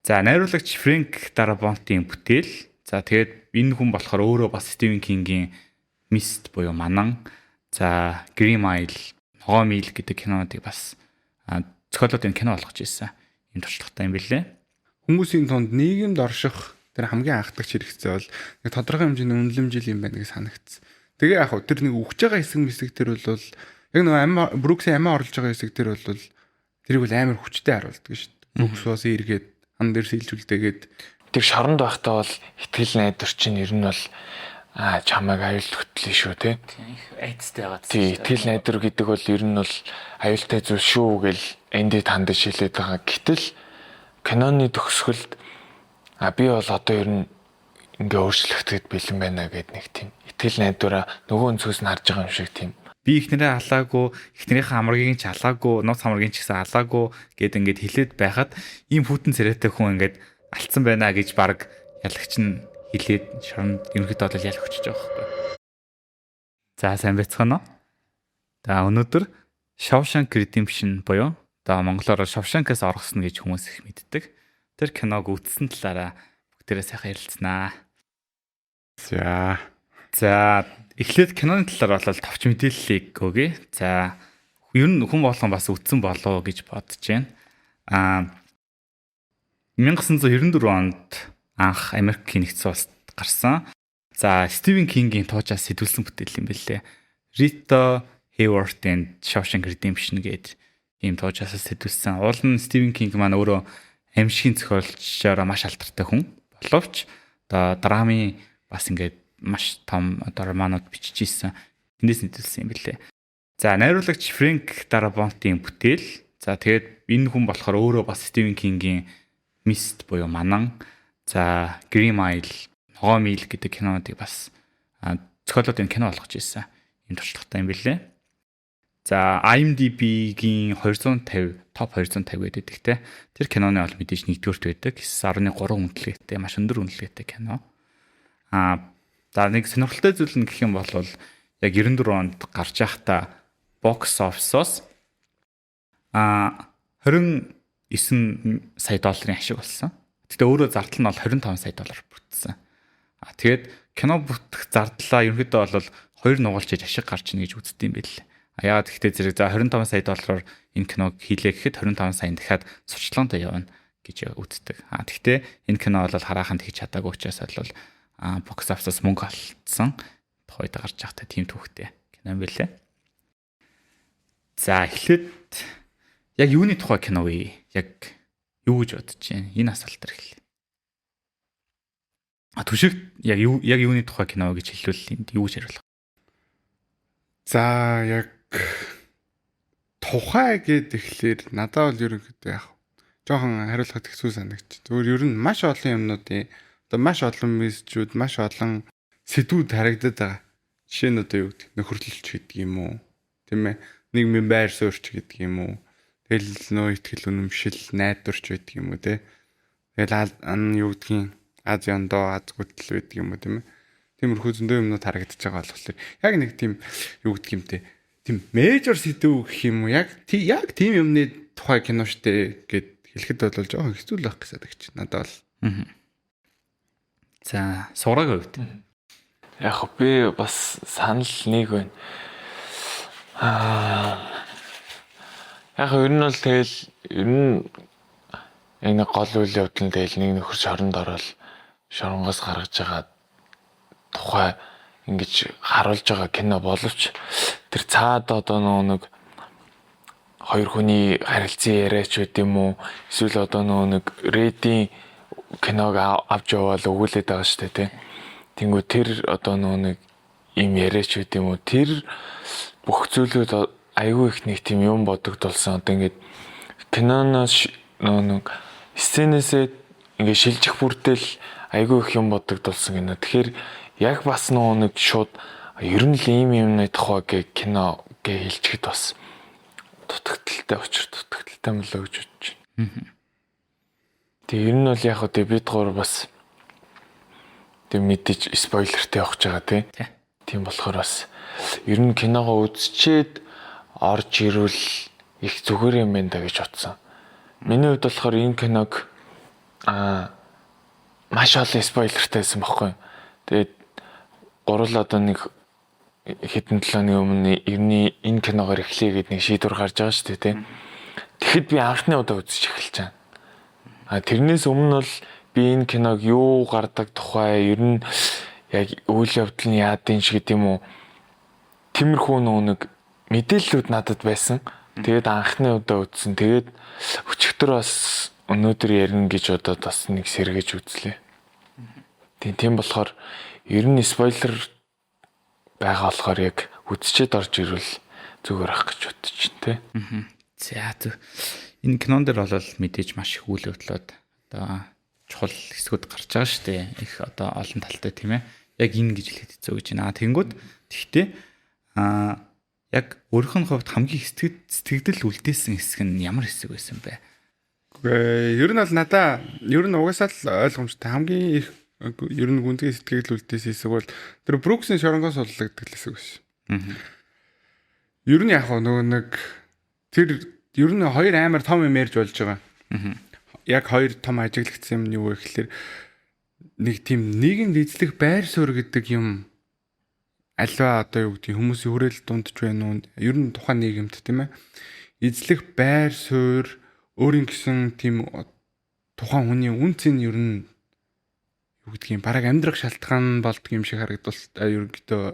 За, найруулагч Фрэнк Дарабонтын бүтээл. За, тэгээд энэ хүн болохоор өөрөө бас Стивен Кингийн Mist буюу Манан, за Green Mile, Ногоон мил гэдэг кинонуудыг бас зохиолууд энэ кино болгож ирсэн. Ийм туршлагатай юм билээ. Хүмүүсийн тунд нийгэмд орших тэр хамгийн анхдагч хэрэгцээ бол нэг тодорхой хэмжээний үнэлэмжил юм байна гэж санагдсан. Тэгээ яг хөө тэр нэг үхэж байгаа хэсэг мэсэг тэр бол яг нэг амиа Бруксийн амиа орлож байгаа хэсэг тэр бол тэрийг бол амар хүчтэй харуулдаг шүү дээ. Брукс бас эргээд хан дээр сэлжүүлдээгээд тэр шоронд байхдаа бол итгэл найдвар чинь ер нь бол чамайг аюул хөтлөө шүү те. Их айцтай байгаа. Тий, итгэл найдвар гэдэг бол ер нь бол аюултай зүйл шүү гэл эндээ танд шилээд байгаа. Гэтэл киноны төгсгөлд би бол одоо ер нь ингээ өөрчлөгдөд бэлэн байна гэд нэг тийм итгэл найдвараа нөгөө өнцгөөс нь харж байгаа юм шиг тийм. Би эхнэрээ алаагүй, эхнэрийнхээ амаргийг ч алаагүй, нууц амаргийг ч гэсэн алаагүй гэд ингээд хэлээд байхад ийм хүтэн царайтай хүн ингээд алдсан байна гэж баг ялагч нь хэлээд шоронд ерөнхийдөө бол ялах өчөж байгаа байхгүй. За, сайн байцгаана уу? За, өнөөдөр Shawshank Redemption буюу одоо монголоор Shawshank-аас оргосно гэж хүмүүс их мэддэг. Тэр киног үзсэн талаараа бүгдээрээ сайхан ярилцсанаа. За. За, эхлээд киноны талаар бол товч мэдээллийг өгье. За, ер нь хүн болгон бас үзсэн болов гэж бодож байна. 1994 онд анх Америкийн нэгдсэн улсад гарсан. За, Стивен Кингийн туужаас сэдвүүлсэн бүтээл юм билээ. Rita Hayworth-ийн Shawshank Redemption гэдэг ийм туужаас сэдвүүлсэн. Уул нь Стивен Кинг маань өөрөө амьшгийн зохиолчоор маш алдартай хүн боловч одоо драмын бас ингээд маш том одоо романууд бичиж ирсэн. Тэндээс нэдэлсэн юм билээ. За, найруулагч Фрэнк Дарабонтын бүтээл. За, тэгээд энэ хүн болохоор өөрөө бас Стивен Кингийн Mist буюу Манан, за Green Mile, Ногоон мил гэдэг кинонуудыг бас зохиолууд энэ кино болгож ирсэн. Ийм туршлагатай юм билээ. За, IMDb-гийн 250, топ 250 гэдэг те. Тэр киноны бол мэдээж нэгдүгээрт байдаг. 9.3 үнэлгээтэй, маш өндөр үнэлгээтэй кино. За, нэг сонирхолтой зүйл нь гэх юм бол яг 94 онд гарч байхдаа box office-оос 29 сая долларын ашиг болсон. Гэтэ өөрөө зардал нь бол 25 сая доллар бүтсэн. Тэгээд кино бүтэх зардлаа ерөнхийдөө бол хоёр нугалж иж ашиг гарч ийн гэж үздэг юм байл. Яагаад гэхдээ зэрэг за 25 сая доллараар энэ киног хийлээ гэхэд 25 сая дахиад сурчлагатай явна гэж үздэг. Тэгтээ энэ кино бол харааханд хийж чадаагүй учраас бол box office-аас мөнгө алдсан. Тухайд гарч байхдаа тийм түүхтэй кино юм байлээ. За, эхлээд яг юуны тухай кино вэ? Яг юу гэж бодож байна? Энэ асуулт төр эхэлье. Түшиг яг юу яг юуны тухай кино гэж хэлвэл энд юу гэж хариулах? За, яг тухай гэд тэгэхээр надад бол ерөнхийдөө яг жоохон хариулахад хэцүү санагч. Зүгээр ер нь маш олон юмнуудын одоо маш олон мессежүүд, маш олон сэдвүүд харагдаад байгаа. Жишээ нь одоо юу гэдэг нөхөрлөлч гэдэг юм уу? Тийм ээ. Нийгмийн байр суурьч гэдэг юм уу? Тэгэл нөө итгэл үнэмшил, найдварч байдаг юм уу те. Тэгэл ан юу гэдгийг аз яндоо, аз гүтэл байдаг юм уу тийм ээ. Тиймэрхүү зөндөө юмнууд харагдаж байгаа болохоор яг нэг тийм юу гэдэг юм те. Тийм major сэдв гэх юм уу? Яг яг тийм юмны тухай кино штэ гэд хэлэхэд бол жоохон хэцүү л байх гэсэн санагч надад бол. За, сураагийн хувьд. Яг би бас санал нэг байна. Яг ер нь бол тэгэл ер нь энэ гол үйл явдал нь тэгэл нэг нөхөр шоронд ороод шоронгоос гаргаж байгаа тухай ингэж харуулж байгаа кино боловч тэр цаад одоо нөгөө нэг хоёр хүний харилцан яриач байд юм уу, эсвэл одоо нөгөө нэг Редийн киног авч яваал өгүүлээд байгаа шүү дээ тий. Тэнгүү тэр одоо нөгөө нэг им яриач байд юм уу, тэр бүх зүйлүүд айгүй их нэг тийм юм бодогдулсан. Одоо ингээд киноноос нөгөө нэг сценээсээ ингээд шилжих бүрдэл айгүй их юм бодогдулсан гинэ. Тэгэхээр яг бас нөгөө нэг шууд ер нь л ийм юмны тухай гэ кино гэ хэлчихэд бас дутагдaltaй, учир дутагдaltaй мөлөө гэж бодож байна. Тэгээ ер нь бол яг хөө бид гур бас тэг мэдээж спойлертэй явах гэж байгаа тий. Тийм болохоор бас ер нь киногоо үзчихэд орж ирвэл их зүгээр юм байна да гэж бодсон. Миний хувьд болохоор энэ киног Маш олон spoiler тай байсан байхгүй. Тэгээд гурвал одоо нэг хэдэн 7 өдрийн өмнө ерний энэ киногоор эхлэе гэдэг нэг шийдвэр гарч байгаа шүү дээ, тийм. Тэгэхэд би анхны удаа үзэж эхэлж байгаа. Тэрнээс өмнө бол би энэ киног юу гардаг тухай, ер нь яг үйл явдал нь яадын ч гэдэг юм уу. Тиймэрхүү нөгөө нэг мэдээллүүд надад байсан. Тэгээд анхны удаа үзсэн. Тэгээд өчигдөр бас өнөөдөр ярина гэж бодоод бас нэг сэргэж үзлээ. Тийм болохоор ер нь spoiler байгаа болохоор яг үзчихэд орж ирвэл зүгээр ах гэж бодож чинь тий. За, зөв. Энэ кинон дээр бол мэдээж маш их үйл явдлууд, одоо чухал хэсгүүд гарч байгаа шүү дээ. Их одоо олон талтай, тийм ээ. Яг энэ гэж хэлэхэд хэцүү гэж байна. Тэнгүүд тэгтээ яг өөрийнх нь хувьд хамгийн сэтгэгдэл үлдээсэн хэсэг нь ямар хэсэг байсан бэ? Үгүй, ер нь бол надаа ер нь угаасаа л ойлгомжтой, хамгийн их ер нь гүнзгий сэтгэгдэл үлдээсэн хэсэг бол тэр Бруксийн шоронгоос суллагддаг хэсэг байсан. Ер нь яг нөгөө нэг тэр ер нь хоёр амар том юм ярьж болж байгаа. Яг хоёр том ажиглагдсан юм нь юу вэ гэхэлэр нэг тийм нийгэмд эзлэх байр суурь гэдэг юм альва одоо юу гэдэг хүмүүсийн хүрээлэл дундч байна уу? Ер нь тухайн нийгэмд, тийм ээ. Эзлэх байр суурь өөрийн гэсэн тийм тухайн хүний үн цэн ер нь юу гэдгийг бараг амьдрах шалтгаан болдго юм шиг харагдвал ерөнхийдөө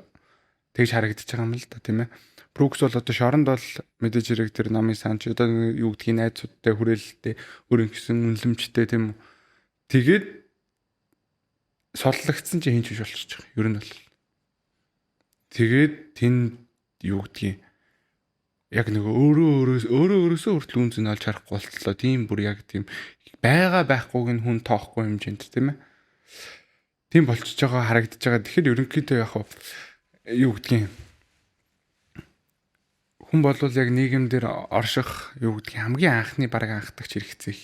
тэгж харагдаж байгаа юм л да, тийм ээ. Брукс бол одоо шоронд бол мэдээж хэрэг тэр номын сан ч одоо юу гэдгийг найзуудтай хүрээлэлтэй, өөрийн гэсэн үнэлэмжтэй, тийм үү. Тэгээд суллагдсан чи хин ч биш болчихж байгаа. Ер нь бол. Тэгээд тэнд юу гэдгийг яг нэг өөрөө өөрөөсөө хүртэл үн цэн олж харахгүй болтлоо. Тийм бүр яг тийм байгаа байхгүйг нь хүн тоохгүй хэмжээнд, тийм ээ. Тийм болчихж байгаа харагдаж байгаа. Тэгэхээр ерөнхийдөө яг юу гэдгийг хүн болвол яг нийгэмдэр орших юу гэдгийг хамгийн анхны бараг анхдагч хэрэгцээ,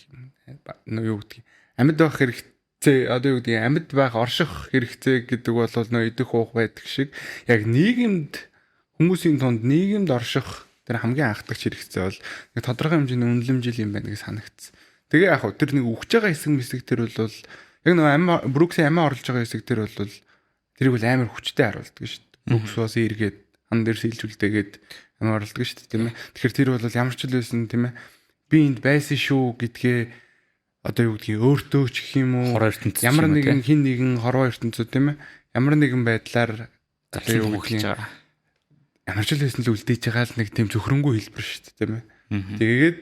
юу гэдгийг амьд байх хэрэгцээ, одоо юу гэдгийг амьд байх орших хэрэгцээ гэдэг бол нөө идэх уух байдаг шиг яг нийгэмд хүмүүсийн тунд нийгэмд орших тэр хамгийн анхдагч хэрэгцээ бол нэг тодорхой хэмжээний үнэлэмжил юм байна гэж санагдсан. Тэгээ яг тэр нэг үхэж байгаа хэсэг мэсэг тэр бол яг нэг амиа Бруксийн амиа орлож байгаа хэсэг тэр бол тэрийг бол амар хүчтэй харуулдаг шүү дээ. Брукс бас эргээд хан дээр сэлжүүлдээгээд амиа орлодог шүү дээ, тийм ээ. Тэгэхээр тэр бол ямар ч л байсан, тийм ээ. Би энд байсан шүү гэдгээ одоо юу гэдгийг өөртөө ч гэх юм уу хороо ертөнцид ямар нэгэн хин нэгэн хорвоо ертөнцид, тийм ээ. Ямар нэгэн байдлаар одоо юу гэдгийг ямар ч л байсан л үлдээж байгаа л нэг тийм зөвхөрөнгөө хэлбэр шүү дээ, тийм ээ. Тэгээд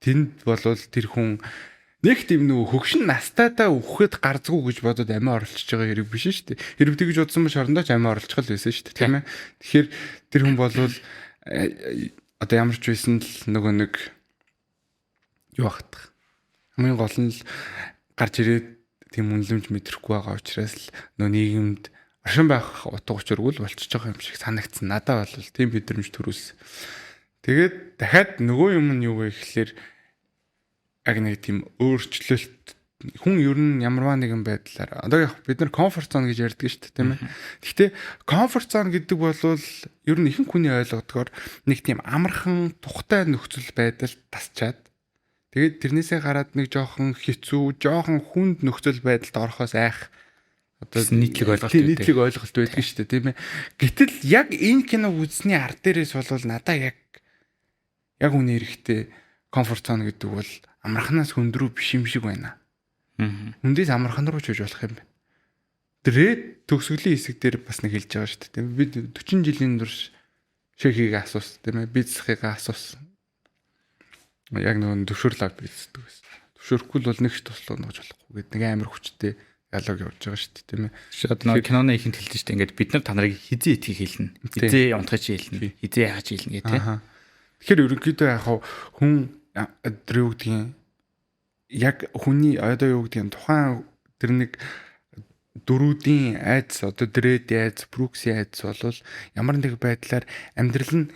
тэнд болвол тэр хүн нэг тийм нөгөө хөгшин настайдаа үхэхэд гарзгүй гэж бодоод амиа орлож байгаа хэрэг биш шүү дээ. Хэрэг тэгж бодсон бол шорондоо ч амиа орлох л байсан шүү дээ, тийм ээ. Тэгэхээр тэр хүн болвол одоо ямар ч байсан л нөгөө нэг юу ахтах. Хамгийн гол нь л гарч ирээд тийм үнэлэмж мэдрэхгүй байгаа учраас л нөгөө нийгэмд оршин байх утга учиргүй л болчихж байгаа юм шиг санагдсан. Надад бол тийм мэдрэмж төрүүлсэн. Тэгээд дахиад нөгөө юм нь юу вэ гэхлээр яг нэг тийм өөрчлөлт, хүн ер нь ямарваа нэгэн байдлаар одоо яг бид нар comfort zone гэж ярьдаг шүү дээ, тийм ээ. Гэхдээ comfort zone гэдэг бол ер нь ихэнх хүний ойлгодгоор нэг тийм амархан тухтай нөхцөл байдал тасчаад тэгээд тэрнээсээ гараад нэг жоохон хэцүү, жоохон хүнд нөхцөл байдалд орохоос айх одоо нийтлэг ойлголт байдаг. Нийтлэг ойлголт байдаг шүү дээ, тийм ээ. Гэтэл яг энэ киног үзсний ар дээрээс бол надаа яг үнэ эрэхтэй comfort zone гэдэг бол амарханаас хөндрүү биш юм шиг байна. Хүндээс амархан руу чийж болох юм байна. Тэрээ төгсгөлийн хэсэг дээр бас нэг хэлж байгаа шүү дээ. Би 40 жилийн турш шэхийг асуусан, тийм ээ. Бизнесхийг асуусан. Яг нөгөө зөвшөөрлөө бизнесдэг байсан. Зөвшөөрөхгүй л бол нэг ч туслах нууж болохгүй гэдэг нэг амар хүчтэй диалог явж байгаа шүү дээ, тийм ээ. Одоо нөгөө киноны ихэнд хэлж шүү дээ. Ингээд бид нар та нарыг хизээ итгэх хэлнэ. Хизээ унтахыг хэлнэ. Хизээ яхаж хэлнэ гэх тийм. Тэгэхээр ерөнхийдөө яг хүн тэр юу гэдгийг яг хүний одоо юу гэдгийг тухайн тэр нэг дөрүүдийн айдас, одоо Дрэд айдас, Бруксийн айдас бол ямар нэг байдлаар амьдрал нь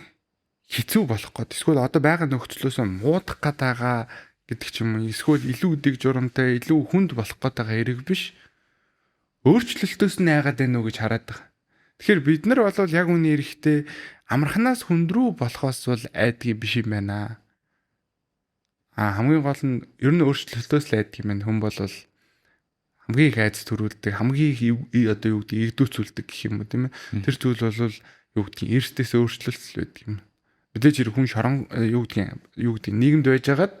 хэцүү болох гээд эсвэл одоо байгаа нөхцлөөсөө муудах гээд байгаа гэдэг ч юм уу, эсвэл илүү дэг журамтай, илүү хүнд болох гээд байгаа хэрэг биш, өөрчлөлтөөс нь айгаад байна уу гэж хараад байгаа. Тэгэхээр бид нар бол яг үний эрэхтэй амарханаас хүндрүү болохоос бол айдгийг биш юм байна. А хамгийн гол нь ер нь өөрчлөлтөөс л айдаг юм байна. Хүн бол хамгийн их айц төрүүлдэг, хамгийн их одоо юу гэдэг игдүүцүүлдэг гэх юм уу тийм ээ. Тэр зүйл бол юу гэдгийг эртээс өөрчлөлт л байдаг юм. Мэдээж хэрэг хүн шорон юу гэдгийг нийгэмд байжгаад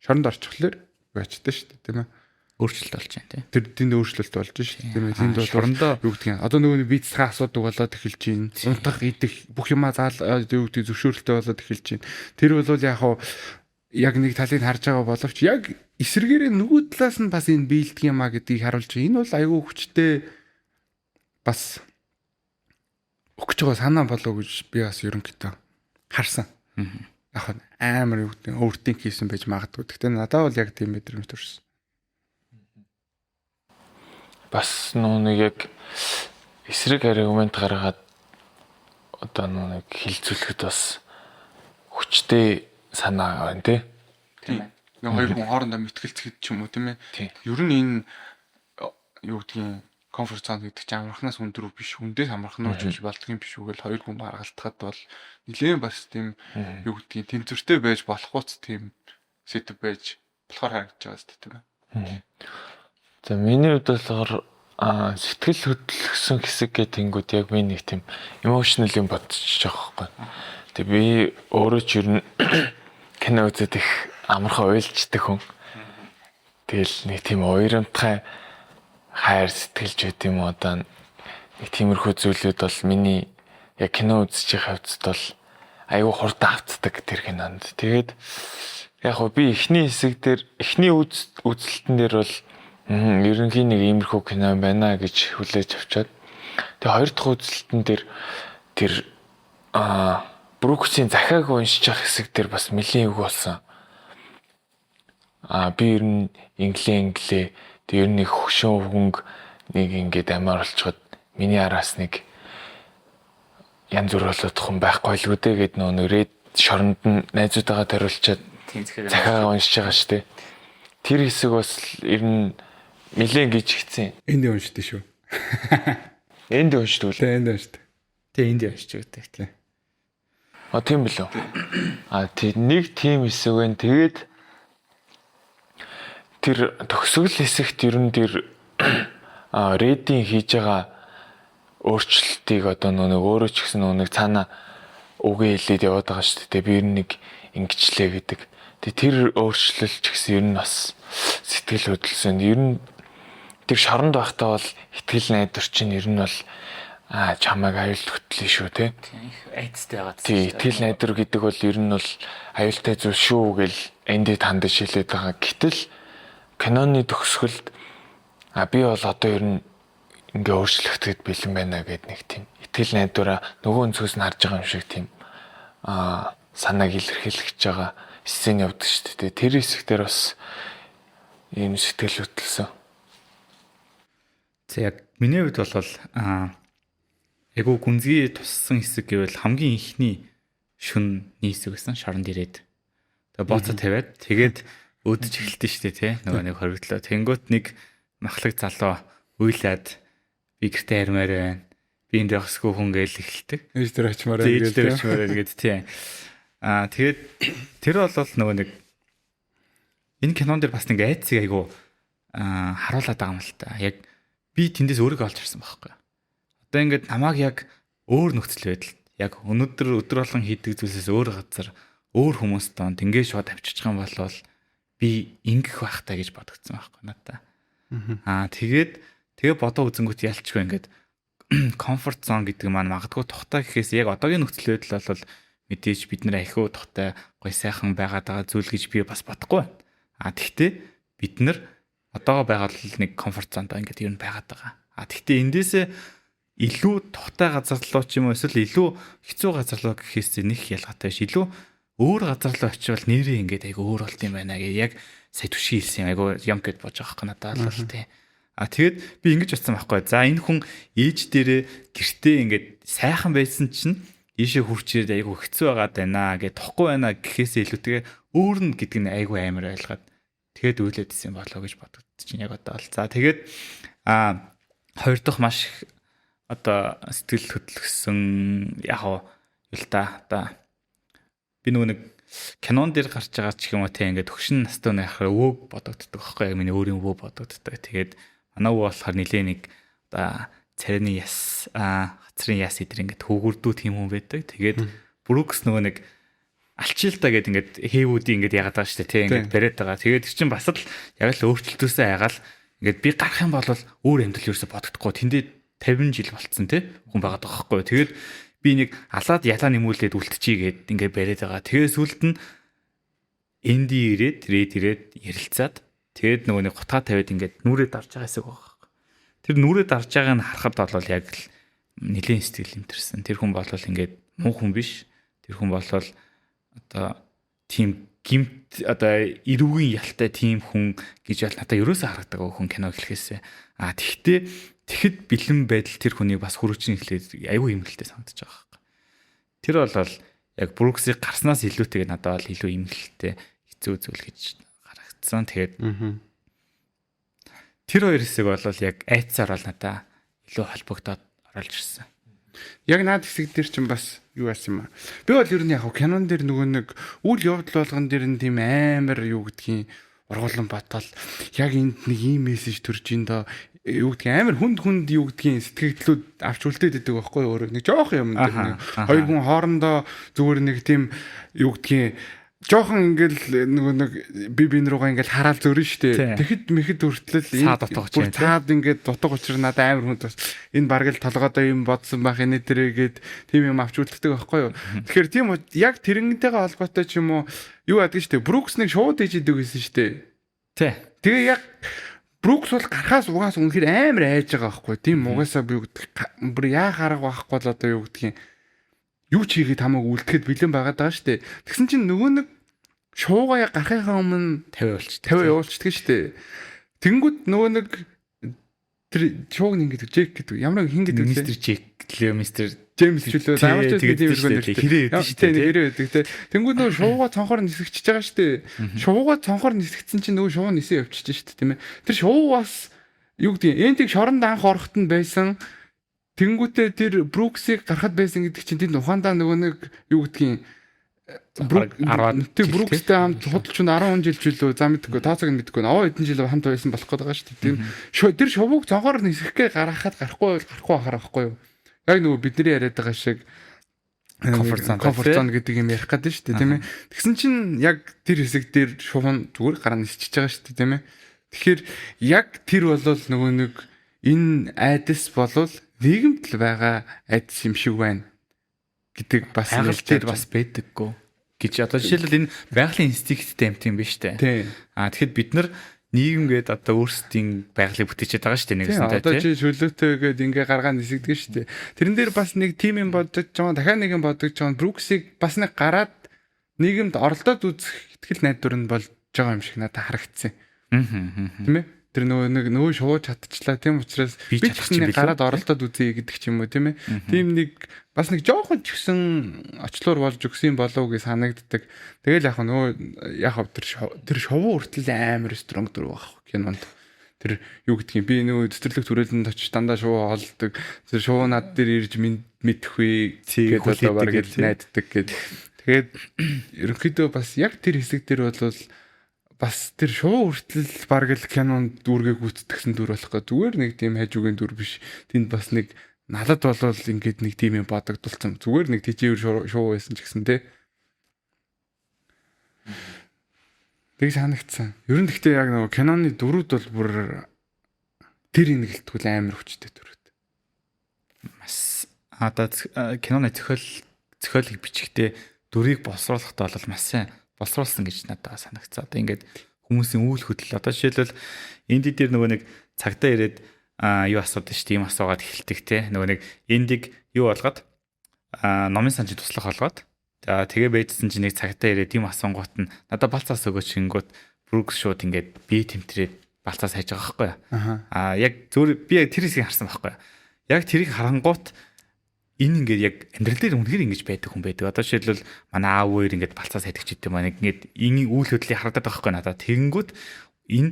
шоронд орчихлоор байчдаг шүү дээ тийм ээ. Өөрчлөлт болж байна тийм. Тэр тэнд өөрчлөлт болж шүү дээ тийм ээ. Тэнд бол шорондоо юу гэдгийг одоо нөгөө би цэцгээ асуудаг болоод эхэлж байна. Унтах, идэх бүх юмаа заал юу гэдгийг зөвшөөрөлтэй болоод эхэлж байна. Тэр бол яг хуу яг нэг талыг харж байгаа боловч яг эсрэгээрээ нөгөө талаас нь бас энэ биелдэг юм а гэдгийг харуулж байна. Энэ бол айгүй хүчтэй бас өгч байгаа санаа болов гэж би бас ерөнхийдөө харсан. Яг амар юу гэдэг overthink хийсэн байж магадгүй. Гэхдээ надад бол яг тийм мэдрэмж төрсөн. Бас нөө нэг яг эсрэг аргумент гаргаад одоо нөө нэг хилцүүлэхэд бас хүчтэй санаа байна тий. Тийм. Нэг хоёр хүн хоорондоо мэтгэлцэхэд ч юм уу тийм ээ. Ер нь энэ юу гэдгийг comfort zone гэдэг чинь амархнаас өндөр биш, хүндээс амархан уу ч болдгийн биш үгээл хоёр хүн баргалтахад бол нэлээд бас тийм юу гэдгийг тэнцвэртэй байж болохгүйц тийм сэдв байж болохоор харагдаж байгаа зү тийм ээ. За миний хувьд болохоор сэтгэл хөдлөсөн хэсэг гэх тэнгүүд яг би нэг тийм emotional юм бодчихож байгаа байхгүй. Тэгээ би өөрөө ч ер нь кино үзээд их амархан уйлждаг хүн. Тэгэл нэг тийм уйрамтгай хайр сэтгэлж байт юм уу одоо нэг тиймэрхүү зүйлүүд бол миний яг кино үзэж байгаа хувьд бол аюу хурдан автдаг тэр кинонд. Тэгээд яг хөө би эхний хэсэг дээр эхний үзэлтэн дээр бол ерөнхийн нэг иймэрхүү кино байна гэж хүлээж авчаад тэгээ хоёр дахь үзэлтэн дээр тэр Бруксийн захиаг уншиж явах хэсэг дээр бас нэлийн эвгүй болсон. Би ер нь инглээ тэг ер нь нэг хөшөө хөнгө нэг ингээд амаар олцоход миний араас нэг янз бүр болоод хүн байхгүй л үүдээ гэд нөө нөрээд шоронд нь найзуудаагаа тариулчаад захиагаа уншиж байгаа шүү дээ. Тэр хэсэг бас ер нь нэлээд гэж хэцэн. Энд уншдээ шүү. Энд уншдаг үү? Тэ энд уншдаг. Тэ энд уншиж өгдөг тий. А тийм билүү. А тий нэг тийм хэсэг байна. Тэгээд тэр төгсгөл хэсэгт ер нь тэр Редийн хийж байгаа өөрчлөлтийг одоо нэг өөрөө ч гэсэн нэг цаана үгээ хэлээд яваад байгаа шүү дээ. Би ер нь нэг ингэчлээ гэдэг. Тэгээ тэр өөрчлөлт ч гэсэн ер нь бас сэтгэл хөдлөсөн. Ер нь тэр шоронд байхдаа бол итгэл найдвар чинь ер нь бол чамайг аюул хөтлөө шүү те. Тийм их айцтай байгаа. Тий, итгэл найдвар гэдэг бол ер нь бол аюултай зүйл шүү гэл эндээ танд шилээд байгаа. Гэтэл киноны төгсгөлд би бол одоо ер нь ингээ өөрчлөгдөд бэлэн байна гэд нэг тийм итгэл найдвараа нөгөө өнцгөөс нь харж байгаа юм шиг тийм санааг илэрхийлэх гэж байгаа сцен явдаг шүү дээ. Тэр хэсэг дээр бас ийм сэтгэл хөдлөсөн. За яг миний хувьд бол айгуу гүнзгий туссан хэсэг гэвэл хамгийн ихний шүн хэсэг байсан шоронд ирээд. Тэгээ бооцоо тавиад тэгээд өөдөж эхэлдэж штэ тий. Нөгөө нэг хоригдлоо. Тэнгүүт нэг махлаг залуу уйлаад би гэртээ хармаар байна. Би энд явах хэсгүй хүн гээл эхэлдэг. Ээж дээр очимоор байна гээл. Ээж дээр очимоор байна гэд тий. Тэгээд тэр бол нөгөө нэг энэ кинон дээр бас нэг айцыг айгуу харуулад байгаа юм л та. Яг би тэндээс өөрийгөө олж харсан байхгүй. Одоо ингээд намайг яг өөр нөхцөл байдалд яг өнөөдөр өдөр болгон хийдэг зүйлсээс өөр газар өөр хүмүүс донд ингээд шууд авчирчих юм бол би ингэх байх таа гэж бодогдсон байхгүй надаа. Тэгээд тэгээ бодоо үзэнгүүт ялчгүй ингээд comfort zone гэдэг маань магадгүй тухтай гэхээс яг одоогийн нөхцөл байдал бол мэдээж бид нэр ахиу тухтай гой сайхан байгаад байгаа зүйл гэж би бас бодохгүй байна. Тэгтээ бид нар одоогоо байгаа л нэг comfort zone-доо ингээд ер нь байгаад байгаа. Тэгтээ эндээсээ илүү тухтай газар руу ч юм уу эсвэл илүү хэцүү газар руу гэхээс нэг ялгаатай биш. Илүү өөр газар руу очивол нэрээ ингээд айгу өөр болт юм байна гэ яг сая түшиг хэлсэн юм айгу юм гэд бодож байгаа байхгүй надад л тий. Тэгээд би ингэж бодсон байхгүй. За энэ хүн ээж дээрээ гэртээ ингээд сайхан байсан чинь ийшээ хурч ирээд айгу хэцүү байгаад байна гэ тухгүй байна гэхээсээ илүүтэйгээ өөр нь гэдэг нь айгу амар ойлгоод тэгээд үйлээд исэн болоо гэж бодогдчих чинь яг одоо л. За тэгээд хоёр дахь маш их одоо сэтгэл хөдлөсөн яг юу л та одоо би нөгөө нэг Кинон дээр гарч байгаа ч юм уу те, ингээд төгшин настай хүн яхаар өвөөг бодогддог байхгүй яг миний өөрийн өвөө бодогддог. Тэгээд манай өвөө болохоор нилээ нэг одоо царины яс, хацрын яс эдэр ингээд төгөрдүү тийм хүн байдаг. Тэгээд Брукс нөгөө нэг алчилда гэд ингээд хээвүүдийн ингээд яагаад байгаа шүү дээ те, ингээд бариад байгаа. Тэгээд тэр чинь бас л яг л өөрчлөлтөөсөө айгаал ингээд би гарах юм бол өөр амьдрал ерөөсө бодогдохгүй. Тэндээ 50 жил болцсон те хүн байгаа байхгүй. Тэгээд би нэг алаад ялаа нэмүүлээд үлдчихье гэд ингээд бариад байгаа. Тэгээд сүүлд нь Энди ирээд, Ред ирээд ярилцаад тэгээд нөгөө нэг гутгаа тавиад ингээд нүрээ дарж байгаа хэсэг байгаа. Тэр нүрээ дарж байгааг нь харахад бол яг л нэлээд сэтгэл эмтэрсэн. Тэр хүн бол ингээд муу хүн биш. Тэр хүн бол одоо тийм гимт одоо эрүүгийн ялтай тийм хүн гэж бол надад ерөөсөө харагдаг хүн кино эхлэхээсээ. А тэгтээ тэгэхэд бэлэн байдал тэр хүнийг бас хөрөчн эхлээд айгүй имгэлтэй санагдаж байгаа байхгүй. Тэр бол яг Бруксыг гарснаас илүүтэйгээ надад бол илүү имгэлтэй хэцүү зүйл гэж харагдсан. Тэгээд тэр хоёр хэсэг бол яг айцсаар бол надад илүү холбогдоод оролж ирсэн. Яг наад хэсэг дээр чинь бас юу яасан юм аа. Би бол ер нь яг кинон дээр нөгөө нэг үйл явдал болгон дээр нь тийм амар юу гэдгийг ургуулan бодвол яг энд нэг ийм мессеж төрж ин доо юу гэдгийг амар хүнд хүнд юу гэдгийг сэтгэгдлүүд авч үлдээд идэг байхгүй өөрөө нэг жоох юм дээр нэг хоёр хүн хоорондоо зүгээр нэг тийм юу гэдгийг жоохон ингээл нөгөө нэг би бин руугаа ингээл хараал зөрөн штэ. Тэгэхэд мэхэд хүртэл цаад утга учир. Цаад ингээд дутаг учир надад амар хүнд бас энэ бараг л толгойдоо юм бодсон байх энэ тэрээгээд тийм юм авч үлддэг байхгүй юу. Тэгэхээр тийм яг тэрнтэйгээ холбоотой ч юм уу юу яадаг штэ. Брукс нэг шууд ээж идэг гэсэн штэ. Тий. Тэгээ яг Брукс бол гарахаас угаас үнэхээр амар айж байгаа байхгүй. Тийм угаасаа би юу гэдэг бүр яа харга байхгүй л одоо юу гэдгийг юу ч хийгээд хамаагүй үлдэхэд бэлэн байгаад байгаа штэ. Тэгсэн чинь нөгөө нэг шуугаа гарахынхаа өмнө 50 явуулчихдаг. 50 явуулчихдаг штэ. Тэнгүүд нөгөө нэг тэр шууг нь ингээд Джек гэдэг ямар нэг хин гэдэг мистер Джек лээ мистер Джеймс ч лөө ямар ч тийм юм нэртэй хэрэг өгдөн штэ хэрэг өгдөг те. Тэнгүүд нөгөө шуугаа цонхоор нисгчихэж байгаа штэ. Шуугаа цонхоор нисгцэн чинь нөгөө шуу нисээ явчихж штэ тийм ээ. Тэр шуу бас юу гэдэг энтиг шоронд анх орохт нь байсан. Тэнгүүтээ тэр Бруксыг гарахад байсан гэдэг чинь тэнд ухаандаа нөгөө нэг юу гэдгийг 10 тэр Брукстэй хамт худалч 10 жил ч үлээ за мэдгүй тооцоог нь мэдгүй овоо хэдэн жил хамт байсан болох гээд байгаа шүү дээ. Тийм тэр шувууг цонхоор нисэх гээ гаргахад гарахгүй бол гарахгүй ахаар байхгүй юу. Яг нөгөө бидний яриад байгаа шиг comfort zone гэдэг юм ярих гэдэг шүү дээ тийм ээ. Тэгсэн чинь яг тэр хэсэг дээр шувуу зүгээр гараа нисчихэж байгаа шүү дээ тийм ээ. Тэгэхээр яг тэр болол нөгөө нэг энэ айдас болол нийгэмд л байгаа айдас юм шиг байна гэдэг бас байгаль дээр бас байдаггүй гэж одоо жишээлбэл энэ байгалийн инстинкттэй юм тийм биш үү? А тэгэхэд бид нар нийгэм гээд одоо өөрсдийн байгалыг бүтээчээд байгаа шүү дээ нэгсэнтэй тий. Одоо чи чөлөөтэй гээд ингээ гаргаа нисэгдэг шүү дээ. Тэрэн дээр бас нэг тим юм бодож байгаа, дахиад нэг юм бодож байгаа. Бруксыг бас нэг гараад нийгэмд оролдоод үзэх ихтгэл найдвар нь болж байгаа юм шиг надад харагдсан. Тийм ээ? Тэр нөгөө нэг нөгөө шувуу чадчихлаа. Тийм учраас би ч гэсэн гараад оролдоод үзье гэдэг ч юм уу тийм ээ. Тийм нэг бас нэг жоохон ч гэсэн очлуур болж өгсөн болов уу гэж санагддаг. Тэгэл яг нөгөө яг тэр шувуу хүртэл амар стронг дүр байх кинонд. Тэр юу гэдгийг би нөгөө цэцэрлэг түрээлэнд очиж дандаа шувуу хоолдог. Тэр шувуу над дээр ирж мэдхгүй гэдэг одоо бараг л найддаг гэд. Тэгээд ерөнхийдөө бас яг тэр хэсэг дээр бол бас тэр шувуу хүртэл бараг л кинонд дүүргээ гүйцэтгсэн дүр болох гэ. Зүгээр нэг тийм хажуугийн дүр биш. Тэнд бас нэг надад болвол ингээд нэг тийм юм бодогдулсан. Зүгээр нэг тэжээвэр шувуу байсан ч гэсэн те. Тэг санагдсан. Ер нь гэхдээ яг нөгөө киноны дүрүүд бол бүр тэр ингэлтгүүл амар хүчтэй дүрүүд. Бас одоо киноны зохиолыг бичгтээ дүрийг боловсруулахдаа бол маш сайн боловсруулсан гэж надад санагдсан. Одоо ингээд хүмүүсийн үйл хөдлөл одоо жишээлбэл Энди дээр нөгөө нэг цагтаа ирээд юу асуудаг шүү дээ, юм асуугаад эхэлдэг те. Нөгөө нэг Эндиг юу болгоод номын санчид туслах болгоод за тэгээ байжсэн чинь нэг цагтаа ирээд юм асуунгуут нь надад балцаас өгөөч гингүүт Брукс шууд ингээд бие тэмтрээд балцаас хайж байгаа байхгүй юу. Аа яг зүгээр би яг тэр хэсгийг харсан байхгүй юу. Яг тэрийг харангуут энэ ингээд яг амьдрал дээр үнэхээр ингэж байдаг хүн байдаг. Одоо жишээлбэл манай аав өөр ингээд балцаас хайдаг ч гэдэм юм. Ингээд энэ үйл хөдлөлийг харагдаад байгаа байхгүй надад. Тэгэнгүүт энэ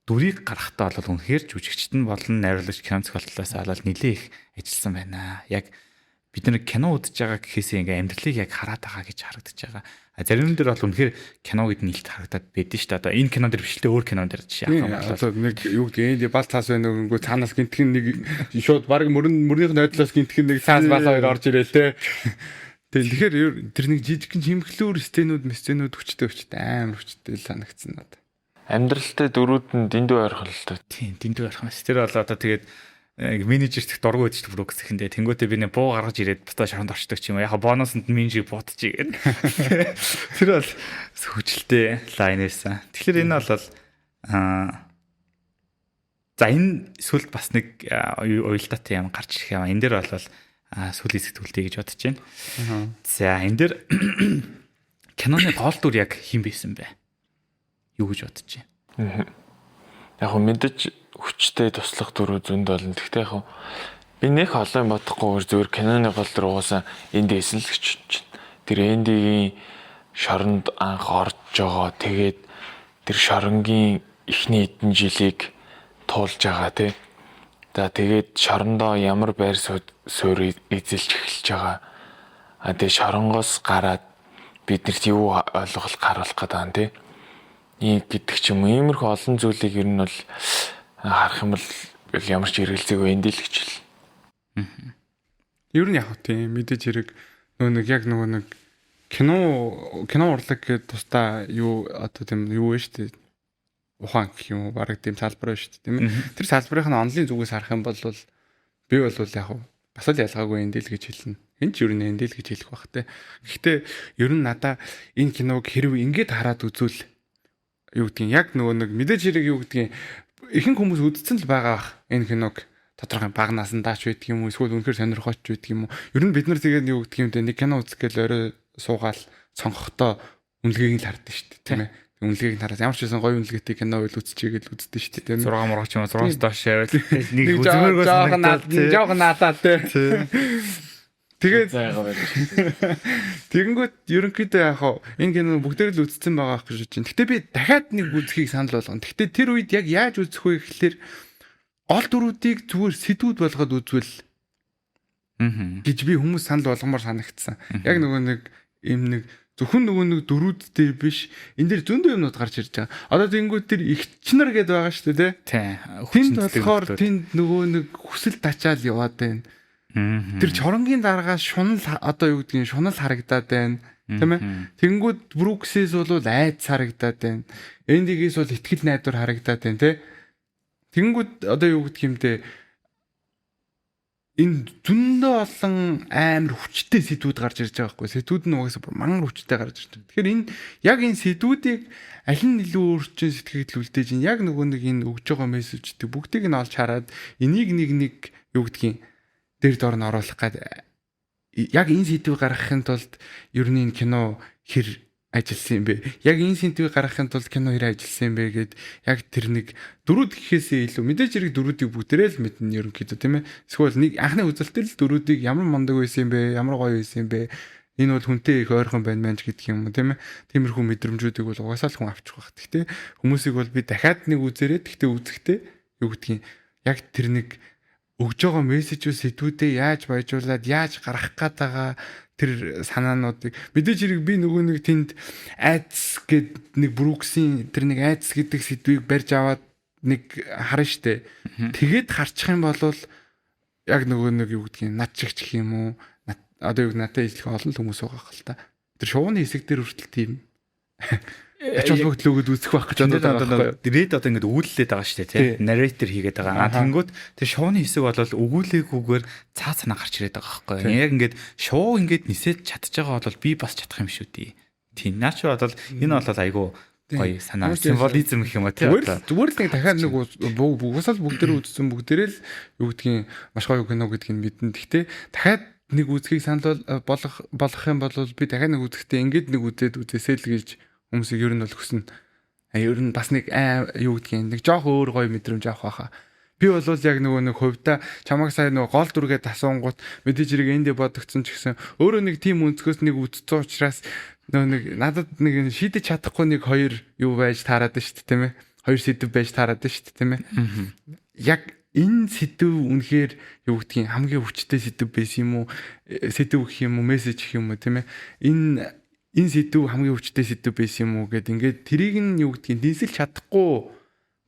дүрийг гаргахтаа бол үнэхээр жүжигчт нь болон найруулагч кино зохиолтлоос болол нэлээ их ажилласан байна. Яг Бид нар кино үзэж байгаа гэхээсээ ингээ амьдралыг яг хараад байгаа гэж харагдаж байгаа. А зарим дээр бол үнэхээр кино гэдэг нь илт харагдаад байдэн шүү дээ. Одоо энэ кинон дээр биш л дээ, өөр кинон дээр жишээ авах юм бол одоо нэг юу гэдэг энэ бал цаас байна өгөнгөө цаанаас гинтгэн нэг шууд баг мөрөн мөрнийх нь ойдлоос гинтгэн нэг цаас бал хоёр орж ирээл те. Тэгэхээр тэр нэг жижигхэн чимхлүүр стенүүд мэстенүүд хүчтэй хүчтэй амар хүчтэй л санагдсан надад. Амьдралтай дөрүүд нь дэндүү ойрхон л доо. Тийм, дэндүү ойрхон. Тэр бол одоо тэгээд менежер дэх дургу өгч Брукс гэхэндээ тэнгуүтээ би нэг буу гаргаж ирээд бутаа шоронд орчдөг ч юм уу. Яг бонусанд нь менежер буутчих гээд. Тэр бол хүчлээ line байсан. Тэгэхээр энэ бол за энэ сүлд бас нэг уялдаатай юм гарч ирэх юм. Энэ дээр бол сүүлийн хэсэгт үлдээ гэж бодож байна. За энэ дээр киноны гол дүр яг хэн байсан бэ? Юу гэж бодож байна? Яг хөө мэдэж хүчтэй туслах дүрүү зөнд болно. Гэхдээ яг хөө би нэх олон юм бодохгүйгээр зөвхөн киноны гол дүр угаасаа энд байсан л гэж бодож байна. Тэр Эндигийн шоронд анх орж байгаа. Тэгээд тэр шоронгийн эхний хэдэн жилийг туулж байгаа тий. За тэгээд шорондоо ямар байр суурь эзэлж эхэлж байгаа. А тэгээд шоронгоос гараад биднэрт юу ойлголт харуулах гэдэг юм тий. Ийм гэдэг ч юм уу иймэрхүү олон зүйлийг ер нь бол харах юм бол ямар ч эргэлзээгүй энд л гэж хэл. Ер нь яг тийм мэдээж хэрэг нөгөө нэг яг нөгөө нэг кино урлаг гэдэг тусдаа юу одоо тийм юу вэ шүү дээ, ухаан гэх юм уу, бараг тийм салбар байна шүү дээ, тийм ээ. Тэр салбарын нь онлын зүгээс харах юм бол би бол яг бас л ялгаагүй энд л гэж хэлнэ. Энд ч ер нь энд л гэж хэлэх бах те. Гэхдээ ер нь надаа энэ киног хэрв ингэж хараад үзвэл юу гэдгийг яг нөгөө нэг мэдээж хэрэг юу гэдгийг ихэнх хүмүүс үзсэн л байгаа бах энэ киног, тодорхой бага насандаа ч байдаг юм уу, эсвэл үнэхээр сонирхооч байдаг юм уу. Ер нь бид нар тэгээд юу гэдгийг юм те, нэг кино үзэх гээл орой суугаал сонгохдоо үнэлгээг нь л хардсан шүү дээ, тийм ээ. Үнэлгээг нь хараад ямар ч байсан гоё үнэлгээтэй кино байл үзчихье гэж үздэг шүү дээ, тийм ээ. 6 мурга ч юм уу 6-аас доош явал нэг үзмээргүй санагдаад жоохон наалаа те. Тэгээд тэгэнгүүт ерөнхийдөө яг хаа энэ кино бүгдээр л үзсэн байгаа гэж бодож байна. Гэтэ би дахиад нэг үзхийг санал болгоно. Гэтэ тэр үед яг яаж үзэх вэ гэхлээр гол дүрүүдийг зүгээр сэдвүүд болгоод үзвэл гэж би хүмүүс санал болгомоор санагдсан. Яг нөгөө нэг юм нэг зөвхөн нөгөө нэг дөрүүд дээр биш, энэ дэр зөндөө юмнууд гарч ирж байгаа. Одоо тэгэнгүүт тэр ихчнэр гэдээ байгаа шүү дээ, тий. Тэнд болохоор тэнд нөгөө нэг хүсэл тачаал яваад байна. Тэр чоронгийн даргаа шунал одоо юу гэдгийг шунал харагдаад байна. Тийм ээ. Тэнгүүд Бруксээс бол айдас харагдаад байна. Эндигээс бол итгэл найдвар харагдаад байна, тий. Тэнгүүд одоо юу гэдг юм те, энэ зөндөө олон амар хүчтэй сэдвүүд гарч ирж байгаа байхгүй. Сэдвүүд нь угаасаа мангар хүчтэй гарч ирж байгаа. Тэгэхээр энэ яг энэ сэдвүүдийг аль нь илүү өөрчн сэтгэгдэл үлдээж ин яг нөгөө нэг энэ өгж байгаа мессежтэй бүгдийг нь олж хараад энийг нэг нэг юу гэдгийг дээр дор нь оруулах гад яг энэ сэдвийг гаргахын тулд ер нь энэ кино хэр ажилласан юм бэ? Яг энэ сэдвийг гаргахын тулд кино хэр ажилласан юм бэ гэд яг тэр нэг дөрүүд гэхээсээ илүү мэдээж хэрэг дөрүүдийг бүгдээрээ л мэднэ ерөнхийдөө, тийм ээ. Эсвэл нэг анхны үзэлтээр л дөрүүдийг ямар мундаг байсан юм бэ? Ямар гоё байсан юм бэ? Энэ бол хүнтэй их ойрхон байна мэн ч гэдэг юм уу, тийм ээ. Тиймэрхүү мэдрэмжүүдийг бол угаасаа л хүн авчих байх. Гэхдээ хүмүүсийг бол би дахиад нэг үзээрэй. Гэхдээ үзэхдээ юу гэдгийг яг тэр нэг өгж байгаа мессежүүд сэдвүүдээ яаж баяжуулаад яаж гаргах гээд байгаа тэр санаануудыг мэдээж хэрэг би нөгөө нэг тэнд айдас гэд нэг Бруксийн тэр нэг айдас гэдэг сэдвийг барьж аваад нэг харна штэ. Тэгээд харчих юм бол яг нөгөө нэг юу гэдгийг над шиг ч гэх юм уу, одоо юу надад ижлэх олон л хүмүүс байгаа хэл та. Тэр шувууны хэсэг дээр хүртэл тийм ач холбогдол өгöd үзэх байх гэж бодоод байгаа байхгүй юу. Ред одоо ингэж өгүүллээд байгаа шүү дээ, тий. Narrator хийгээд байгаа. Тэнгүүт тэр шувууны хэсэг бол өгүүлээгүйгээр цаа цанаа гарч ирээд байгаа байхгүй юу. Яг ингээд шувуу ингээд нисээд чадж байгаа бол би бас чадах юм шүү дээ. Тийм. Наа чи бол энэ бол айгүй гоё санаа. Символизм гэх юм уу, тий. Зүгээр л нэг дахиад нэг угсаал бүгдээрээ үзсэн, бүгдээрээ л юу гэдгийг маш гоё кино гэдгийг мэднэ. Гэхдээ дахиад нэг үзхийг санал болгох юм бол би дахиад нэг үзэхдээ ингээд нэг үзээд үзээсэй л гэж хүмүүсийг ер нь бол хүснэ. Ер нь бас нэг юу гэдгийг нэг жоох өөр гоё мэдрэмж авах байхаа. Би бол яг нөгөө нэг хувьдаа чамайг сая нөгөө гол дүргээ тасуунгууд мэдээж хэрэг эндэ бодогдсон ч гэсэн өөрөө нэг тийм өнцгөөс нэг үзсэн учраас нөгөө нэг надад нэг шийдэж чадахгүй нэг хоёр юу байж таарад шүү дээ, тийм ээ. Хоёр сэдв байж таарад шүү дээ, тийм ээ. Яг Энэ сэдэв үнэхээр юу гэдгийг хамгийн хүчтэй сэдэв байсан юм уу? Сэдэв гэх юм уу, мессеж гэх юм уу, тийм ээ. Энэ сэдэв хамгийн хүчтэй сэдэв байсан юм уу гэд ингээд тэрийг нь юу гэдгийг дэнсэлж чадахгүй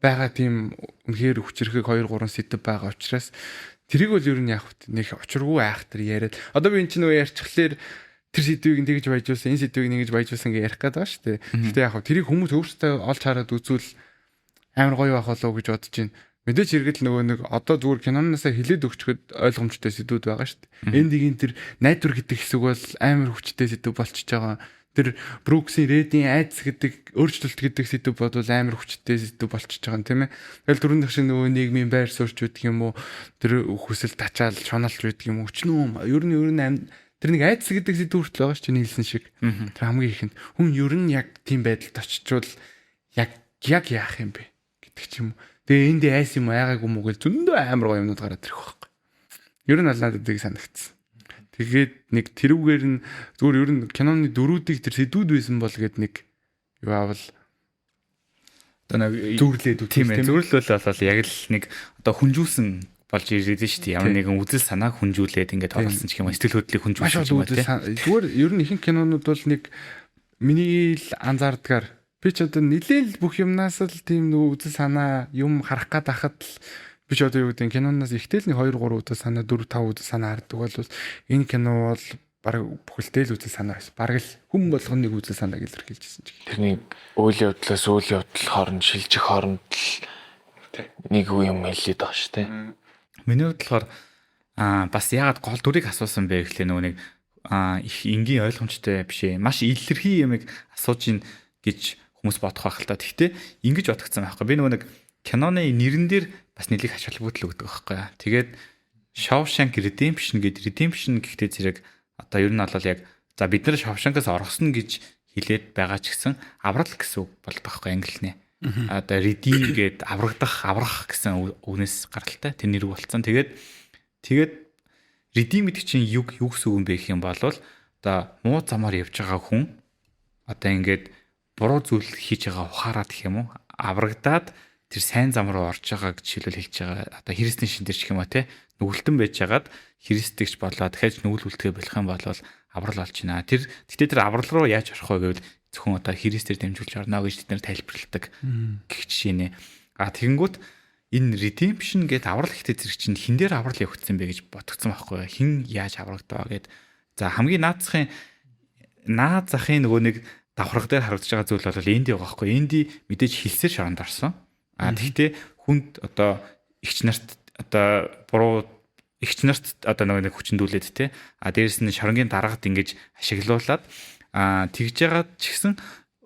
байгаа тийм үнэхээр хүчрэхэг 2 3 сэдэв байгаа учраас тэрийг бол ер нь яг нэг учиргүй айхтар яриад одоо би эн чинь нөгөө ярьчихлаар тэр сэдвийг нь тэгж баяжуулсан, энэ сэдвийг нэгж баяжуулсан гэж ярих гээд байгаа шүү дээ. Гэхдээ яг тэрийг хүмүүс өөрсдөө олж хараад үзвэл амар гоё байх болов уу гэж бодож байна. Мэдээч хэрэг л нөгөө нэг одоо зүгээр киноноосаа хилээд өгчөхөд ойлгомжтой сэдвүүд байгаа шүү дээ. Эндигийн тэр найдвар гэдэг хэсэг бол амар хүчтэй сэдв болчихж байгаа. Тэр Бруксийн Редийн айдас гэдэг өөрчлөлт гэдэг сэдв бодвол амар хүчтэй сэдв болчихж байгаа юм, тийм ээ. Тэгэл түрүүнийх шиг нөгөө нийгмийн байр суурьч байдаг юм уу, тэр хүсэл тачаал шоналж байдаг юм уу, өчнөө ер нь тэр нэг айдас гэдэг сэдв хүртэл байгаа шүү дээ, нийлсэн шиг. Тэр хамгийн ихэнд хүн ер нь яг тийм байдалд очичвол яг яг яах юм бэ гэдэг ч юм уу. Тэгээ энд айс юм айгаагүй юм уу гэж зөндөө амар гоё юмнууд гараад ирэх байхгүй. Ер нь алнаад гэдгийг санагдсан. Тэгээд нэг тэрүүгээр нь зүгээр ер нь киноны дөрүүдийг тэр сэдвүүд байсан бол гэд нэг юу аавал одоо нэг зүрлээд үзсэн, тийм ээ, зүрлэл бол яг л нэг одоо хүнжүүлсэн болж ирээд шүү дээ. Ямар нэгэн үзэл санааг хүнжүүлээд ингээд оруулсан ч юм уу, сэтгэл хөдлөлийг хүнжүүлсэн ч юм уу, тийм. Зүгээр ер нь ихэнх кинонууд бол нэг миний л анзаардгаар би ч одоо нилээл бүх юмнаас л тийм нөгөө үзэл санаа юм харах гад ахад л би ч одоо юу гэдэг киноноос ихтэй л нэг 2 3 үзэл санаа, 4 5 үзэл санаа хардаг бол энэ кино бол баг бүхэлдээ л үзэл санаа байсан. Бараг л хүн болгоно нэг үзэл санааг илэрхийлжсэн ч гэх. Тэрний үйл явдлаас үйл явдал хооронд шилжих хооронд л нэг юм хэлээд байгаа шүү дээ. Миний хувьд болохоор бас яагаад гол дүрийг асуусан бэ гэхлээр нөгөө нэг их энгийн ойлгомжтой биш ээ. Маш илэрхий юмыг асууж ийн гэж хүмүүс бодох байх л та. Гэхдээ ингэж бодогдсон байхгүй. Би нөгөө нэг киноны нэрэн дээр бас нэлийг ач холбогдол өгдөг байхгүй. Тэгээд Shawshank Redemption гэдэг, Redemption гэхдээ зэрэг одоо ер нь бол яг за бид нар Shawshank-аас оргосно гэж хэлээд байгаа ч гэсэн аврал гэсэн үг болдог байхгүй англиний. Одоо redeem гээд аврагдах, аврах гэсэн үгнээс гаралтай тэр нэр болцсон. Тэгээд redeem гэдэг чинь юу юу гэсэн үг юм бэ гэх юм бол одоо муу замаар явж байгаа хүн одоо ингээд буруу зүйл хийж байгаа ухаарад гэх юм уу, аврагдаад тэр сайн зам руу орж байгаа гэж жишээлбэл хэлж байгаа. Одоо Христийн шин дээр ч гэх юм уу, те, нүгэлтэн байж хагаад Христэгч болоод дахиад нүгэл үлдэхэ болох юм бол аврал болж байна. Тэр гэтээ тэр аврал руу яаж орох вэ гэвэл зөвхөн одоо Христээр дамжуулж орно гэж тэд нар тайлбарладаг гэх жишээ нэ. А тэгэнгүүт энэ redemption гэдэг аврал ихтэй зэрэг чинь хин дээр аврал явагдсан бэ гэж бодогдсон байхгүй. Хин яаж аврагдав гэд. За, хамгийн наацхын наад захын нөгөө нэг давхарга дээр харагдаж байгаа зүйл бол Энди байгаа байхгүй. Энди мэдээж хилсээр шоронд орсон. А тэгтээ хүнд одоо эгч нарт одоо буруу эгч нарт одоо нөгөө нэг хүчндүүлээд те. А дээрэс нь шоронгийн дарагд ингэж ашиглуулад тэгж яагаад ч гэсэн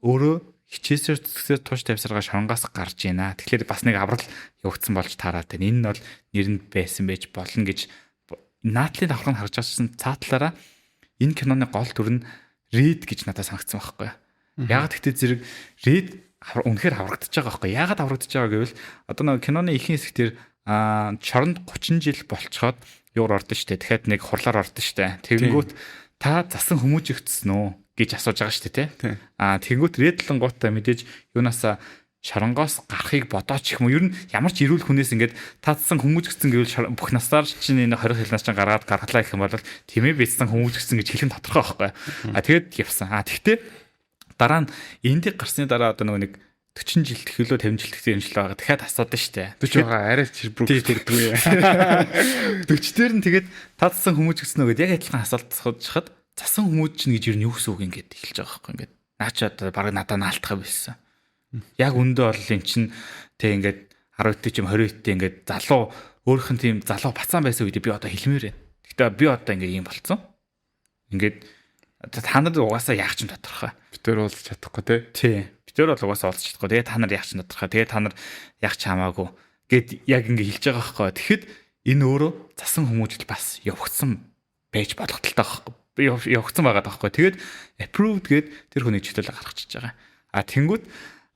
өөрөө хичээсээр зүтгсээр туш тавьсаргаа шоронгоос гарч ийна. Тэгэхээр бас нэг аврал явагдсан болж таарад байна. Энэ нь бол нэрэнд байсан байж болно гэж наадлын давхарга нь харж байгаасэн цаатлаараа энэ киноны гол дүр нь Ред гэж надад санагдсан байхгүй. Яагаад гэхдээ зэрэг Ред үнэхээр аврагдчихж байгаа байхгүй. Яагаад аврагдчихж байгаа гэвэл одоо нэг киноны ихэнх хэсэг тэр шоронд 30 жил болцоход юур ордон штэ. Дахиад нэг хурлаар ордон штэ. Тэгэнгүүт та засан хүмүүжигдсэн үү гэж асууж байгаа штэ, тий. Тэгэнгүүт Ред лонгуудаа мэдээж юунаасаа шоронгоос гарахыг бодооч юм уу? Ер нь ямар ч эрүүл хүнээс ингээд таацсан хүмүүжигдсэн гэвэл бүх насаар чинь энэ 20 хэлнээс чинь гаргаад гаргалаа гэх юм бол тийм ээ, бийцсэн хүмүүжигдсэн гэж хэлэх нь тодорхой байхгүй. А тэгээд явсан. А тэгтээ дараа нь эндийг гарсны дараа одоо нөгөө нэг 40 жил тэхэлөө 50 жил тэгсэн юм шиг байгаа. Дахиад асуудаг штэ. 40 байгаа арай ч бүрх төрдгөө. 40 дээр нь тэгээд таацсан хүмүүжигдсэн үү гэдээ яг адилхан асуулт асуужхад засан хүмүүжин гэж ер нь юу гэсэн үг ингээд эхэлж байгаа байхгүй ингээд. Наа чи одоо баг надаа наалтах байсан. Яг үндэ бол эн чин тэг ингээд 10 ч юм 20 т ингээд залуу өөрөх нь тийм залуу бацаан байсан үед би одоо хэлмээр байна. Гэхдээ би одоо ингээд ийм болцсон. Ингээд та нар угаасаа яах ч тодорхой. Бид тэр уулзах чадахгүй те. Тий. Бид тэр бол угаасаа уулзах чадахгүй. Тэгээ та нар яах ч тодорхой. Тэгээ та нар яах ч хамаагүй гэд яг ингээд хэлж байгаа байхгүй. Тэгэхэд энэ өөрөө засан хүмүүжил бас явагдсан байж болохталтай байхгүй. Явагдсан байгаа байхгүй. Тэгээд approved гэд тэр хүнийг чөлөөлө гаргачихж байгаа. А тэнгүүд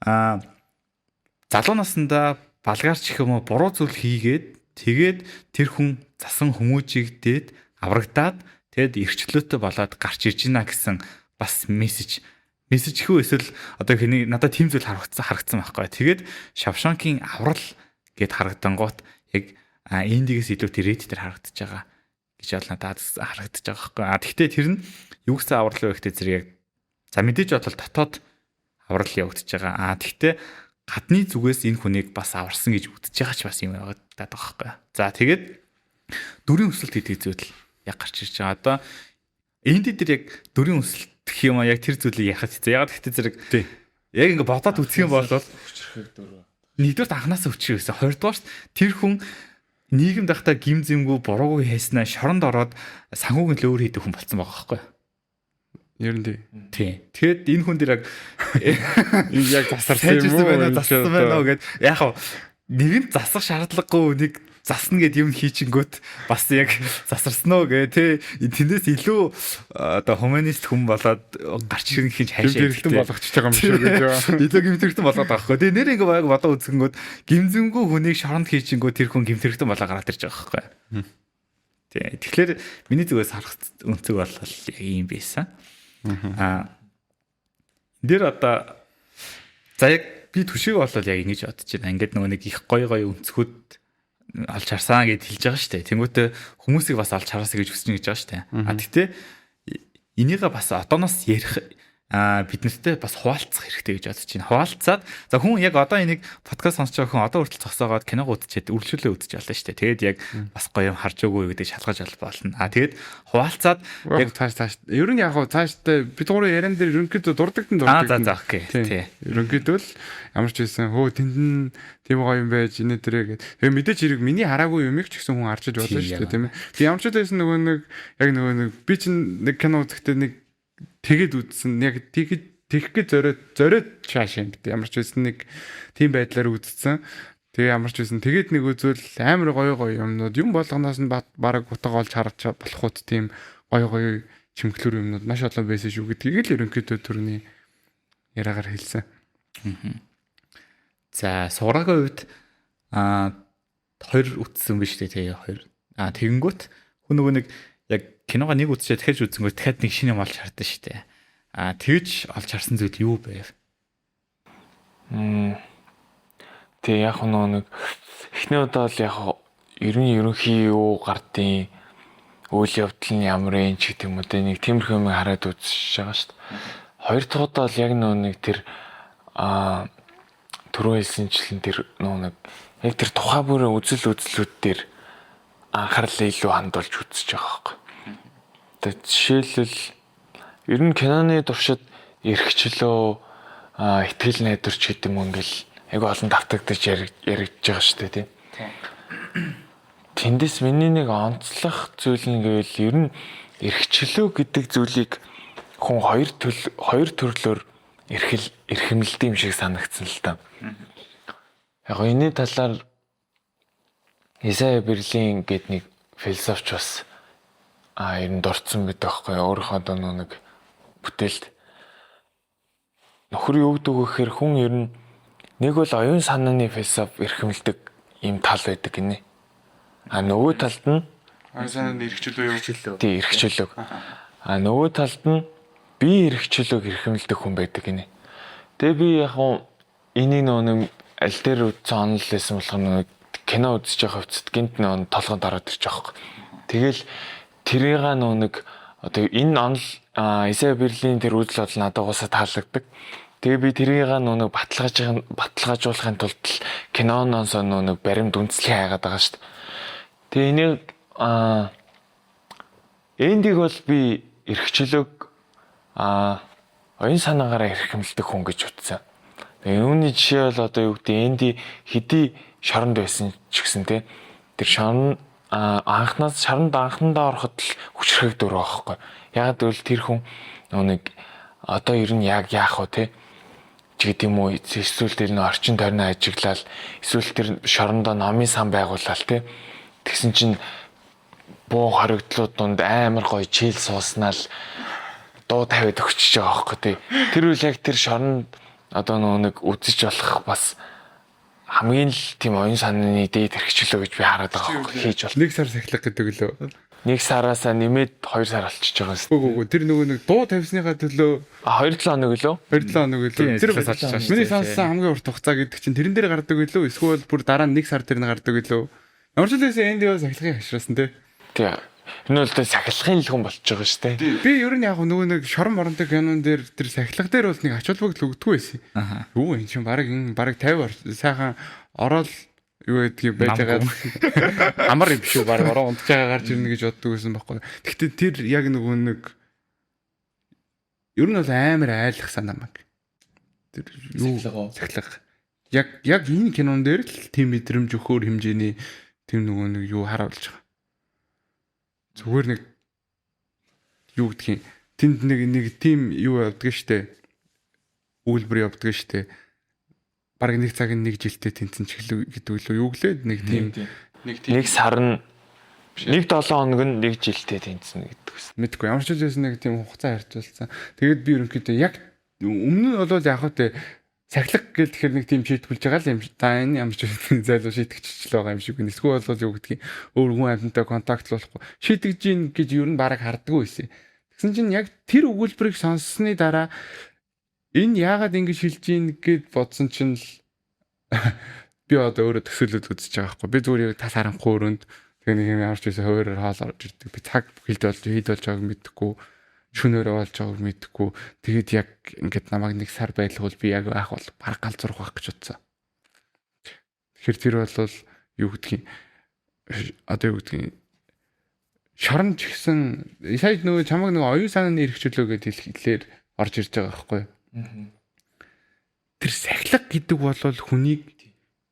залуу насндаа балгаарч их юм уу буруу зүйл хийгээд тэгээд тэр хүн засан хүмүүжигдээд аврагдаад тэгээд эрхчлөөтэй болоод гарч ирж байна гэсэн бас мессеж хүү эсвэл одоо хэний надад тийм зүйл харагдсан байхгүй. Тэгээд Шавшанкийн аврал гэд харагдангуут яг Эндигээс илүү тэр Рита дээр харагдаж байгаа гэж бол надад харагдаж байгаа байхгүй. Гэхдээ тэр нь юу гэсэн аврал вэ гэхдээ зэрэг яг за мэдээж бодвол дотоод аврал явагдаж байгаа. Гэхдээ гадны зүгээс энэ хүнийг бас аварсан гэж үзэж байгаа ч бас юм явагдаад байгаа байхгүй. За тэгээд дүрийн өсөлт гэдэг зүйл яг гарч ирж байгаа. Одоо Энди дээр яг дүрийн өсөлт гэх юм аа яг тэр зүйлийг яхад хэцүү. Яг гэхдээ зэрэг яг ингээ бодоод үзэх юм бол нэгдүгээр анханасаа хүчрэх байсан. Хоёрдугаарт тэр хүн нийгэм дахта гим зэмгүй буруугүй хайснаа шоронд ороод санхүүгийн л өөр хийдэг хүн болцсон байгаа байхгүй юу? Ер нь тий. Тий. Тэгэхэд энэ хүн дээр яг энэ яг засарсан юм уу? Байна зассан байна уу гэд яг хав нэгэнт засах шаардлагагүй нэг засна гэд юм хийчингүүт бас яг засарсан уу гэ тий тэндээс илүү одоо хуманист хүн болоод гарч ирэх юм хайшаа гэмтэрхтэн болгочихж байгаа юм шиг гэж байна. Илүү гэмтэрхтэн болоод байгаа байхгүй. Тэгээ нэр ингээ баг бодоо үзэнгүүт гимзэнгүү хүнийг шоронд хийчингүү тэр хүн гэмтэрхтэн болоо гараад ирж байгаа байхгүй. Тий. Тэгэхээр миний зүгээс харах өнцөг бол яг ийм байсан. Аа энэ дээр одоо за яг би түшиг болол яг ингэж бодож байна. Ингээд нөгөө нэг их гоё гоё өнцгүүд олж харсан гэд хэлж байгаа шүү дээ. Тэнгүүтээ хүмүүсийг бас олж хараасаа гэж хүсэж гэж байгаа шүү дээ. А тэгтээ энийгээ бас одооноос ярих бид нартэй бас хуваалцах хэрэгтэй гэж бодож байна. Хуваалцаад за хүн яг одоо энийг подкаст сонсож байгаа хүн одоо хүртэл зогсоогоод киног үзчихэд үргэлжлүүлээ үзэж болно шүү дээ. Тэгээд яг бас гоё юм харж өгөө гэдэг шалгаж болно. А тэгээд хуваалцаад яг цааш ер нь яг цааштай бид гурав яриан дээр ерөнхийдөө дурдагдан дурдагдан. За окей. Тий. Ерөнхийдөө л ямар ч байсан хөө тэнд нь тийм гоё юм байж инээ тэрэ гэд. Тэгээ мэдээч хэрэг миний хараагүй юмыг ч гэсэн хүн харж иж болно шүү дээ, тийм ээ. Тэг ямар ч байсан нөгөө нэг яг нөгөө нэг би чинь нэг кино үзэхдээ нэг тэгэд үзсэн. Яг тэгэх гэж зориод чааш юм бит. Ямар ч байсан нэг тийм байдлаар үзсэн. Тэгээ ямар ч байсан тэгээд нэг үзвэл амар гоё гоё юмнууд юм болгоноос нь бараг утга олж харж болохуд тийм гоё гоё чимхлэр юмнууд маш олон байсан шүү гэдгийг л ерөнхийдөө түрүүний яриагаар хэлсэн. За сураагийн хувьд хоёр үтсэн биш үү тэгээ хоёр. Тэгэнгүүт хүн нөгөө нэг яг киногоо нэг үзчихэд дахиж үзэнгүүт дахиад нэг шинэ юм олж хардсан шүү дээ. Тэгж олж харсан зүйл юу байв? Тэг яг нөгөө нэг эхний удаа л яг ер нь ерөнхий юу гардын үйл явдал нь ямар юм ч гэдэг юм уу те нэг тиймэрхүү юм хараад үзчихэж байгаа шүү дээ. Хоёр дахь удаа л яг нөгөө нэг тэр түрүү хэлсэнчлэн тэр нөгөө нэг яг тэр тухай бүрийн үзэл үзлүүд дээр анхаарлаа илүү хандуулж үзэж байгаа байхгүй. Тэгээ жишээлбэл ер нь киноны туршид эрхчлөө итгэл найдвар ч гэдэг юм ингээл айгүй олон давтагдаж яригдж байгаа шүү дээ тийм. Тэндээс миний нэг онцлох зүйл нь гэвэл ер нь эрхчлөө гэдэг зүйлийг хүн хоёр төрлөөр эрхэмлдэг юм шиг санагдсан л та. Яг энэний талаар Исайя Берлин гээд нэг философч бас ер нь дурдсан байдаг байхгүй өөрийнхөө одоо нэг бүтээлд нөхөр юу гэдэг вэ гэхээр хүн ер нь нэг бол оюун санааны философи эрхэмлдэг ийм тал байдаг гинэ. А нөгөө талд нь оюун санааны эрхчлөө юу? Тий, эрхчлөөг. А нөгөө талд нь бие эрхчлөөг эрхэмлдэг хүн байдаг гинэ. Тэгээ би яг энийг нөгөө нэг аль дээр үзсэн онол байсан болохоор нөгөө кино үзэж байгаа хувьцад гинт нөгөө толгойд ороод ирж байгаа байхгүй. Тэгэл тэрийг нөгөө нэг одоо энэ онол Исайя Берлин тэр үзэл бодол надад угаасаа таалагддаг. Тэгээ би тэрийг нөгөө баталгаажуулахын тулд киноноос нөгөө нэг баримт үндэслэх хайгаад байгаа шүү дээ. Тэгээ энийг эндийг бол би эрхчлөөг оюун санаагаараа эрхэмлдэг хүн гэж утсан. Тэгээ үүний жишээ бол одоо юу гэдэг энди хэдий шоронд байсан ч гэсэн те тэр шорон анхнаас шоронд анхандаа ороход л хүчрхэг дүр байхгүй. Яг гэвэл тэр хүн нэг одоо ер нь яг яах вэ те ч гэдэг юм уу эсвэл тэр нөө орчин тойрноо ажиглал эсвэл тэр шорондоо номын сан байгууллаа те тэгсэн чинь буу хоригдлууд дунд амар гоё чийл сууснаа л дуу тавиад өгчөж байгаа байхгүй тий. Тэр үл яг тэр шоронд одоо нөгөө нэг үзэж болох бас хамгийн л тийм оюун санааны дээд хэрэгчлөө гэж би хараад байгаа байхгүй хийж бол. Нэг сар сахилга гэдэг лөө. Нэг сараасаа нэмээд 2 сар болчихж байгаа юм. Үгүй тэр нөгөө нэг дуу тавьсныхаа төлөө 2-7 хоног лөө. 2-7 хоног лөө. Тэр миний сонссон хамгийн урт хугацаа гэдэг чинь тэрэн дээр гардаг үлээ эсвэл бүр дараа нь 1 сар тэр нь гардаг үлээ. Ямар ч л байсан Энди бол сахилгын хашраасан те. Тий. Энэ бол тэ сахилгын л хүн болчихж байгаа шүү дээ. Би ер нь яг нөгөө нэг шорон моронтой кинон дээр тэр сахилга дээр бол нэг ач холбогдол өгдөггүй байсан. Юу энэ чинь бараг энэ бараг 50 сайхан ороод юу гэдгийг байж байгаа амар юм шүү бараг ороо унтж байгаа гарч ирнэ гэж боддог байсан байхгүй. Гэхдээ тэр яг нөгөө нэг ер нь бол амар айлгсан намайг. Тэр юу сахилга. Яг энэ кинон дээр л тийм мэдрэмж өгөхөр хэмжээний тийм нөгөө нэг юу харуулж байгаа. Зүгээр нэг юу гэдгийг тэнд нэг тийм юу явдаг штэ. Үйлбэр явдаг штэ. Бараг нэг цаг нэг жилдээ тэнцэн ч гэдэг лөө юу гэлээ нэг тийм нэг сар нь нэг 7 хоног нь нэг жилдээ тэнцэн гэдэг үс. Мэдгүй ямар ч үл нэг тийм хугацаа харьцуулсан. Тэгээд би ерөнхийдөө яг өмнө нь бол яг хөө сахилга гэл тэгэхээр нэг тийм шийтгүүлж байгаа л юм. Та энэ ямар ч зайлуу шийтгэжчлээ байгаа юм шиг байна. Эсвэл бол юу гэдгийг өөр хүн амьтантай контактлуулахгүй шийтгэж гин гэж ер нь бараг хардггүй байсан. Тэгсэн чинь яг тэр өгүүлбэрийг сонссны дараа энэ яагаад ингэж хэлж гин гэд бодсон чинь л би одоо өөрөө төсөөлөд үзэж байгаа байхгүй. Би зүгээр яг тас харанхуй өрөөнд тэгээ нэг юм ямар ч байсан хуваараар хоол орж ирдэг. Би цаг хэлд болж хэд болж байгааг мэдэхгүй, шөнөөрөө болж байгааг мэдэхгүй. Тэгээд яг ингээд намайг нэг сар байлгуул би яг байх бол бараг галзуурах байх гэж бодсон. Тэгэхээр тэр бол юу гэдгийг одоо юу гэдгийг шорон ч гэсэн сая нөгөө чамаг нөгөө оюун санааны эрхчлөө гэдээ хэлэхлээр орж ирж байгаа байхгүй юу? Тэр сахилга гэдэг бол хүнийг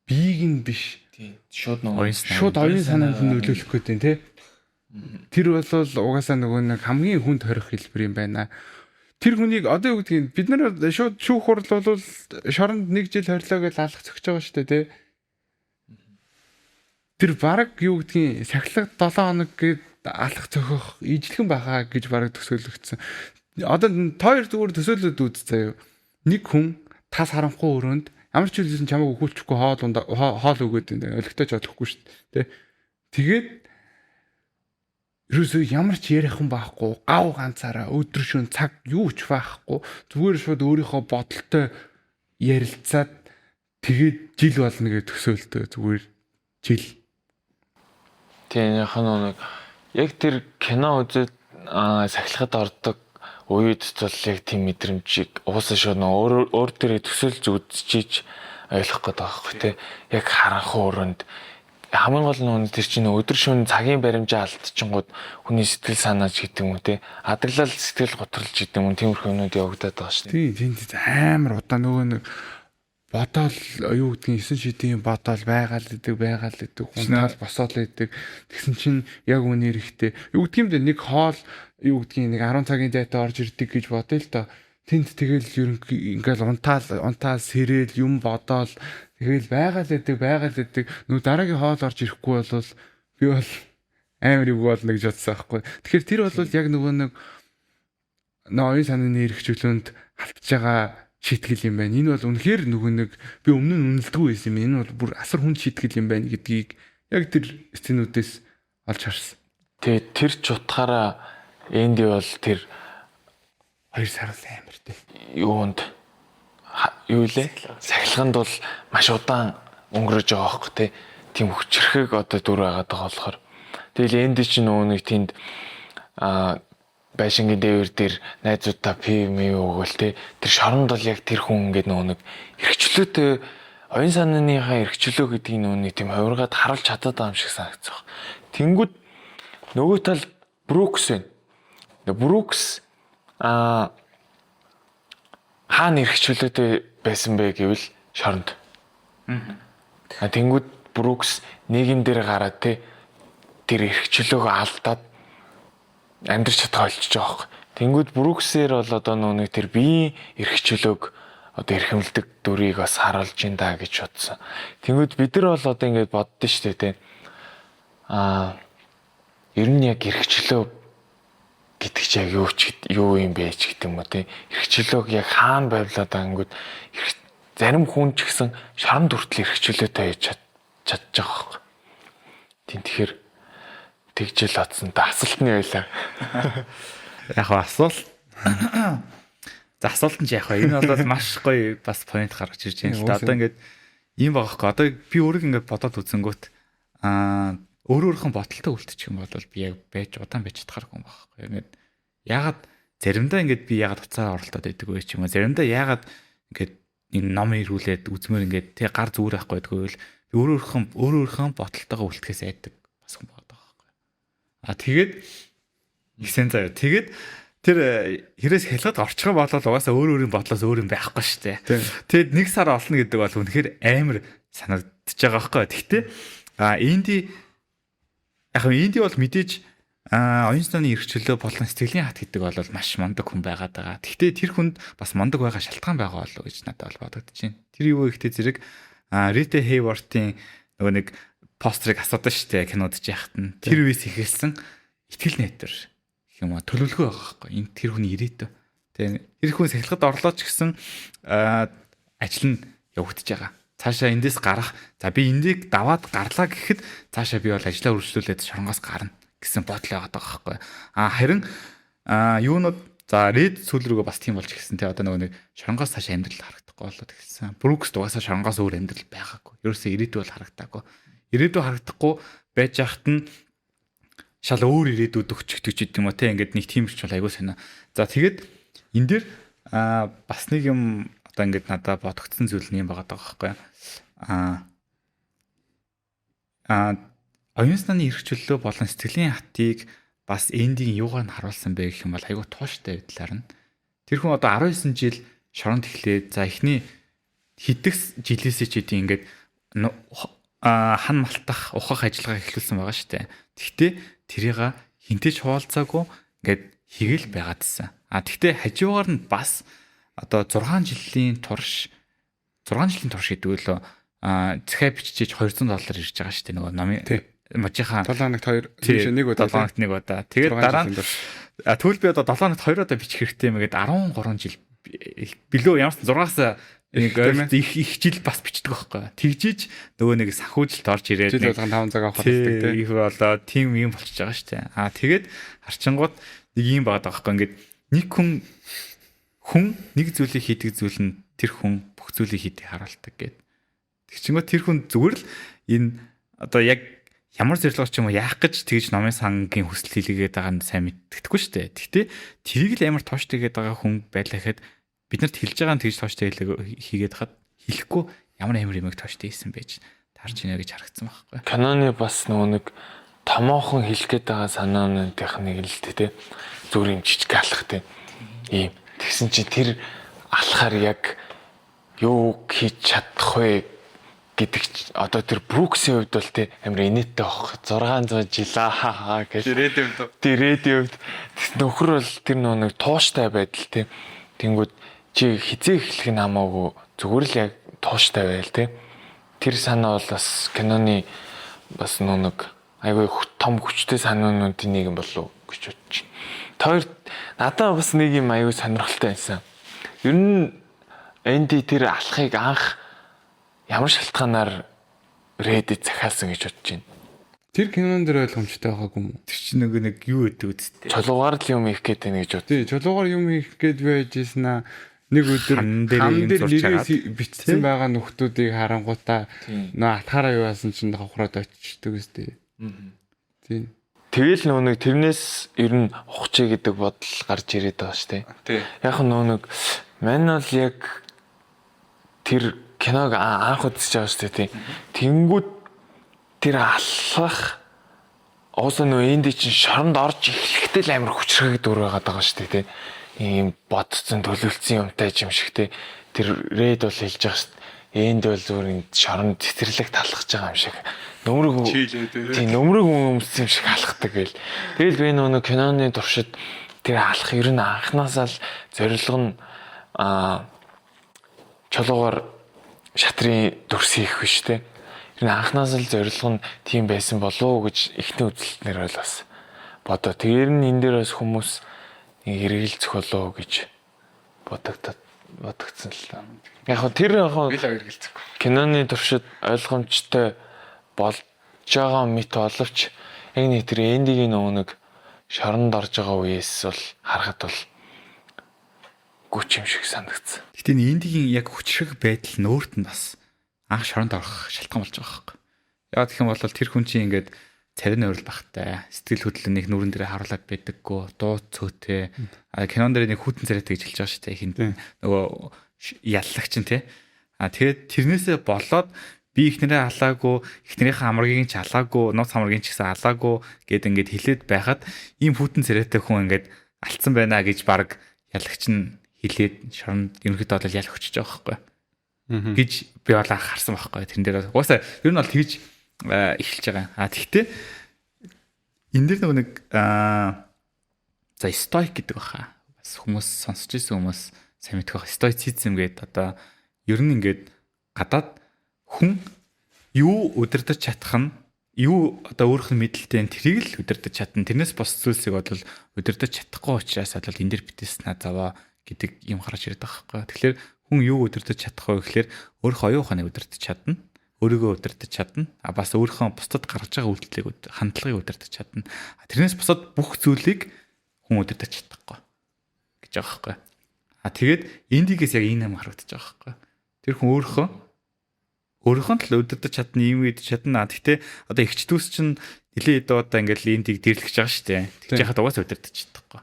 биеийг нь биш. Шууд шууд оюун санаанд нь нөлөөлөх гэдэг тий. Тэр бол угаасаа нөгөө нэг хамгийн хүнд хорих хэлбэр юм байна. Тэр хүнийг одоо юу гэдгийг бид нар шууд шүүх хурал бол шоронд нэг жил хорилоо гэж алах зөгч байгаа шүү дээ тий. Тэр бараг юу гэдгийг сахилга 7 хоног гээд алах зөхөх ижлэгэн байхаа гэж бараг төсөөлөгдсөн. Одоо та хоёр зүгээр төсөөлөд үз заяа. Нэг хүн тас харанхуй өрөөнд ямар ч зүйлсэн чамайг өхүүлчихгүй хоол хоол өгөөд байна. Олигтойч олохгүй шүү дээ. Тэгээд ерөөсөө ямар ч ярих хүн байхгүй, гав ганцаараа өдөр шөнө цаг юу ч байхгүй, зүгээр шууд өөрийнхөө бодолтой ярилцаад тэгээд жил болно гэж төсөөлтөө зүгээр жил. Тийм яг нэг яг тэр кино үзээд сахилахад ордог үед бол яг тийм мэдрэмжийг уусаа шууд нөө өөр дээрээ төсөөлж үзчихийж ойлгох гээд байгаа байхгүй тий. Яг харанхуй өрөөнд хамгийн гол нь тэр чинь өдөр шөнө цагийн баримжаа алдчихгууд хүний сэтгэл санаач гэдэг юм уу тий. Адарлал сэтгэл готролж гэдэг юм уу тиймэрхүү юмнууд явагдаад байгаа шүү дээ. Тийм тийм амар удаа нөгөө нэг бодоол юу гэдгийг 9 шидийн бодоол байгаал гэдэг байгаал гэдэг унтаал босоол гэдэг. Тэгсэн чинь яг үнэ эрэхтэй. Юу гэдгийг юм бэ нэг хоол юу гэдгийг нэг 10 цагийн дайтай орж ирдэг гэж бодъё л доо. Тэнд тэгэл ерөнхий ингээл унтаал сэрэл юм бодоол тэгэл байгаал гэдэг байгаал гэдэг. Нүү дараагийн хоол орж ирэхгүй бол би бол амар юу болно гэж бодсон байхгүй. Тэгэхээр тэр бол яг нөгөө нэг оюун санааны эрх чөлөөнд халтж байгаа шийтгэл юм байна. Энэ бол үнэхээр нөгөө нэг би өмнө нь үнэлдэггүй байсан юм. Энэ бол бүр асар хүнд шийтгэл юм байна гэдгийг яг тэр сценүүдээс олж харсан. Тэгээ тэр ч утгаараа Энди бол тэр 2 сар л амар тий. Юунд юу лээ? Сахилганд бол маш удаан өнгөрөж байгаа хөөхгүй тий. Тийм хүчрэхэг одоо дүр байгаад байгаа болохоор. Тэгэл Энди ч нөгөө нэг тэнд байшингийн дээвэр дээр найзуудаа пив мэв өгөөл те. Тэр шоронд бол яг тэр хүн ингээд нөгөө нэг эрхчлөөтэй оюун санааныхаа эрхчлөө гэдгийг нөгөө нэг тийм хувиргаад харуулж чадаад байгаа юм шиг санагдсан. Тэнгүүд нөгөө тал Брукс байна. Брукс хаана эрхчлөөтэй байсан бэ гэвэл шоронд. Тэнгүүд Брукс нийгэм дээр гараад те тэр эрхчлөөгөө алдаад амьдрч чадгаа болчихж байгаа байхгүй. Тэнгүүд Бруксээр бол одоо нөгөө нэг тэр биеийн эрхчлөөг одоо эрхэмлдэг дүрийг бас харуулж ин да гэж бодсон. Тэнгүүд бид нар бол одоо ингэж боддоо шүү дээ те. Ер нь яг эрхчлөө гэдэг чи яг юу ч юу юм бэ ч гэдэг юм уу те. Эрхчлөөг яг хаана байвлаад ангууд зарим хүн ч гэсэн шоронд хүртэл эрхчлөөтэй хийж чадж байгаа байхгүй. Тийм тэгэхээр тэгжэл бодсон та асуулт нь байлаа. Яг хаа асуулт. За асуулт нь яг хаа энэ бол маш гоё бас point гаргаж ирж байна л да. Одоо ингээд ийм байгаа хөөе. Одоо би өөрийг ингээд бодоод үзэнгүүт өөр өөрийнхөө бодолтой үлдчих юм бол би яг байж удаан байж чадхааргүй юм байхгүй. Ингээд яагаад заримдаа ингээд би яагаад уцаар оролдоод байдаг вэ ч юм уу. Заримдаа яагаад ингээд энэ ном ирүүлээд үзмээр ингээд тэг гар зүгээр байхгүй байдгүй бол би өөр өөрийнхөө бодолтойгоо үлдэхээс айдаг бас хүн байгаа байхгүй. А тэгээд ихсэн заяа. Тэгээд тэр хэрээс хялгад орчих юм бол угаасаа өөр өөрийн бодлоос өөр юм байхгүй шүү дээ. Тэгэд нэг сар олно гэдэг бол үнэхээр амар санагдчихж байгаа байхгүй. Гэхдээ Энди яг Энди бол мэдээж оюун санааны эрх чөлөө болон сэтгэлийн хат гэдэг бол маш мундаг хүн байгаад байгаа. Гэхдээ тэр хүнд бас мундаг байгаа шалтгаан байгаа болов уу гэж надад бол бодогдож байна. Тэр юу ихтэй зэрэг Рита Хейвортын нөгөө нэг постерыг асуудаг шүү дээ кинод яхад нь. Тэр үеэс эхэлсэн итгэл найдвар гэх юм уу төлөвлөгөө байгаа байхгүй. Энэ тэр хүний ирээдүй. Тэгээ тэр хүн сахилгад орлоо ч гэсэн ажил нь явагдаж байгаа. Цаашаа эндээс гарах, за би эндийг даваад гарлаа гэхэд цаашаа би бол ажлаа үргэлжлүүлээд шоронгоос гарна гэсэн бодол байгаад байгаа байхгүй. А харин юунууд за Ред сүүл рүүгээ бас тийм болж ирсэн те одоо нөгөө нэг шоронгоос цаашаа амьдрал харагдахгүй болоод эхэлсэн. Брукс угаасаа шоронгоос өөр амьдрал байгаагүй. Ерөөсөө ирээдүй бол харагдаагүй. Ирээдүй харагдахгүй байж хахад нь шал өөр ирээдүйд өгчөгдөж идэм юм уу те ингээд нэг тийм ч бол айгүй сонио. За тэгээд энэ дэр бас нэг юм одоо ингээд надад бодогдсон зүйл нь юм байгаа даа байхгүй. А оюун санааны эрх чөлөө болон сэтгэлийн хатыг бас эндийн юугаар нь харуулсан бэ гэх юм бол айгүй тууштай байдлаар нь. Тэр хүн одоо 19 жил шоронд эхлээд за эхний хэдэх жилээсээ ч хэдий ингээд хан малтах ухах ажиллагаа эхлүүлсэн байгаа шүү дээ. Тэгтээ тэрийг хинтэж хуваалцаагүй ингээд хийгээл байгаадсэн. А тэгтээ хажуугаар нь бас одоо 6 жилийн турш 6 жилийн турш гэдэг лөө захиа бичиж $200 ирж байгаа шүү дээ нөгөө номын мужийнхаа 7 хоногт 2 нэг удаа 7 хоногт нэг удаа. Тэгээд дараа нь тэгвэл би одоо 7 хоногт 2 удаа бичих хэрэгтэй юм гээд 13 жил билүү ямар ч 6-аас нэг их их жил бас бичдэг байхгүй. Тэгжиж нөгөө нэг санхүүжилт орж ирээд жил болгон 5 цаг авах болдог тийм. Их болоо тийм юм болчихж байгаа шүү дээ. Аа тэгээд харчингууд нэг юм байгаа байхгүй. Ингээд нэг хүн нэг зүйлийг хийдэг зүйл нь тэр хүн бүх зүйлийг хийдэг харуулдаг гээд. Тэгчингөө тэр хүн зүгээр л энэ одоо яг ямар зорилгоор ч юм уу яах гэж тэгж номын сангийн хүсэл хийлгээд байгаа нь сайн мэддэхгүй шүү дээ. Гэхдээ тэрийг л амар тууштай хийгээд байгаа хүн байлаа гэхэд бид нарт хэлж байгаа нь тэгж тууштай хийгээд хад хэлэхгүй ямар амар юмыг тууштай хийсэн байж таарч ийнэ гэж харагдсан байхгүй. Киноны бас нөгөө нэг томоохон хэлэх гээд байгаа санаануудынх нэг л тэ зүгээр юм жижиг алах тэ. Ийм. Тэгсэн чинь тэр алхахаар яг юу хийж чадах вэ гэдэг одоо тэр Бруксийн хувьд бол тэ амар инээдтэй авах 600 жил аа гэж Ирээдүйд хувьд нөхөр бол тэр нөгөө нэг тууштай байдал тэ. Тэнгүүд чи хизээ эхлэх нь хамаагүй зүгээр л яг тууштай байл тэ. Тэр санаа бол бас киноны бас нөгөө нэг айгүй том хүчтэй санаануудын нэг юм болов гэж бодож байна. Тэр надад бас нэг юм айгүй сонирхолтой байсан. Ер нь Энди тэр алхахыг анх ямар шалтгаанаар Reddit захиалсан гэж бодож байна. Тэр кинон дээр ойлгомжтой байгаагүй юм уу? Тэр чинь нөгөө нэг юу гэдэг үсттэй. Чулуугаар л юм хийх гээд байна гэж бод. Тий, чулуугаар юм хийх гээд байж ийсэн аа. Нэг өдөр Хан дээр юм дээр зурж нэрээс агаад. бичсэн байгаа нөхдүүдийг харангуутаа нөө атгаараа юу яасан чинь хавхраад очичдөг үстэй. Тий. Тэгэл нөгөө нэг тэрнээс ер нь ухчээ гэдэг бодол гарч ирээд байгаа шүү дээ. Тий. Яг нөгөө нэг мань бол яг тэр киног анх үзэж байгаа шүү дээ тий. Тэнгүүд тэр алхах уусаа нөгөө энди чинь шоронд орж эхлэхдээ л амар хүчрхэг дүр байгаад байгаа шүү дээ тий. Ийм бодцсон төлөвлөсөн юмтай юм шиг тий. Тэр ред бол хэлж байгаа шүү дээ. Энд бол зүгээр энэ шоронд цэцэрлэг талхаж байгаа юм шиг. Нөмрөг тий нөмрөг өмссөн юм шиг алхдаг гээл. Тэгэл би нөгөө нэг киноны туршид тэр алах ер нь анхнаасаа л зорилго нь чулуугаар шатрын дүрс хийх биш те. Ер нь анхнаасаа л зорилго нь тийм байсан болов уу гэж эхний үзэлтнэр бол бас бодоо. Тэр нь энэ дээр бас хүмүүс нэг эргэлзэх болов уу гэж бодогдсон л та. Яг хөө тэр яг хөө Би л эргэлзэхгүй. киноны туршид ойлгомжтой болж байгаа мэт боловч яг нэг тэр эндигийн нөгөө нэг шоронд орж байгаа үеэс бол харахад бол гүч юм шиг санагдсан. Гэтэ энэ эндигийн яг хүчрэг байдал нь өөрт нь бас анх шоронд орох шалтгаан болж байгаа байхгүй. Яг гэх юм бол тэр хүн чинь ингээд царин ойрол бахтай, сэтгэл хөдлөл нэг нүрэн дээр харуулад байдаггүй, дуу цөөтэй. А кинон дээр нэг хүтэн царайтай гэж хэлж байгаа шүү дээ. Хин нөгөө яллагч нь те. А тэгээд тэрнээсээ болоод би эхнэрээ алаагүй, эхнэрийнхээ амаргийг ч алаагүй, нууц амаргийг ч гэсэн алаагүй гэд ингээд хэлээд байхад ийм хүтэн царайтай хүн ингээд алдсан байна гэж баг ялагч нь хэлээд шоронд ерөнхийдөө бол ял өчөж байгаа байхгүй гэж би бол анх харсан байхгүй тэрэн дээр. Угаасаа ер нь бол тэгж эхэлж байгаа. А тэгтээ энэ дэр нөгөө нэг за стоик гэдэг баха. Бас хүмүүс сонсч ирсэн хүмүүс сайн мэдэх байх. Стоицизм гэдэг одоо ер нь ингээд гадаад хүн юу удирдах чадах нь юу одоо өөрөх нь мэдлэлтэй тэрийг л удирдах чадна. Тэрнээс бус зүйлсийг бол удирдах чадахгүй учраас бол энэ дэр битээснаа заваа гэдэг юм гарч ирээд байгаа байхгүй. Тэгэхээр хүн юу удирдах чадах вэ гэхээр өөрийнхөө оюун ухааныг удирдах чадна, өөрийгөө удирдах чадна. А бас өөрийнхөө бусдад гаргаж байгаа үйлдэлийг хандлагыг удирдах чадна. Тэрнээс бусад бүх зүйлийг хүн удирдах чадахгүй гэж байгаа байхгүй. А тэгээд эндигээс яг энэ юм харагдаж байгаа байхгүй. Тэр хүн өөрийнхөө өөрийнхөө л удирдах чадна, юм идэж чадна. Гэхдээ одоо эгч дүүс чинь нилээ хэд удаа ингээл эндийг дэрлэгч байгаа шүү дээ. Тэгж яхад угаасаа удирдах чадахгүй.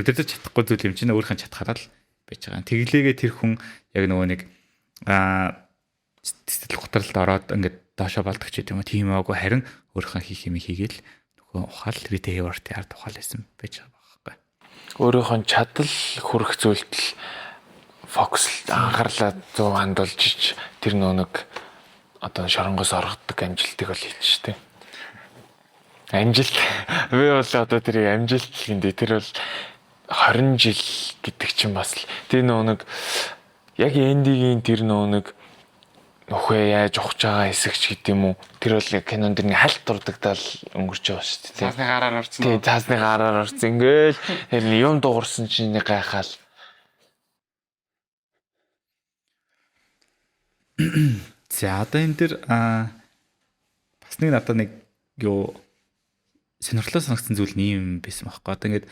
Удирдах чадахгүй зүйл юм чинь өөрийнхөө чадхаараа л байж байгаа. Тэглээгээ тэр хүн яг нөгөө нэг сэтгэл готролд ороод ингээд доошо болдог ч гэдэг юм уу. Тийм аагүй харин өөрийнхөө хийх юм хийгээл нөхөө ухаал Рита Хейвортын ард ухаал байсан байж байгаа байхгүй. Өөрийнхөө чадал хүрэх зүйлд л фокус анхаарлаа зөв хандуулж ич тэр нөө нэг одоо шоронгоос оргодог амжилтыг бол хийчих штэ. Амжилт би бол одоо тэрийг амжилт л гиндэ тэр бол 20 жил гэдэг чинь бас л тэр нөө нэг яг Эндигийн тэр нөө нэг нөхөө яаж ухаж байгаа хэсэг ч гэдэг юм уу. Тэр бол кинон дэр нэг хальт дурдагдаал өнгөрч байгаа шүү дээ. Цаасны гараар орсон. Тий, цаасны гараар орсон. Ингээл тэр юм дуурсан чинь нэг гайхаал. За одоо энэ дэр бас нэг надад нэг юу сонирхолтой санагдсан зүйл нь юм байсан байхгүй. Одоо ингээд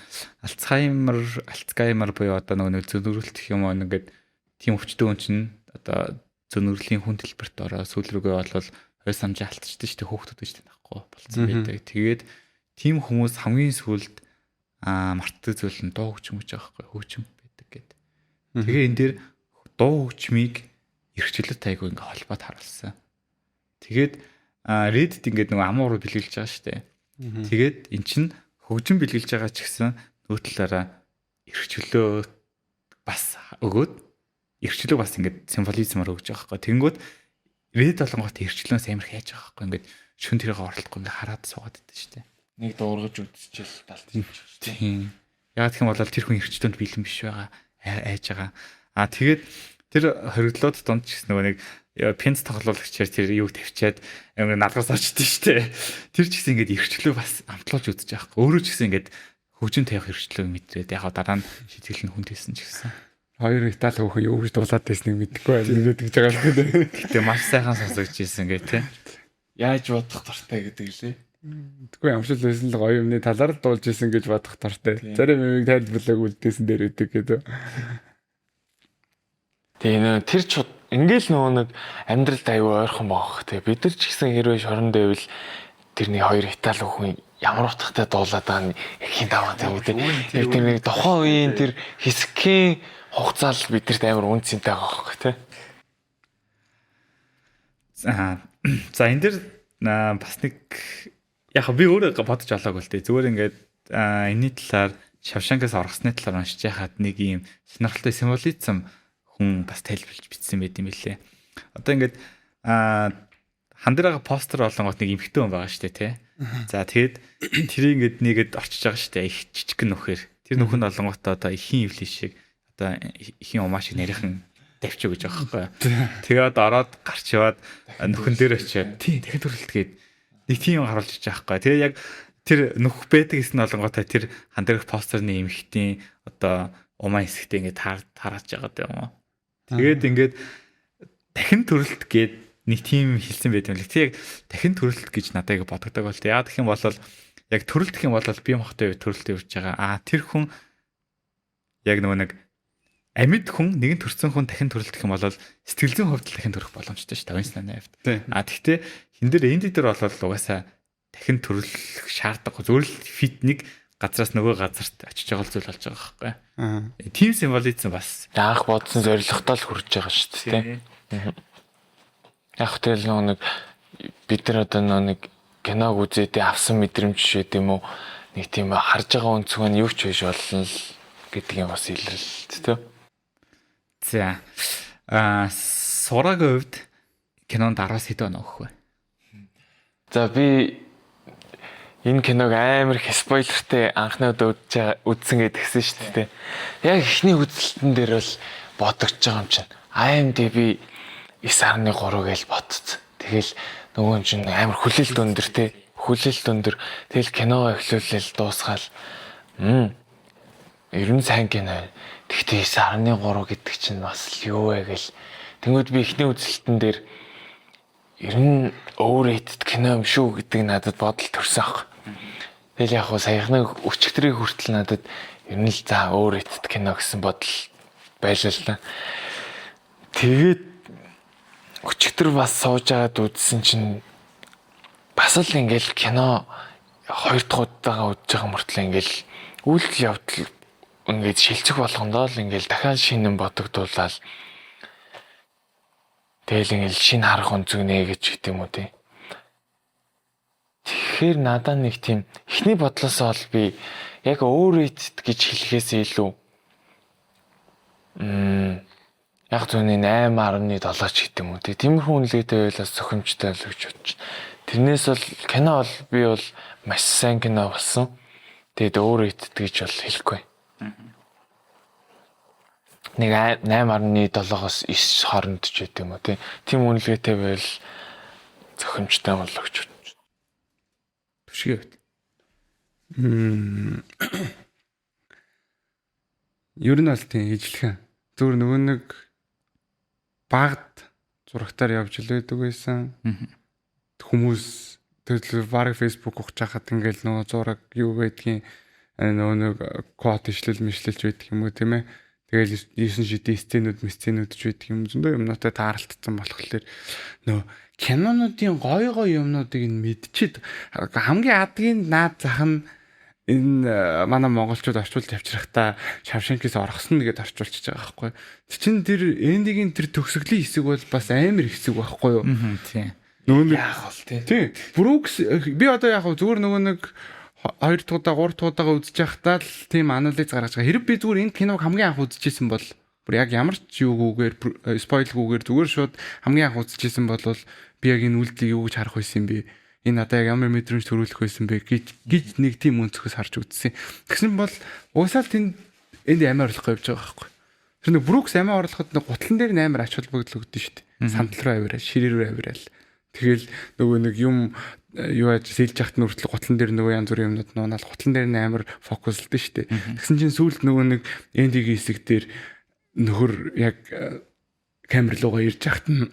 Альцгеймер буюу одоо нөгөө нэг зөнөглөлт гэх юм уу ингээд тийм өвчтөн хүн чинь одоо зөнөглөлийн хүн төлбөрт ороо сүүл рүүгээ болвол хой самжаа алдчихдаг шүү дээ, хөөхтүүд гэж танихгүй болцсон байдаг. Тэгээд тийм хүмүүс хамгийн сүүлд мартдаг зүйл нь дуу хөгжим гэж байгаа байхгүй, хөгжим байдаг гэд. Тэгээ энэ дэр дуу хөгжмийг эрхчлөлт айгуу ингээ холбоод харуулсан. Тэгээд Reddit ингээд нөгөө аман уруу бэлгэлж байгаа шүү дээ. Тэгээд эн чин хөгжим бэлгэлж байгаа ч гэсэн нөө талаараа эрхчлөө бас өгөөд эрхчлөө бас ингээд символизмаар өгж байгаа байхгүй. Тэнгүүд Reddit болонгот эрхчлөөс амар хайж байгаа байхгүй. Ингээд шүн тэрийг оролдохгүй ингээд хараад суугаад байдаг шүү дээ. Нэг дуургаж үзчихэл далд юм шүү дээ. Тийм. Яг гэх юм бол тэр хүн эрхчлөөнд бэлэн биш байгаа айж байгаа. А тэгээд тэр хориглоод дунд ч гэсэн нөгөө нэг пенс тоглуулагчаар тэр юуг тавьчаад амар наалгаас очдсон шүү дээ. Тэр ч гэсэн ингээд эрхчлөө бас амтлуулж үзэж байгаа хгүй. Өөрөө ч гэсэн ингээд хөгжим тавих эрхчлөөг мэдрээд яг дараа нь сэтгэл нь хүнд хийсэн ч гэсэн. Хоёр Итали хүүхэн юу гэж дуулаад байсныг мэдэхгүй байна. Мэдээд гэж байгаа л дээ. Гэтэ маш сайхан сонсогдож ирсэн гэ тэ. Яаж бодох дуртай гэдэг лээ. Тэгвэл амшил байсан л гоё юмны талаар л дуулж исэн гэж бодох дуртай. Зарим юмыг тайлбарлаг үлдээсэн дээр өгдөг гэдэг. Тэгээ нөө тэр чуд ингээл нөгөө нэг амьдралд аюу ойрхон байгаа хэ. Бид нар ч гэсэн хэрвээ шоронд байвал тэрний хоёр Итали хүүхэн ямар утгатай дуулаад байгаа нь яг хин даваа тийм үү. Яг тэр нэг тухайн үеийн тэр хэсгийн хугацаа л бидэрт амар үн цэнтэй байгаа хөх тий. За энэ дэр бас нэг яг би өөрөө бодож олоогүй л дээ. Зүгээр ингээд энэний талаар Шавшанкаас оргосны талаар уншиж байхад нэг юм сонирхолтой символизм хүн бас тайлбарлаж бичсэн байт юм билээ. Одоо ингээд хан дээр байгаа постэр болонгот нэг эмхтэн хүн байгаа шүү дээ тий. За тэгээд тэрийг ингээд нэгэд очиж байгаа шүү дээ. Их жижигхэн нөхөр. Тэр нөхөн нь олонгот одоо ихийн ивлэн шиг одоо ихийн умаа шиг нарийнхан тавьчих гэж байгаа байхгүй. Тэгээд ороод гарч яваад нөхөн дээр очиад тий дахин төрөлтгээд нэг тийм юм харуулж иж байгаа байхгүй. Тэгээд яг тэр нөх байдаг гэсэн олонготой тэр хан дээрх постерны эмхтэн одоо умаа хэсэгтээ ингээд тарааж байгаа юм уу. Тэгээд ингээд дахин төрөлт гээд нэг тийм хэлсэн байт юм л. Тэг яг дахин төрөлт гэж надад яг бодогдог бол. Яг гэх юм бол яг төрөлт гэх юм бол бие махбодын хувьд төрөлт явж байгаа. Аа тэр хүн яг нөгөө нэг Амьд хүн нэгэн төрсэн хүн дахин төрөлдөх юм бол сэтгэл зүйн хувьд л дахин төрөх боломжтой шүү дээ оюун санааны хувьд. А тэгтээ хин дээр Энди дээр бол угаасаа дахин төрлөх шаардлагагүй. Зүгээр л фит нэг газраас нөгөө газарт очиж байгаа зүйл болж байгаа байхгүй. Тим символизм бас анх бодсон зорилготой л хүрч байгаа шүү дээ. Яг тэгэл нөгөө нэг бид нар одоо нөгөө нэг киног үзээдээ авсан мэдрэмж шээ тийм үү, нэг тийм харж байгаа өнцөг нь юу ч биш болно л гэдэг юм бас илрэл тийм. За Сурагийн хувьд кинонд 10-аас хэд оноо өгөх вэ? За би энэ киног амар их spoiler тэй анхны удаа үзсэн гэдгсэн шүү дээ. Яг эхний үзэлтэн дээр бол бодогдож байгаа юм чинь IMDb 9.3 гэж бодцсон. Тэгэл нөгөө чинь амар хүлээлт өндөр те. Хүлээлт өндөр. Тэгэл киногоо эхлүүлээл дуусгаал. Ер нь сайн кино. Тэгтээ 9.3 гэдэг чинь бас л юу вэ гэл. Тэнгүүд би эхний үзэлтэн дээр ер нь overrated кино юм шүү гэдэг надад бодол төрсөн ах. Тэгэл яг хуу саяхны өчигдрийг хүртэл надад ер нь л за overrated кино гэсэн бодол байлаа л та. Тэгээд өчигдөр бас сууж агаад үзсэн чинь бас л ингээл кино хоёр дахь удаага үзэж байгаа мөртлөө ингээл үйлдэл явдал ингээд шилжих болгондоо л ингээл дахиад шинэн бодогдуулаад тэгэл ингээл шинэ харах өнцөг нэ гэж гэдэг юм уу тий. Тэгэхээр надад нэг тийм эхний бодлосоо бол би яг overrated гэж хэлэхээс илүү яг зүүнний 8.7 ч гэдэг юм уу тий. Тиймэрхүү үнэлгээтэй байвал бас зохимжтой л гэж бодож байна. Тэрнээс бол кино бол би бол маш сайн кино болсон. Тэгээд overrated гэж бол хэлэхгүй. Нэг 8.7-оос 9 хооронд ч гэдэг юм уу тий. Тийм үнэлгээтэй байвал зохимжтой болоо гэж бодож байна. Түшгийн хувьд. Ер нь бол тийм ижлэхэн. Зүгээр нөгөө нэг багт зурагтаар явж л байдаг байсан. Хүмүүс тэгэл баг Facebook ухаж хахад ингээл нөгөө зураг юу байдгийг нөгөө нэг код ишлэл мишлэлж байдаг юм уу тийм ээ. Тэгэл 9 шидийн сценүүд мсценүүд ч байдаг юм зөндөө юмнуудтай таарлтцсан болохоор нөгөө кинонуудын гой гой юмнуудыг нь мэдчихэд хамгийн адгийн наад зах нь энэ манай монголчууд орчуулж авчрахтаа Шавшанкис орхосон гэдээ орчуулчихж байгаа байхгүй. Тэг чин тэр эндигийн тэр төгсгөлийн хэсэг бол бас амар хэсэг байхгүй юу? Тийм. Нөгөө нэг Яах бол тий. Тийм. Брукс би одоо яг зүгээр нөгөө нэг 2 дахь удаа 3 дахь удаага үзэж байхдаа л тийм анализ гаргаж байгаа. Хэрэг би зүгээр энэ киног хамгийн анх үзчихсэн бол бүр яг ямар ч юугүйгээр спойлгүйгээр зүгээр шууд хамгийн анх үзчихсэн бол би яг энэ үйлдэлийг юу гэж харах байсан юм бэ? Энэ надад яг ямар мэдрэмж төрүүлэх байсан бэ гэж нэг тийм өнцгөөс харж үзсэн. Тэгсэн бол уусаал тэнд энд амиа орлохгүй явж байгаа байхгүй. Тэр нэг Брукс амиа орлоход нэг гутлан дээр нь амар ач холбогдол өгдөн шүү дээ. Сандал руу авирал, ширээ рүү авирал. Тэгэл нөгөө нэг юм юу яаж сэлж яхад нь хүртэл гутлан дээр нөгөө янз бүрийн юмнууд нуунаал гутлан дээр нь амар фокуслдэн шүү дээ. Тэгсэн чинь сүүлд нөгөө нэг эндигийн хэсэг дээр нөхөр яг камер руугаа ирж яхад нь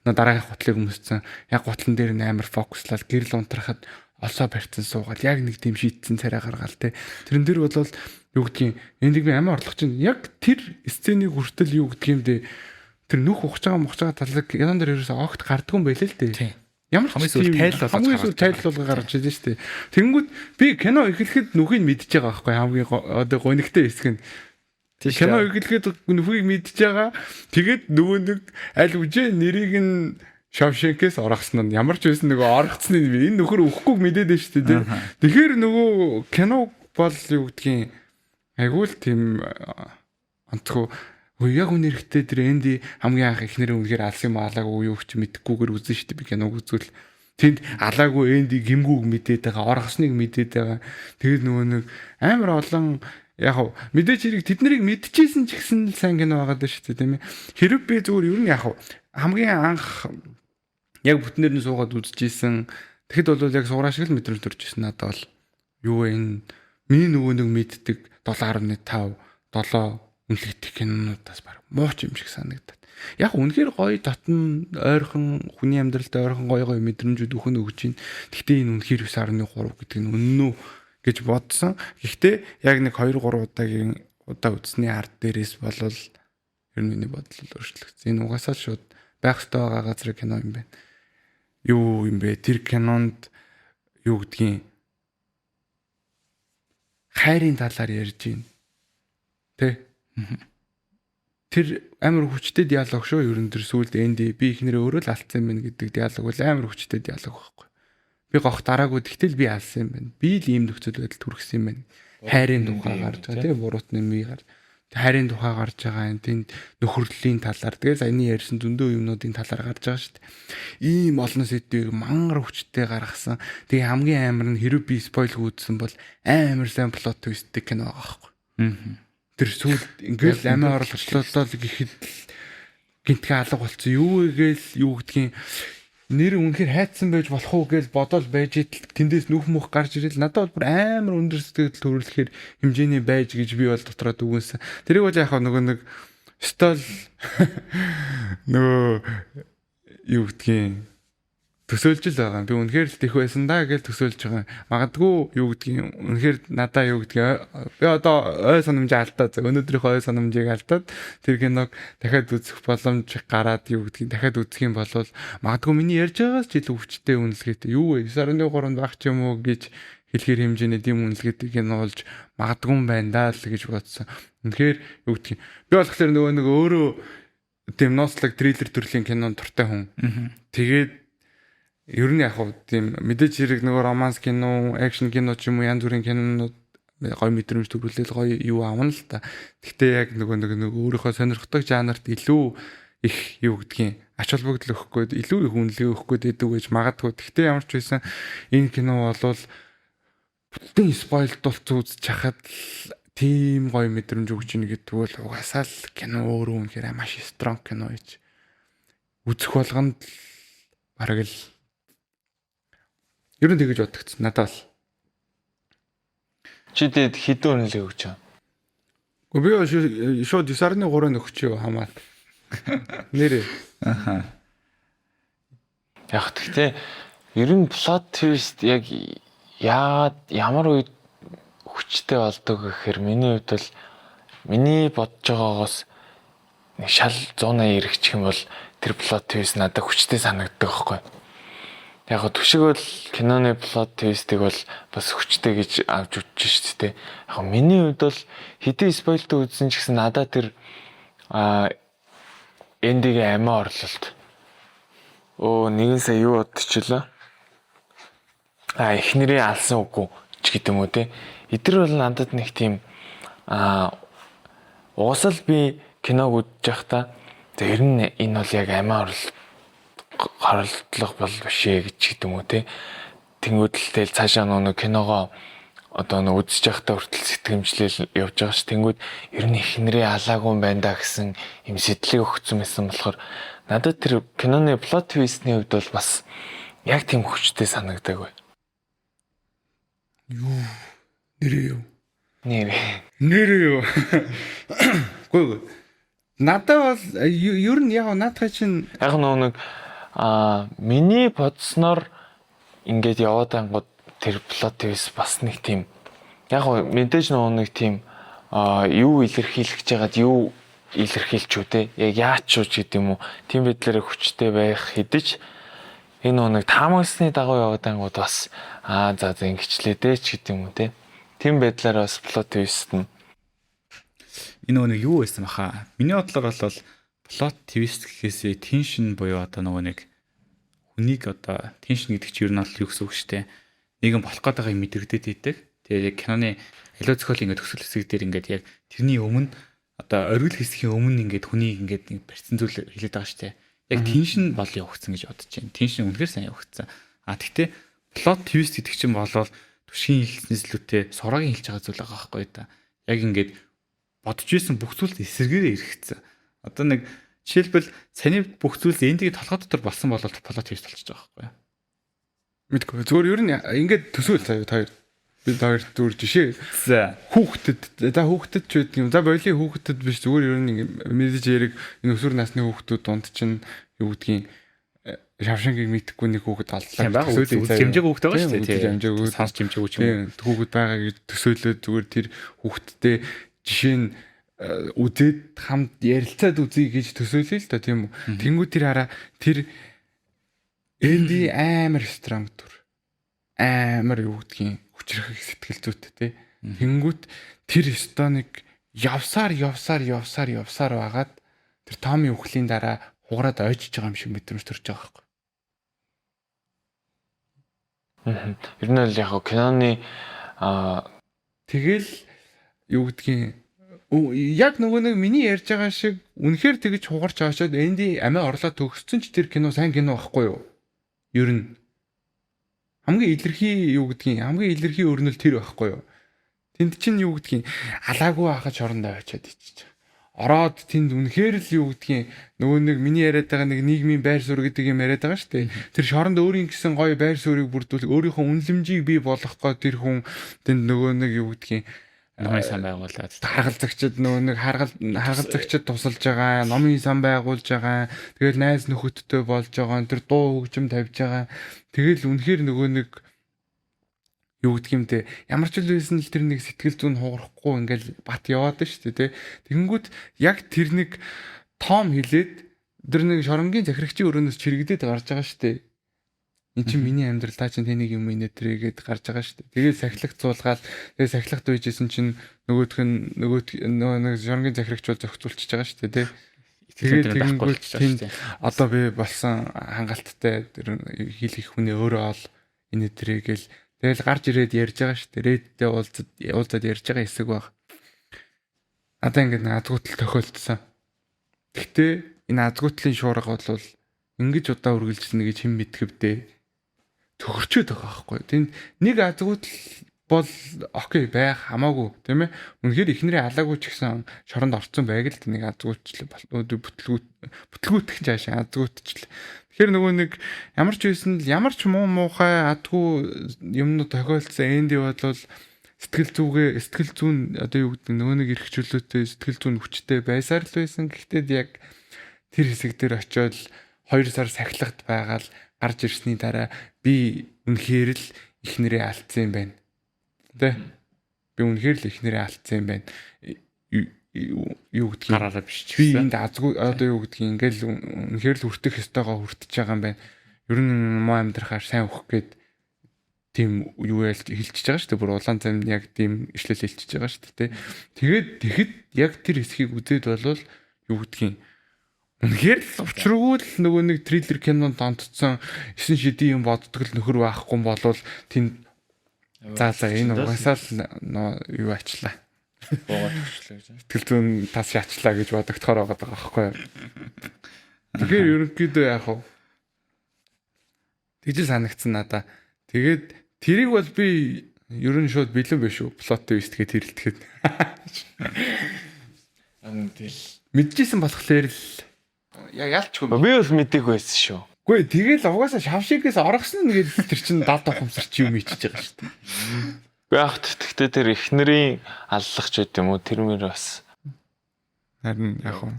дараагийн гутлыг өмссөн. Яг гутлан дээр нь амар фокуслал гэрэл унтрахад олсоо барьцсан суугаад яг нэг тийм шийдсэн царай гаргаал те. Тэрэн дээр бол юу гэдгийг эндиг би амиа орлох чинь яг тэр сценийг хүртэл юу гэдгийг юм дээ. Тэр нүх ухаж байгаа мухаж байгаа талыг кинон дээр ерөөсөө огт гардгүй юм байлээ л дээ. Ямар ч хамгийн сүүл тайлбарлаж хамгийн сүүл тайлбарлага гаргаж ирсэн шүү дээ. Тэнгүүд би кино эхлэхэд нүхийг мэдж байгаа байхгүй хамгийн одоо гонигтай хэсэг нь. Кино эхлэхэд нүхийг мэдж байгаа. Тэгээд нөгөө нэг аль үжээ нэрийг нь Шавшенкээс орохсон нь ямар ч байсан нөгөө орохцны энэ нөхөр өөхгүйг мэдээд байна шүү дээ. Тэгэхээр нөгөө кино бол юу гэдгийг айгүй л тийм онцгой. Яг үнэ хэрэгтэй тэр Энди хамгийн анх эхнэрээ үнэхээр алсан юм алаагүй юу ч мэдэхгүйгээр үзэн шүү дээ би киног үзвэл. Тэнд алаагүй Энди гимгүүг мэдээд байгаа, орхосныг мэдээд байгаа. Тэгээд нөгөө нэг амар олон яг мэдээч хэрэг тэднийг мэдчихсэн ч гэсэн л сайн кино байгаад байна шүү дээ тийм ээ. Хэрэг би зүгээр ер нь яг хамгийн анх яг бүтнээр нь суугаад үзчихсэн. Тэгэхэд бол яг сураа шиг л мэдрэмж төрж ирсэн надад бол. Юу вэ энэ миний нөгөө нэг мэддэг 7.5 7 үнэлэгдэх кинонуудаас баг мууч юм шиг санагдаад. Яг үнэхээр гоё дотн ойрхон хүний амьдралд ойрхон гоё гоё мэдрэмжүүд өхөн өгч чинь. Гэхдээ энэ үнэхээр 9.3 гэдэг нь үнэн үү гэж бодсон. Гэхдээ яг нэг 2 3 удаагийн удаа үзсний ард дээрээс болвол ер нь миний бодол бол өөрчлөгдсөн. Энэ угаасаа шууд байх ёстой байгаа газрын кино юм байна. Юу юм бэ? Тэр кинонд юу гэдгийг хайрын талаар ярьж байна. Тэ? Тэр амар хүчтэй диалог шүү. Ер нь тэр сүүлд Энди би эхнэрээ өөрөө л алдсан юм байна гэдэг диалог бол амар хүчтэй диалог байхгүй. Би гох дараагүй, тэгтэл би алсан юм байна. Би л ийм нөхцөл байдалд хүргэсэн юм байна. Хайрын тухай гарч байгаа, тийм, буруутны ми гар. Хайрын тухай гарч байгаа юм. Тэнд нөхөрлийн талаар, тэгээ саяны ярьсан зөндөө юмнуудын талаар гарч байгаа шүү дээ. Ийм олон сэдвийг мангар хүчтэй гаргасан. Тэгээ хамгийн амар нь хэрэг би spoil гүйдсэн бол амар сайн plot twist тэй кино байгаа байхгүй. Тэр сүүлд ингээл амиа орлогчлоо л гэхэд гинтгэ алга болцсон. Юу гээл, юу гэдгийг, нэр үнэхээр хайцсан байж болох уу гэж бодоол байж идэл тэндээс нүх мөх гарч ирэл надад бол бүр амар өндөр сэтгэл төрүүлэхээр хэмжээний байж гэж би бол дотроо дүгнсэн. Тэрийг бол яг нөгөө нэг стол нөгөө юу гэдгийг төсөөлж л байгаа. Би үнэхээр л тех байсан да гэж төсөөлж байгаа. Магадгүй, юу гэдгийг, үнэхээр надаа, юу гэдгийг, би одоо ой санамжаа алдаад, өнөөдрийнхөө ой санамжийг алдаад тэр киног дахиад үзэх боломж гараад, юу гэдгийг, дахиад үзэх юм бол магадгүй миний ярьж байгаас ч илүү хүчтэй үнэлгээтэй, юу вэ, 9.3 байх ч юм уу гэж хэлэхэр хэмжээний дэм үнэлгээтэй кино болж магадгүй юм байна да л гэж бодсон. Үнэхээр, юу гэдгийг, би болохоор нөгөө нэг өөрөө тийм ноцлог триллер төрлийн кинонд дуртай хүн. Тэгээд ер нь яг хав тийм мэдээж хэрэг нөгөө romance кино, action кино ч юм уу, янз бүрийн кинонууд гоё мэдрэмж төрүүлээл гоё юу авна л та. Гэхдээ яг нөгөө нэг нөгөө өөрийнхөө сонирхдаг жанрт илүү их, юу гэдгийг, ач холбогдол өгөх гээд, илүү их үнэлгээ өгөх гээд байдаг гэж магадгүй. Гэхдээ ямар ч байсан энэ кино болвол бүтэн spoil дулц үзэж хахад тийм гоё мэдрэмж өгч ийн гэдэг бол угаасаа л кино өөрөө үнэхээр маш strong кино гэж үзэх болгонд бараг л ер нь тэгэж бодогдсон надад бол. Чи тэгэд хэдэн үнэлгээ өгч байгаа? Гэхдээ би шууд 9.3 өгч юу хамаад. Нэрээ. Аха. Яг тэгтээ ер нь plot twist яг яагаад, ямар үед хүчтэй болдог гэхээр миний хувьд бол миний бодож байгаагаас нэг шал 180 эргэчих юм бол тэр plot twist надад хүчтэй санагддаг байхгүй. Яг го түшиг бол киноны plot twist ийг бол бас хүчтэй гэж авч үзэж шүү дээ. Яг миний хувьд бол хэдий spoil тэй үзсэн ч гэсэн надад тэр Эндигийн амиа орлолт. Өө, нэгэн сая юу бодчихлоо? Эхнэрээ алсан үгүй ч гэдэг юм уу, те. Эдгээр бол надад нэг тийм угсаал би киног үзэж байхдаа за, ер нь энэ бол яг амиа орлолт хоролдлого бол биш ээ гэж гэдэг юм уу, те. Тэнгүүд л тэгэл цаашаа нөгөө киногоо одоо нөө үзэж байхдаа хүртэл сэтгэмжлэл явж байгаа ш. Тэнгүүд ер нь эхнэрээ алаагүй юм байна да гэсэн юм сэтлийг өгсөн байсан болохоор надад тэр киноны plot twist ний хувьд бол бас яг тийм хүчтэй санагдаагүй. Юу? Нэрээ юу? Нэр. Нэрээ юу? Үгүй. Надад бол ер нь яг наадхай чинь Яг нөгөө нэг миний бодсноор ингээд яваад ангууд тэр plot twist бас нэг тийм яг гоо мэдээж нөгөө нэг тийм юу илэрхийлэх гэж байгаад, юу илэрхийлч үү те, яг яач уу ч гэдэг юм уу, тийм байдлаараа хүчтэй байх хэдиж энэ нөгөө нэг таамагласны дагуу яваад ангууд бас за за, ингэчлээ дээ ч гэдэг юм уу, те, тийм байдлаараа бас plot twist нь Энэ нөгөө нэг юу байсан баха? Миний бодлоор бол plot twist гэхээсээ tension буюу одоо нөгөө нэг хүнийг одоо tension гэдэг чинь ер нь бол юу гэсэн үг шүү дээ. Нэгэн болох гээд байгаа юм мэдрэгдээд идэг. Тэгээд яг киноны аливаа зохиолын ингээд төгсгөл хэсэг дээр ингээд яг тэрний өмнө, одоо оргил хэсгийн өмнө ингээд хүнийг ингээд нэг барьсан зүйл хэлээд байгаа шүү дээ. Яг tension бол явагдсан гэж бодож байна. Tension үнэхээр сайн явагдсан. А тэгтээ plot twist гэдэг чинь болвол түшгийн хэлснээс илүүтэй сураагийн хэлж байгаа зүйл байгаа байхгүй да. Яг ингээд бодож исэн бүх зүйлс эсрэгээрээ эргэцсэн. Одоо нэг жишээлбэл саний бүх зүйлс эндийг толгой дотор болсон бол plot twist болчихж байгаа байхгүй юу? Мэдгүй. Зүгээр ер нь ингээд төсөөл заяа та хоёр. Би та хоёр зүгээр жишээ. За. Хүүхдэд, за, хүүхдэд ч байдаг юм. За, болийн хүүхдэд биш, зүгээр ер нь ингээд мэдээж яриг энэ өсвөр насны хүүхдүүд дунд чинь, юу гэдгийг, Шавшингийг мэдхгүй нэг хүүхэд аллаа. Тийм байгаа. Төсөөлөе заяа. Хэмжээгүй хүүхэд байгаа шүү дээ. Тийм, хэмжээгүй. Сонсч хэмжээгүй ч юм уу. Тийм, хүүхэд байгаа гэж төсөөлөөд зүгээр тэр хүүхэдтэй Жишээ нь үзээд хамт ярилцаад үзье гэж төсөөлөе л доо, тийм үү. Тэнгүү тэр хараа тэр Энди амар strong дүр. Амар юу гэдгийг хүчрэх сэтгэл зүйтэй тий. Тэнгүүт тэр стоныг явсаар явсаар явсаар явсаар байгаад тэр Томми үхлийн дараа хугараад ойжж байгаа юм шиг мэдрэмж төрж байгаа байхгүй. Ер нь бол яг киноны тэгэл юу гэдгийг яг нөгөө нэг миний ярьж байгаа шиг үнэхээр тэгж хугарч очоод Энди амиа орлоо төгссөн ч тэр кино сайн кино байхгүй юу? Ер нь хамгийн илэрхий юу гэдгийг хамгийн илэрхий өрнөл тэр байхгүй юу? Тэнд чинь юу гэдгийг алаагүй хахаж шорондоо очиад ичиж. Ороод тэнд үнэхээр л юу гэдгийг нөгөө нэг миний яриад байгаа нэг нийгмийн байр суурь гэдэг юм яриад байгаа шүү дээ. Тэр шоронд өөрийн гэсэн гоё байр суурийг бүрдүүл өөрийнхөө үнэлэмжийг бий болгох гоо тэр хүн тэнд нөгөө нэг юу гэдгийг номын сан байгуулад харгалзагчид нөгөө нэг харгалзагчид тусалж байгаа, номын сан байгуулж байгаа. Тэгэл найз нөхөдтэй болж байгаа. Тэр дуу хөгжим тавьж байгаа. Тэгэл үнэхээр нөгөө нэг юу гэдг юм те ямар ч л байсан л тэр нэг сэтгэл зүйн хугарахгүй ингээл бат яваад шүү дээ те. Тэгэнгүүт яг тэр нэг Том хилээд тэр нэг шоронгийн захирагчийн өрөөнөөс чирэгдээд гарч байгаа шүү дээ. Энд чинь миний амьдрал та чинь тэнийг юм инээ тэргээд гарч байгаа шүү дээ. Тэгээд сахилах зуулгаал тэгээд сахилахт үйжсэн чинь нөгөөх нь нөгөө нэг шоронгийн захирагч бол зохицуулчихж байгаа шүү дээ те. Тэгээд тэгэнгүүт тэнд одоо би болсон хангалттай тэр хийлгэх хүний өөрөө ол инээ тэргээл тэгэл гарч ирээд ярьж байгаа шүү дээ. Редтэй уулзаад ярьж байгаа хэсэг баг. Одоо ингээд нэг азгүйтэл тохиолдсон. Гэхдээ энэ азгүйтлийн шуурга бол ингэж удаа үргэлжилнэ гэж хэн мэдгэвдээ. Төхөрчөөд байгаа байхгүй. Тэнд нэг азгүйтэл бол окей байх хамаагүй тийм ээ. Үнэхээр эхнэрээ алаагүй ч гэсэн шоронд орцсон байг л нэг азгүйтэл бүтлгүүтэх цаашаа азгүйтэл. Тэгэхээр нөгөө нэг ямар ч байсан л ямар ч муу муухай адгүй юмнууд тохиолдсон Энди бол сэтгэл зүгээ сэтгэл зүүн одоо юу гэдэг нөгөө нэг эрх чөлөөтэй сэтгэл зүүн хүчтэй байсаар л байсан. Гэхдээ яг тэр хэсэг дээр очиод 2 сар сахилахт байгаал гарч ирсний дараа би үнэхээр л эхнэрээ алдсан юм байна. Тэ? Би үнэхээр л эхнэрээ алдсан юм байна. Юу гэдгийг гараараа биш ч гэсэн. Би энд азгүй одоо юу гэдгийг ингээл үнэхээр л хүртэх ёстойгоо хүртэж байгаа юм байна. Ер нь муу амьдрахаар сайн өгөх гээд тийм юу ялж хэлчихэж байгаа шүү дээ. Бүр улаан зам яг тийм ишлэл хэлчихэж байгаа шүү дээ. Тэгээд тэгэхэд яг тэр хэсгийг үзээд болвол юу гэдгийг үнэхээр л учиргүй л нөгөө нэг триллер кинонд донтцсон 9 шидийн юм боддог л нөхөр байхгүй болвол тэнд за энэ угаасаа л юу ачлаа. Буугаад өгчлээ гэж. Сэтгэл зүйн тас шаачлаа гэж бодогдохоор байгаа байхгүй юу. Тэгэхээр ерөнхийдөө яг хав тэгж санагдсан надаа. Тэгээд тэрийг бол би ер нь шууд бэлэн биш үү? Plot twist гэж хэрэлдэхэд. Тэгэл мэдчихсэн болохоор л ялчгүй. Би бол мдээгүй байсан шүү. Үгүй тэгэл угаасаа шавшигээс оргосон нэг л тэр чинь дал тухамсар чи юм ичиж байгаа шүү дээ. Үгүй яг тэгтээ тэр эхнэрийн аллагч байт юм уу тэр мөр бас. Харин яг уу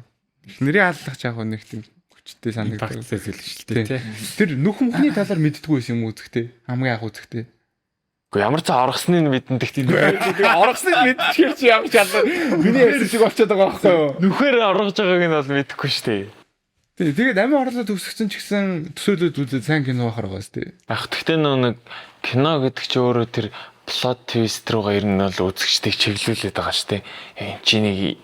эхнэрийн аллагч яг уу нэг тийм хүчтэй санагддаг зүйл шүү дээ тий. Тэр нүх мөхний талаар мэддэггүй байсан юм үзэхтэй. Хамгийн анх үзэхтэй. Үгүй ямар ч оргосныг мэдэн тэгтээ. Тэгээ оргосныг мэдчихэр чи ямар ч алга. Миний ярьсан шиг болчиход байгаа байхгүй юу? Нүхээр оргож байгааг нь бол мэдэхгүй шүү дээ. Тий, тэгээд амин орлоо төгсгсөн ч гэсэн төсөөлөд үзээд сайн кино байхаар байгаа шүү дээ. Яг тэгтээ нөө нэг кино гэдэг чи өөрөө тэр plot twist руугаа ер нь бол үзэгчдийг чиглүүлээд байгаа шүү дээ. Энэ чи нэг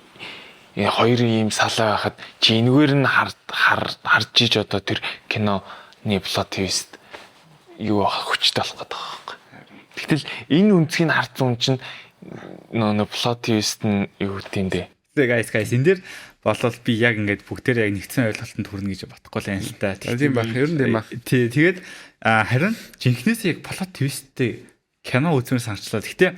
хоёр ийм салаа байхад чи энэгээр нь харж иж одоо тэр киноны plot twist юу авах хүчтэй болох гэдэг байгаа байхгүй. Тэгтэл энэ үнцгийг харсан хүн чинь нөө plot twist нь юу гэдэг юм бэ? Тэгээ guys энэ дээр болвол би яг ингээд бүгдээр яг нэгдсэн ойлголтод хүрнэ гэж бодохгүй л юм л та. Тийм байх, ер нь тийм байх. Тий, тэгээд харин жинхнээсээ яг plot twist-тэй кино үзмээр санагчлаа. Гэхдээ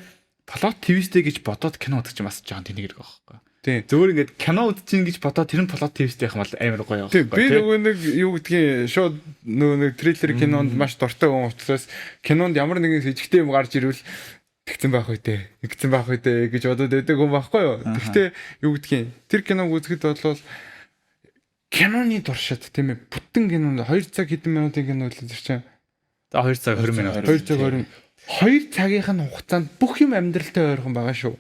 plot twist-тэй гэж бодоод кино үзэх чинь бас жоохон тэнэг хэрэг байхгүй. Тийм. Зөвөр ингээд кино үзэж гэж бодоод тэр нь plot twist байх юм бол амар гоё байхгүй. Би нөгөө нэг юу гэдгийг шууд нөгөө нэг триллер кинонд маш дуртай хүн учраас кинонд ямар нэгэн сэжигтэй юм гарч ирвэл тэгсэн байх үү те. Ингэсэн байх үү те гэж бодоод байдаг хүн байхгүй юу. Гэхдээ юу гэдгийг тэр киног үзэхэд бол киноны туршид тийм ээ бүтэн кинонд 2 цаг хэдэн минутын кино л тэр чинь 2 цаг 20 минут. 2 цаг 20 2 цагийнх нь хугацаанд бүх юм амьдралтай ойрхон байгаа шүү.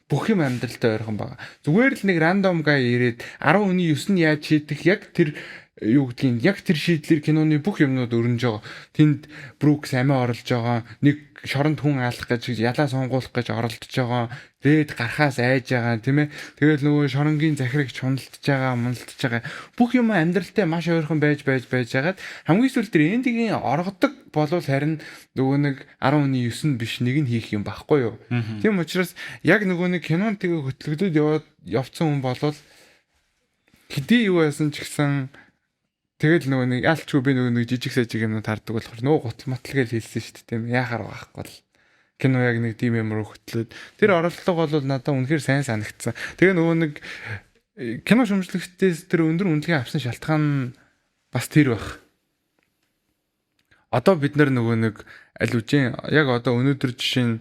Бүх юм амьдралтай ойрхон байгаа. Зүгээр л нэг random guy ирээд 10 хүний 9 нь яаж шийдэх яг тэр юу гэдгийг яг тэр шийдлэр киноны бүх юмнууд өрнөж байгаа. Тэнд Брукс амиа орлож байгаа. Нэг шоронд хүн алах гэж ялаа сонгуулах гэж оролдож байгаа. Ред гарахаас айж байгаа, тийм ээ. Тэгэл нөгөө шоронгийн захирагч хуналтж байгаа, муналтж байгаа. Бүх юм амьдралтай маш ойрхон байж байж байж хагаад хамгийн сүүлд тэр эндигийн оргодог болвол харин нөгөө нэг 10 хүний 9 нь биш, нэг нь хийх юм багхгүй юу. Тийм учраас яг нөгөө нэг кинонд тэгээ хөтлөгдөд яваад явцсан хүн болвол хэдий юу байсан ч гэсэн тэгэл нөгөө нэг ялчгүй би нөгөө нэг жижиг сажиг юмнууд хардаг болохоор нөгөө гутал матал гэж хэлсэн шүү дээ, тийм яхаар байхгүй л кино яг нэг тийм юм руу хөтлөөд тэр оролдлого бол надад үнэхээр сайн санагдсан. Тэгээ нөгөө нэг кино шүмжлэгтээс тэр өндөр үнэлгээ авсан шалтгаан бас тэр байх. Одоо бид нар нөгөө нэг аль үжин яг одоо өнөөдөр жишээ нь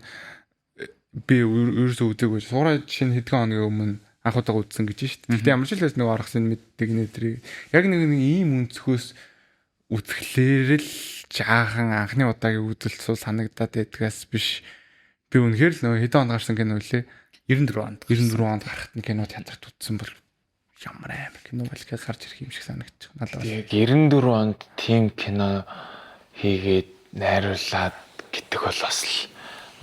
би ерөөсөө үзээгүй. Сураа жишээ нь хэдхэн хоногийн өмнө анх удаага үзсэн гэж шүү дээ. Гэхдээ ямар ч л байсан нөгөө аргасан мэддэг нэ тэрийг яг нэг нэг ийм өнцгөөс үзэхлээр л жаахан анхны удаагийн үзэлт суу санагдаад байдгаас биш. Би үнэхээр л нөгөө хэдэн онд гарсан кино лээ? 94 онд. 94 онд гарахт нь кино театрт үзсэн бол ямар амар кино бол гэж гарч ирэх юм шиг санагдчих. Надад. Яг 94 онд тийм кино хийгээд найруулад гэдэг бол бас л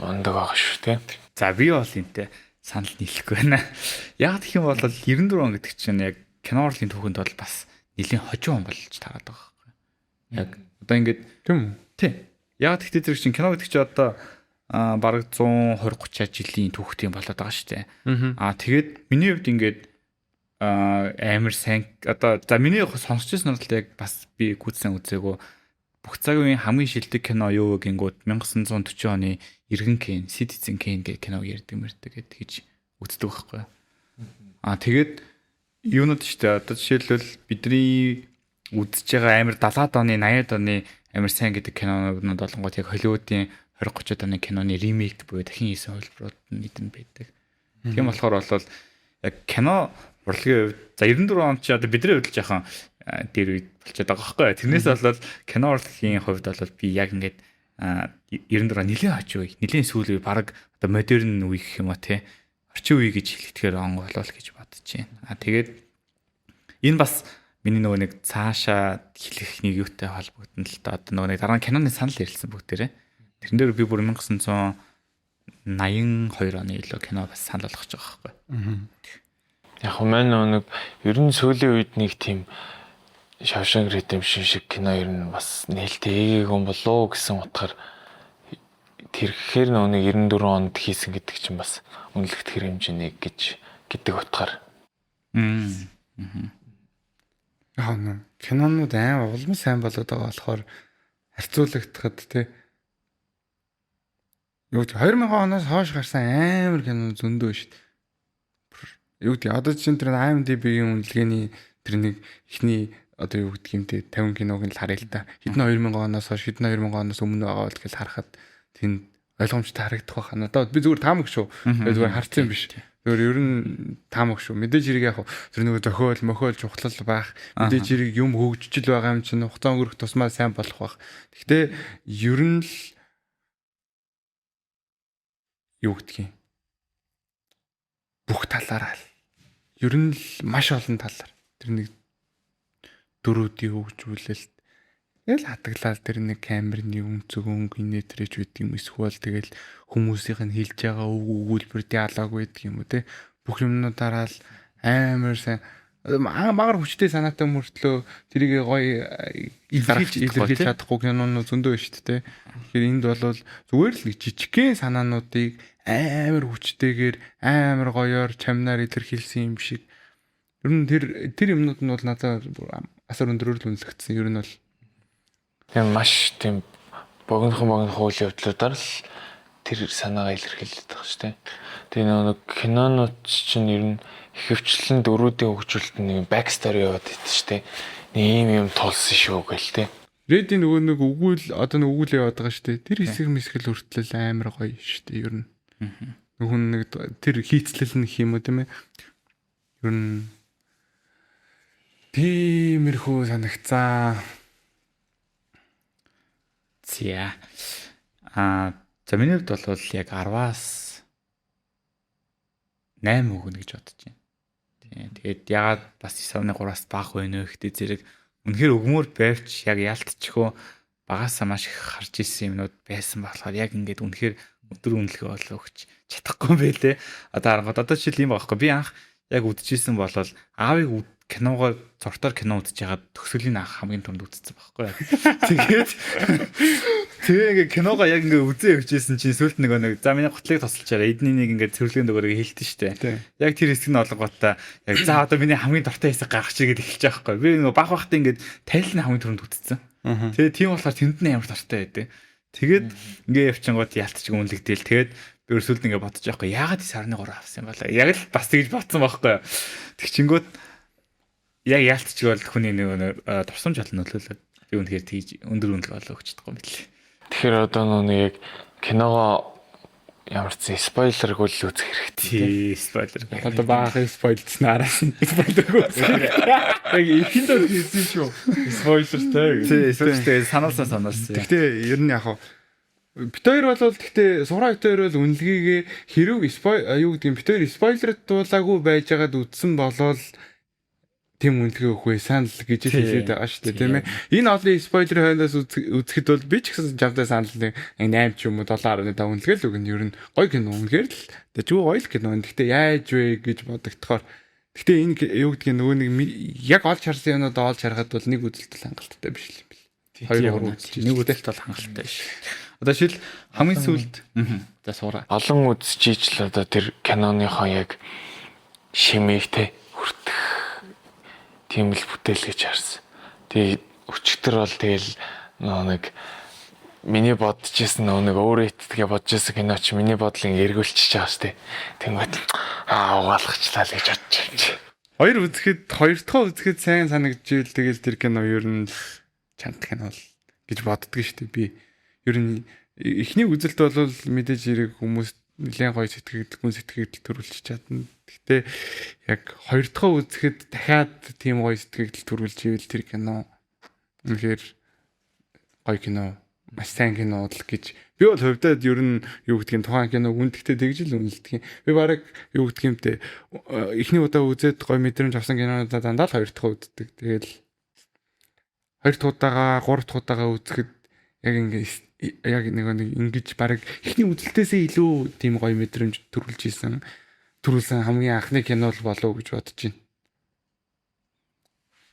мундаг байгаа шүү, тийм. За би бол энтэй санал нийлэхгүй байна. Яг гэх юм бол 94 он гэдэг чинь яг кино урлагийн түүхэнд бол бас нэлийн хожим он болж таарад байгаа байхгүй. Яг одоо ингээд тийм үү? Тийм. Яг тэгтээ зэрэг чинь кино гэдэг чинь одоо бараг 120 30 жилийн түүхтэй юм болоод байгаа шүү дээ. Аа тэгээд миний хувьд ингээд амар сайн одоо за миний сонсч ирсэн нь бол яг бас би гүйтсэн үзээгүү бүх цагийн үеийн хамгийн шилдэг кино юу вэ гингүүд 1940 оны Иргэн Кейн, Citizen Kane гэх киног ярьдаг мэрдэг гэдэг гэж үздэг байхгүй. Аа тэгээд юунууд шүү дээ. Одоо жишээлбэл бидний үзэж байгаа амар 70-аад оны, 80-аад оны амар сайн гэдэг кинонууд болонгууд яг Холливуудын 20 30-аад оны киноны ремейк буюу дахин хийсэн хувилбарууд нь эдэн байдаг. Тийм болохоор бол яг кино урлагийн хувьд за 94 он чи одоо бидний хувьд л жоохон дээр үед болчиход байгаа байхгүй. Тэрнээс болоод кино урлагийн хувьд бол би яг ингээд 94 он нэлээд хожим үе, нэлээд сүүл үе, баг одоо модерн үе гэх юм уу те. Орчин үе гэж хэлэхээр он болов гэж бодож байна. А тэгээд энэ бас миний нөгөө нэг цаашаа хэлэх нэг юутай холбогдно л та. Одоо нөгөө нэг дараа нь киноны санал ярилцсан бүгдээрээ. Тэрэн дээр би бүр 1982 оны илүү кино бас санал болгож байгаа байхгүй. Яг маань нэг ер нь сүүлийн үед нэг тийм Shawshank Redemption шиг кино ер нь бас нээлттэй хийгээгүй юм болоо гэсэн утгаар тэрхээр нөгөө нэг 94 онд хийсэн гэдэг чинь бас үнэлэгдэхэр хэмжээний гэж гэдэг утгаар. Яг нэ кинонууд аим улам сайн болоод байгаа болохоор харьцуулагдахад те юу гэдэг 2000 оноос хойш гарсан амар кино зөндөө шүү дээ. Юу гэдэг одоо чинь тэр IMDb-ийн үнэлгээний тэр нэг ихний одоо юу гэдэг юм те 50 киног нь л харъя л да. Хэдэн 2000 оноос хойш, хэдэн 2000 оноос өмнө байгаа бол гэж харахад тэнд ойлгомжтой харагдах байх. Надад би зүгээр таамаг шүү. Тэгээ зүгээр харсан юм биш. Зүгээр ер нь таамаг шүү. Мэдээж хэрэг яг тэр нөгөө зохиол, мохиол чухлал байх. Мэдээж хэрэг юм хөгжижил байгаа юм чинь хугацаа өнгөрөх тусмаа сайн болох байх. Гэхдээ ер нь л юу гэдгийг бүх талаараа л ер нь л маш олон талаар тэр нэг дөрүүдийн хөгжүүлэлт тэгэл хатаглал тэр нэг камерны өнцөг өнгө инээтрэж байдаг юм эсвэл тэгэл хүмүүсийнх нь хэлж байгаа үг өгүүлбэр диалог байдаг юм уу те бүх юмнуудаараа л амар сайн магаар хүчтэй санаатай мөртлөө тэрийг гоё илэрхийлж чадахгүй кинонууд зөндөө шүү дээ. Тэгэхээр энд бол зүгээр л нэг жижигхэн санаануудыг амар хүчтэйгээр амар гоёор чамнаар илэрхийлсэн юм шиг. Ер нь тэр юмнууд нь бол надад асар өндөрөөр л үнэлэгдсэн. Ер нь бол тийм маш тийм богинохон үйл явдлуудаар л тэр санаагаа илэрхийлээд байгаа шүү дээ. Тэгээ нэг кинонууд чинь ер нь ихэвчлэн дөрүүдийн хөгжүүлэлт нэг back story яваад идэв шүү дээ. Нэг ийм юм тулсан шүү гэл те. Редийн нөгөө нэг өгүүл одоо нэг өгүүл яваад байгаа шүү дээ. Тэр хэсэг мэсгэл хүртэл амар гоё шүү дээ. Ер нь. Нөгөө нэг тэр хийцлэл нь гэх юм уу тийм ээ. Ер нь тиймэрхүү санагцсан. За. Аа за миний хувьд бол яг 10-аас 8 өгнө гэж бодож байна. Тийм. Тэгээд ягаад бас 9.3-аас бага байна вэ гэхдээ зэрэг үнэхээр өгмөр байвч яг яалтчгүй багасаа маш их харж исэн юмнууд байсан болохоор яг ингээд үнэхээр өдөр үнэлгээ болоо өгч чадахгүй байлээ. Одоо харангууд одоо жишээл юм байгаа байхгүй. Би анх яг үдчихсэн болол аавыг киногоо зуртаар кино үзэж байгаад төгсгөлийн анх хамгийн түрүүнд үзсэн байхгүй. Тэгээд тэгээ ингээ киногоо яг ингээ үзээ явжсэн чинь сүлд нөгөө нэг за миний гутлыг тусалчаарай. Эдний нэг ингээ цэвэрлэгийн дугаарыг хэлтэн штэ. Яг тэр хэсэг нь олгоотаа яг за одоо миний хамгийн дуртай хэсэг гаргах чигээд эхэлж байгаа байхгүй. Би нөгөө баг багтаа ингээ тайлны хамгийн түрүүнд үзсэн. Тэгээ тийм болохоор тэнд нь амар дуртай байдаг. Тэгээд ингээ явчингууд ялтчиг үнэлэгдээл. Тэгээд би өрсөлд ингээ бодож байхгүй. Яагаад 9.3 авсан юм болоо? Яг л бас тэгж бодсон байхгүй. Тэг чингүүд яг яалтчиг бол хүний нэг турсамж олон нөлөөлөд би үнэхээр тэгж өндөр үнэлгээ болоо өгч чадахгүй юм билээ. Тэгэхээр одоо нүг яг киногоо ямар ч spoiler гүй л үзэх хэрэгтэй. Тий, spoiler. Одоо баахан spoil дсан араас нь spoiler гүй. Яг эхэнд бол хэлсэн шүү. Spoiler тэй гэж. Тий, spoiler тэй сануулсан сануулсан. Гэхдээ ер нь яг хаа бит хоёр бол гэхдээ сураа бит хоёр бол үнэлгээгээ хэрэг юу гэдэг юм бит хоёр spoiler дуулаагүй байжгаад үтсэн болвол тийм үнэлгээ өгөх вэ санал гэж хэлээд байгаа шүү дээ, тийм ээ. Энэ олон spoiler хойноос үзэхэд бол би ч гэсэн жавдаа санал нэг 8 ч юм уу 7.5 үнэлгээ л өгнө. Ер нь гоё кино үнэхээр л тэжгүй гоё л кино. Гэхдээ яаж вэ гэж бодогдохоор гэхдээ энэ юу гэдгийг нөгөө нэг яг олж харсан юмнууд олж харахад бол нэг үзэлт бол хангалттай биш л юм бэл. Хоёр гурван үзэлт нэг үзэлт бол хангалттай биш. Одоо шил хамгийн сүүлд за сураа. Олон үзчихийч л одоо тэр киноныхоо яг шимийг те хүртэх тийм л бүтээл гэж харсан. Тэгээ өчигдөр бол тэгэл нөө нэг миний бодож исэн нөө нэг өөрөө итгэгээ бодож исэн кино чи миний бодлын эргүүлчихэж байгаа шүү дээ. Тэнгүүт аа угаалгачлаа л гэж бодож юм чи. Хоёр үзэхэд хоёр дахь үзэхэд сайн санагдчихвэл тэгэл тэр кино ер нь чанга кино л гэж боддөг шүү дээ. Би ер нь эхний үзэлт бол мэдээж хэрэг хүмүүс нэлээд гоё сэтгэгдэл гүн сэтгэгдэл төрүүлчих чадна. Гэхдээ яг хоёр дахь үзэхэд дахиад тийм гоё сэтгэгдэл төрүүлж ивэл тэр кино үнэхээр гоё кино, маш сайн кино л гэж би бол хувьдаа ер нь юу гэдгийг тухайн киног үнэтгэхдээ тэгж л үнэлдэг юм. Би бараг юу гэдгийг юм те эхний удаа үзээд гоё мэдрэмж авсан кинонуудаа дандаа л хоёр дахь үздэг. Тэгэл хоёр дахь удаага, гурав дахь удаага үзэхэд яг ингээ яг нэг ингэж бараг эхний үзэлтээсээ илүү тийм гоё мэдрэмж төрүүлж исэн. Төрүүлсэн хамгийн анхны кино л болов гэж бодож байна.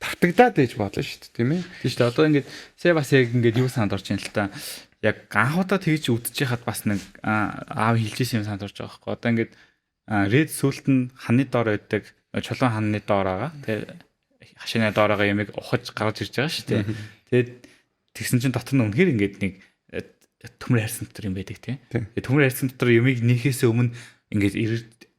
Тавтагдаад байж болно шүү дээ, тийм ээ. Тийм шүү дээ. Одоо ингээд сая бас яг ингээд юу санд орж ин л та. Яг анх удаа тэгж үдчихэж хахад бас нэг аав хэлжсэн юм санд орж байгаа байхгүй. Одоо ингээд Ред сүлт нь ханны доор байдаг, чулуун ханны доор байгаа. Тэгээ хашааны доор байгаа ямиг ухаж гаргаж ирж байгаа шүү дээ. Тэгээд тэгсэн чинь дотор нь үнэхээр ингээд нэг төмөр хайрцан дотор юм байдаг тийм. Тэгээ төмөр хайрцан дотор юмыг нээхээс өмнө ингээд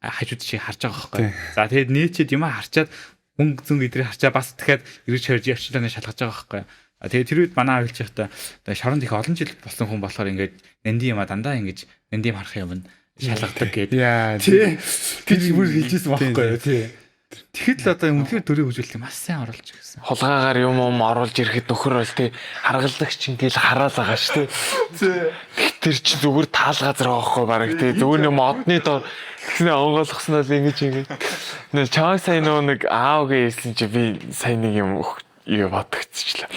хажууд шиг харж байгаа байхгүй. За тэгээд нээчээд юм харчаад мөнгө зөнгө идрээ харчаа бас дахиад эргэж хорж явчлаа шалгаж байгаа байхгүй. А тэгээд тэр үед манай аав хэлж байхдаа шоронд их олон жил болсон хүн болохоор ингээд нандин юма дандаа ингэж нандин харах юм шалгадаг гэдэг. Тий. Тэр бүр хэлжсэн байхгүй тий. Тэгэхэд л одоо үнэхээр дөрөв хөгжүүлэлт маш сайн оруулж ирсэн. Хулгайгаар юм юм оруулж ирэхэд нөхөр бол тий харгалдагч ингээл хараал байгаа шүү тий. Тэр чи зүгээр таал газар байгаа хгүй бараг тий. Зүгээр нэг модны доор тэгснэ онгойлгосноо л ингэж ингэж. Нэ чаа сайн нөө нэг аав гээсэн чи би сайн нэг юм юу бодогдчихлаа.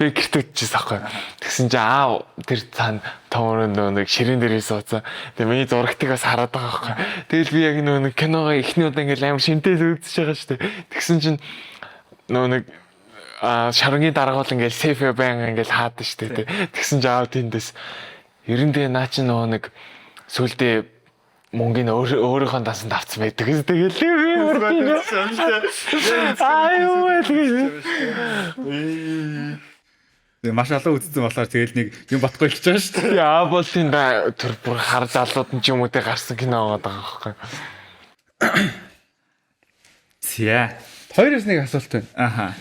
Би гэрт үтчихсэн аахгүй. Тэгсэн чи аав тэр цаана тоомор нөө нэг ширээн дээрээ сууцсан. Тэгээ миний зурагтыг бас хараад байгаа аахгүй. Тэгэл би яг нөө нэг киногоо эхний удаа ингээл амар шинтэл үзэж байгаа шүү дээ. Тэгсэн чинь нөө нэг шарангийн дарга бол ингээл сейф баян ингээл хаадаг шүү дээ. Тэгсэн чи аав тэндээс ерэн дээ наа чи нөө нэг сүлдээ мөнгөний өөрийнхөө дансанд авцсан байдаг. Тэгэл би Аа юу вэ тэгэл. Тэгээ маш олон үзсэн болохоор тэгэл нэг юм батгүй болчихж байгаа шүү дээ. Яа болын да тэр бүр хар залууд нь ч юм уу те гарсан кино байгаа байхгүй. Зя. Хоёроос нэг асуулт байна. Аха.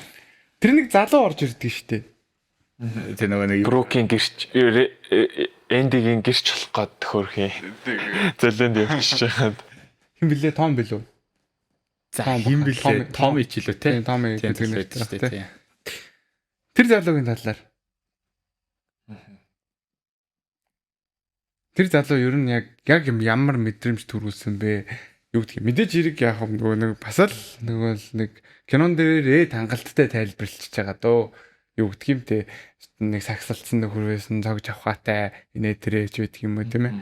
Тэр нэг залуу орж ирдэг шүү дээ. Тэр нөгөө нэг Брукийн гэрч Эндигийн гэрч болох гээд төхөрхий. Зөлөөнд явчихж байхад. Хэн блэ? Том билүү? За хэн блэ? Том ич лөө те. Том гэдэг нэртэй шүү дээ. Тэр залуугийн талаар. Тэр залуу ер нь яг ямар мэдрэмж төрүүлсэн бэ? юу гэдгийг мэдээж хэрэг яах вэ, нөгөө нэг бас л нөгөө л нэг кинон дээрээ хангалттай тайлбарлчихж байгаа дөө. Юу гэдгийг юм те, нэг сагсалцсан нөхөр байсан, цог жавхаатай инээ тэрэж байдаг юм уу, тийм ээ.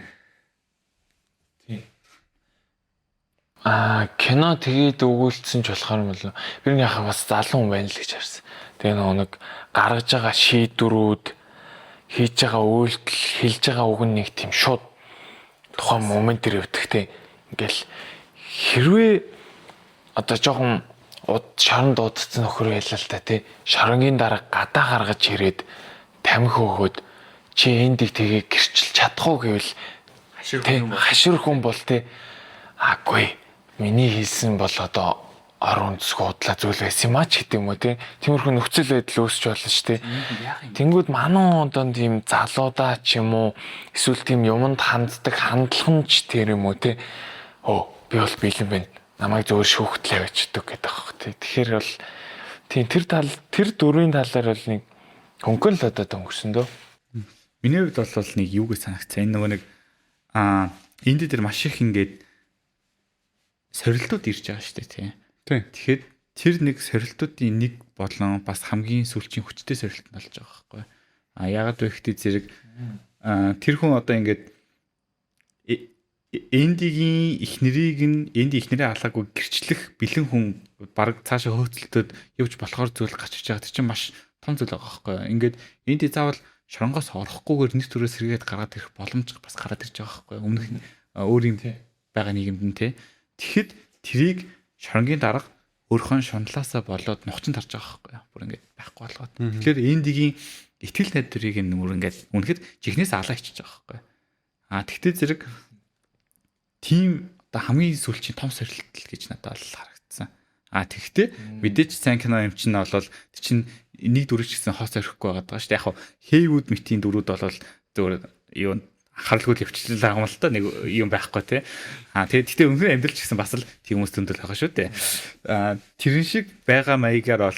Аа, кино тэгээд өгүүлсэн ч болохоор юм болов. Би нэг яхаа бас залуу хүн байна л гэж харсан. Тэгээ нөгөө нэг гаргаж байгаа шийдвэрүүд, хийж байгаа үйлдэл, хэлж байгаа үг нь нэг тийм шууд тухайн момент дээр өвдөх те. Ингээл хэрвээ одоо жоохон шорон дуудсан нөхөр байлаа л та те. Шоронгийн дараа гадаа гаргаж ирээд тамхи өгөөд чи эндийг тэгээ гэрчилж чадах уу гэвэл хашир хүн бол те. Аагүй, миний хийсэн бол одоо ор үндэсгүй худлаа зүйл байсан юм а ч гэдэг юм уу те. Тиймэрхүү нөхцөл байдал үүсч болно ш те. Тэнгүүд манан одоо тийм залуудаа ч юм уу эсвэл тийм юмд ханддаг хандлага нь ч тэр юм уу те. Өө, би бол бэлэн байна. Намайг зөвөр шүүхтлээ байчдаг гэдэг аах те. Тэгэхээр бол тийм тэр тал, тэр дөрвийн талаар бол нэг хөнгөн л одоо дөнгөрсөн дөө. Миний хувьд бол нэг юу гэж санагцсан. Энэ нөгөө нэг энд дээр маш их ингээд сорилтууд ирж байгаа шүү дээ, тий. Тэгэхээр тэр нэг сорилтуудын нэг болон бас хамгийн сүүлчийн хүчтэй сорилт нь болж байгаа байхгүй. А яагаад вэ гэхдээ зэрэг тэр хүн одоо ингээд Эндигийн эхнэрийг нь, Энди эхнэрээ алаагүй гэрчлэх бэлэн хүн баг цаашаа хөөцөлтөд явж болохоор зүйл гарч иж байгаа. Тэр чинь маш том зүйл байгаа байхгүй. Ингээд Энди заавал шоронгоос орохгүйгээр нэг төрөөс сэргээд гаргаад ирэх боломж бас гараад ирж байгаа байхгүй. Өмнөх өөр юм байгаа нийгэмд нь те. Тэгэхэд тэрийг шоронгийн дарга өөрхөн шунлаасаа болоод нухчин тарж байгаа байхгүй. Бүр ингээд байхгүй болгоод. Тэгэхээр Эндигийн итгэл найдварыг нь бүр ингээд үнэхээр жихнээс алаа хичиж байгаа байхгүй. А тэгтээ зэрэг тийм одоо хамгийн сүүлчийн том сорилт л гэж надад бол харагдсан. А тэгтээ мэдээч сайн кино юм чинь бол тэр чинь нэг дүрч гэсэн хос орхихгүй байгаа даа шүү дээ. Яг хав Хейвуд митийн дүрүүд бол зөвөр юу анхааралгүй л явчихлаа юм л та, нэг юм байхгүй те. А тэгээд тэгтээ үнэхээр амьдрал ч гэсэн бас л тийм хүмүүс зөндөл байгаа шүү дээ. А тэрэн шиг байгаа маягаар бол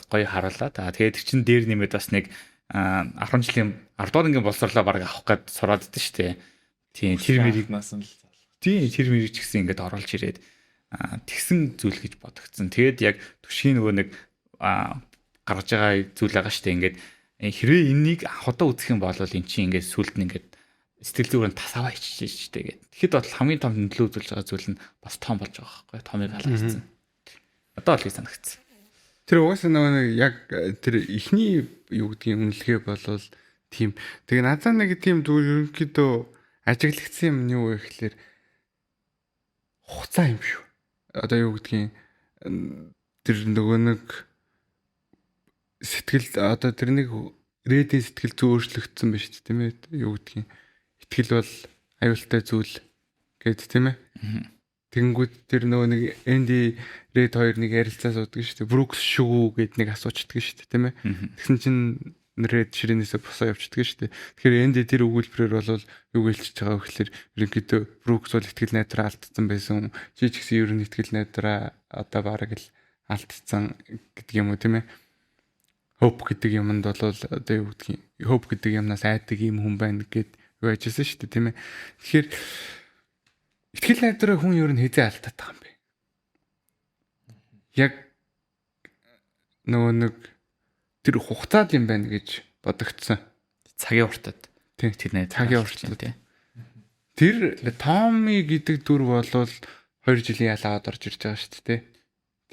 гоё харуулаа. А тэгээд тэр чин дээр нэмээд бас нэг 10 жилийн 10 дугаар ангийн боловсрлоо баг авах гээд сураад идэв шүү дээ. Тийм, тэр мэрийг нас нь л тийм, тэр мэрийг ч гэсэн ингээд оруулж ирээд тэгсэн зүйл гэж бодогдсон. Тэгээд яг түшгийн нөгөө нэг гаргаж байгаа зүйл байгаа шүү дээ. Ингээд хэрвээ энэнийг анх удаа үзэх юм бол эн чинь ингээд сүлд нь ингээд сэтгэл зүгээр нь тас аваа ичиж шүү дээ гээд. Тэгэхэд бол хамгийн том нөлөө үзүүлж байгаа зүйл нь бас том болж байгаа байхгүй. Томыг алаа хийсэн. Одоо л санагдсан. Тэр угаасаа нөгөө нэг яг тэр эхний юу гэдгийг үнэлгээ болвол тийм. Тэгээ надад нэг тийм зүгээр ерөнхийдөө ажиглагдсан юм нь юу вэ гэхэлэр хугацаа юм шүү. Одоо юу гэдгийг тэр нөгөө нэг сэтгэл одоо тэр нэг Редийн сэтгэл зүй өөрчлөгдсөн байна шүү дээ, тийм ээ. Юу гэдгийг итгэл бол аюултай зүйл гэд, тийм ээ. Тэгэнгүүт тэр нөгөө нэг Энди Ред хоёр нэг ярилцаа суудаг шүү дээ. Брукс шүү гэд нэг асуучдаг шүү дээ, тийм ээ. Тэгсэн чинь Ред ширээнээсээ босоо явчихдаг шүү дээ. Тэгэхээр Энди тэр өгүүлбэрээр бол юу гэлчиж байгаа вэ гэхэлэр ерөнхийдөө Брукс бол итгэл найдвараа алдсан байсан. Чи ч гэсэн ер нь итгэл найдвараа одоо бараг л алдсан гэдэг юм уу, тийм ээ. Hope гэдэг юмд бол одоо юу гэдгийг hope гэдэг юмнаас айдаг юм хүн байна гэд юу ажилласан шүү дээ, тийм ээ. Тэгэхээр итгэл найдвараа хүн ер нь хэзээ алдаад байгаа юм бэ? Яг нөгөө нэг тэр хугацаад юм байна гэж бодогдсон. Цагийн уртад. Тийм. Тэр найз цагийн уртад. тий. Тэр Томми гэдэг дүр болвол 2 жилийн ялаагаад орж ирж байгаа шүү дээ.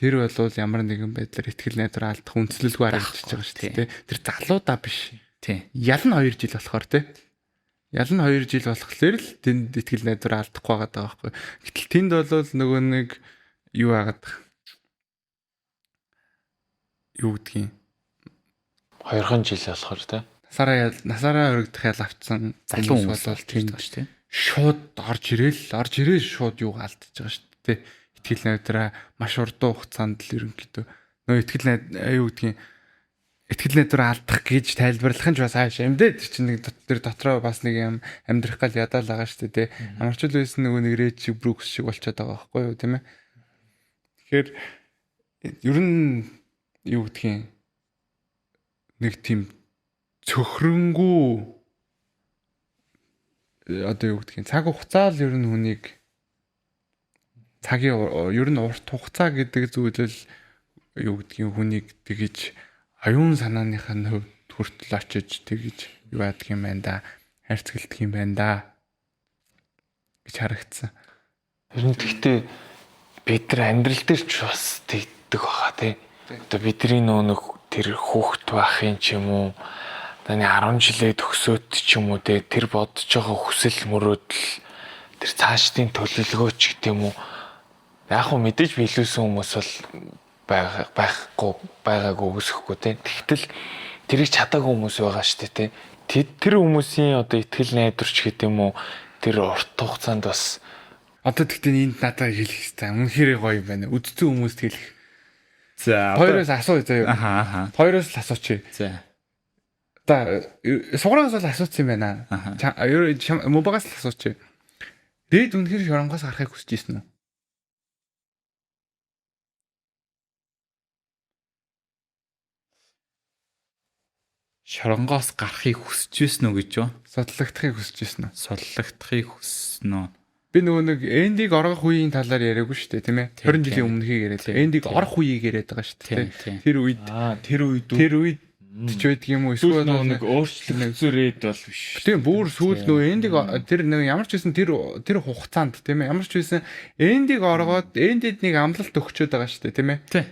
Тэр болвол ямар нэгэн байдлаар итгэл найдвар алдах үндслэлгүй харагдчихж байгаа шүү дээ. Тэр залуудаа биш. Тий. Ял нь 2 жил болохоор тий. Ял нь 2 жил болохоор л тэнд итгэл найдвар алдахгүй байгаа даа байхгүй. Гэтэл тэнд бол нөгөө нэг юу хагаад юу гэдгийг 2 жил болохоор тий. Насаараа өргөдөх ял авцсан залуу хүмүүс бол тэнд байгаа шүү дээ. Шууд орж ирээл шууд юугаа алдчихж байгаа шүү дээ. Итгэл найдраа маш урдан хугацаанд л ерөнхийдөө нөө итгэл найд юу гэдгийг итгэл найдвараа алдах гэж тайлбарлах нь ч бас ааш юм дээ. Тэр чинь нэг тэр дотроо бас нэг юм амьдрах гал ядаал байгаа шүү дээ. Амарчул байсан нөгөө нэг Рэд шиг Брукс шиг болчиход байгаа байхгүй юу, тийм ээ. Тэгэхээр ер нь юу гэдгийг нэг тийм цөхрөнгүү одоо юу гэдгийг цаг хугацаа л ер нь хүнийг Цагийн ер нь урт хугацаа гэдэг зүйл л юу гэдгийг хүнийг тэгэж аюун санааных нь хувьд хүртэл очиж тэгэж юу яадаг юм байна да, хайрцагладаг юм байна да гэж харагдсан. Ер нь тэгтээ бид нар амьдрал дээр ч бас тэгдэг баха тий. Одоо бидний нөө нэг тэр хүүхэд байхын ч юм уу таны 10 жилээ төгсөөд ч юм уу тий тэр бодож байгаа хүсэл мөрөөдөл тэр цаашдын төлөвлөгөө ч гэдэг юм уу яг хөө мэдээж биелүүлсэн хүмүүс бол байхгүй байгаагүй үгүйсэхгүй тий. Тэгтэл тэрийг чадаагүй хүмүүс байгаа шүү дээ тий. Тэр хүмүүсийн одоо итгэл найдвар ч гэдэг юм уу тэр урт хугацаанд бас одоо тэгтээ энд надад хэлэх хэрэгтэй. Үнэхээр гоё юм байна. Үдцэн хүмүүст хэлэх. За хоёроос асуу заяа. Аха. Хоёроос л асуучих. За. За суграас л асуусан юм байна. Мобагаас л асуучих. Ред үнэхээр шоронгоос гарахыг хүсэж ирсэн үү? Шоронгоос гарахыг хүсэж байсан уу гэж юу? Судлагдахыг хүсэж байсан уу? Судлагдахыг хүссэн үү? Би нөгөө нэг Эндиг орох үеийн талаар яриаггүй шүү дээ, тийм ээ? 20 жилийн өмнөхийг яриад. Эндиг орох үеийг яриад байгаа шүү дээ. Тэр үед тэр үед тэр үед ч байдаг юм уу? Эсвэл нөгөө нэг өөрчлөгдсөн рейд бол биш. Тийм, бүр сүүл нөгөө Эндиг тэр нэг ямар ч байсан тэр хугацаанд, тийм ээ? Ямар ч байсан Эндиг оргоод Эндид нэг амлалт өгчөөд байгаа шүү дээ, тийм ээ? Тийм.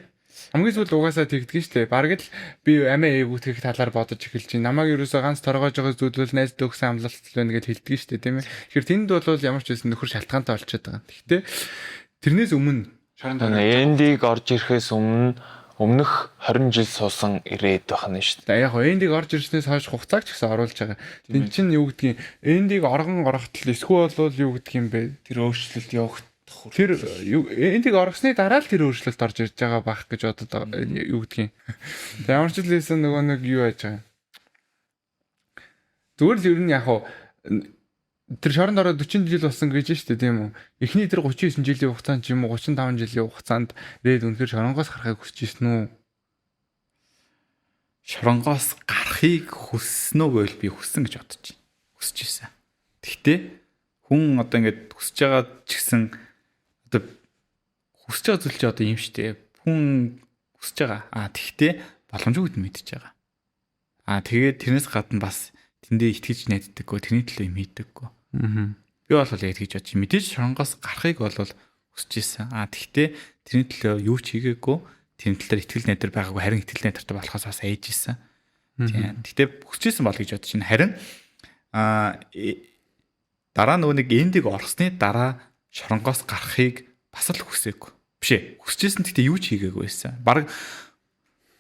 Хамгийн сүүлд угаасаа тэгдэг шүү дээ. Бараг л би амиа эвгүйтгэх талаар бодож эхэлж байна. Намайг ерөөсөө ганц торгоож байгаа зүйл бол найз дөхсөн амлалт л байна гэж хэлдэг шүү дээ, тийм ээ. Тэгэхээр тэнд бол ямар ч байсан нөхөр шалтгаантай болчиход байгаа. Гэхдээ тэрнээс өмнө Эндиг орж ирэхээс өмнө өмнөх 20 жил суусан ирээд байх нь шүү дээ. Яг гоо Эндиг орж ирснээс хойш хугацааг ч гэсэн оруулж байгаа. Тэн чинь юу гэдгийг Эндиг оргон орохтол эсвэл бол юу гэдг юм бэ? Тэр өөрчлөлт явах Тэр эндиг оргосны дараа л тэр өөрчлөлт орж ирж байгаа байх гэж бодод юу гэдгийг. Тэг ямар ч л хэлсэн нөгөө нэг юу яаж байгаа. Зүгээр л ер нь яг хуу тэр шоронд ороод 40 жил болсон гэж шүү дээ, тийм үү? Эхний тэр 39 жилийн хугацаанд ч юм уу 35 жилийн хугацаанд Ред үнэхээр шоронгоос гарахыг хүсэж ирсэн үү? Шоронгоос гарахыг хүссэн үү гэвэл би хүссэн гэж бодож байна. Хүсэж ирсэн. Тэгтээ хүн одоо ингээд хүсэж байгаа ч гэсэн одоо хүсэж байгаа зүйл чи одоо юм штэ. Хүн хүсэж байгаа. Аа тэгтээ боломжгүй гэдээ мэдчихэж байгаа. Аа тэгээд тэрнээс гадна бас тэндээ итгэж найддаггүй, тэрний төлөө юм хийдэггүй. Би бол яг тэгж бодчих. Мэдээж шоронгоос гарахыг бол хүсэж исэн. Аа тэгтээ тэрний төлөө юу ч хийгээгүй, тэрний төлөөр итгэл найдвар байгаагүй, харин итгэл найдвартай болохоос бас айж исэн. Тийм. Тэгтээ хүсэж исэн бол гэж бодож байна. Харин аа дараа нөгөө нэг эндиг орсны дараа шоронгоос гарахыг бас л хүсээгүй. Биш ээ. Хүсэжсэн гэхдээ юу ч хийгээгүй байсан. Бараг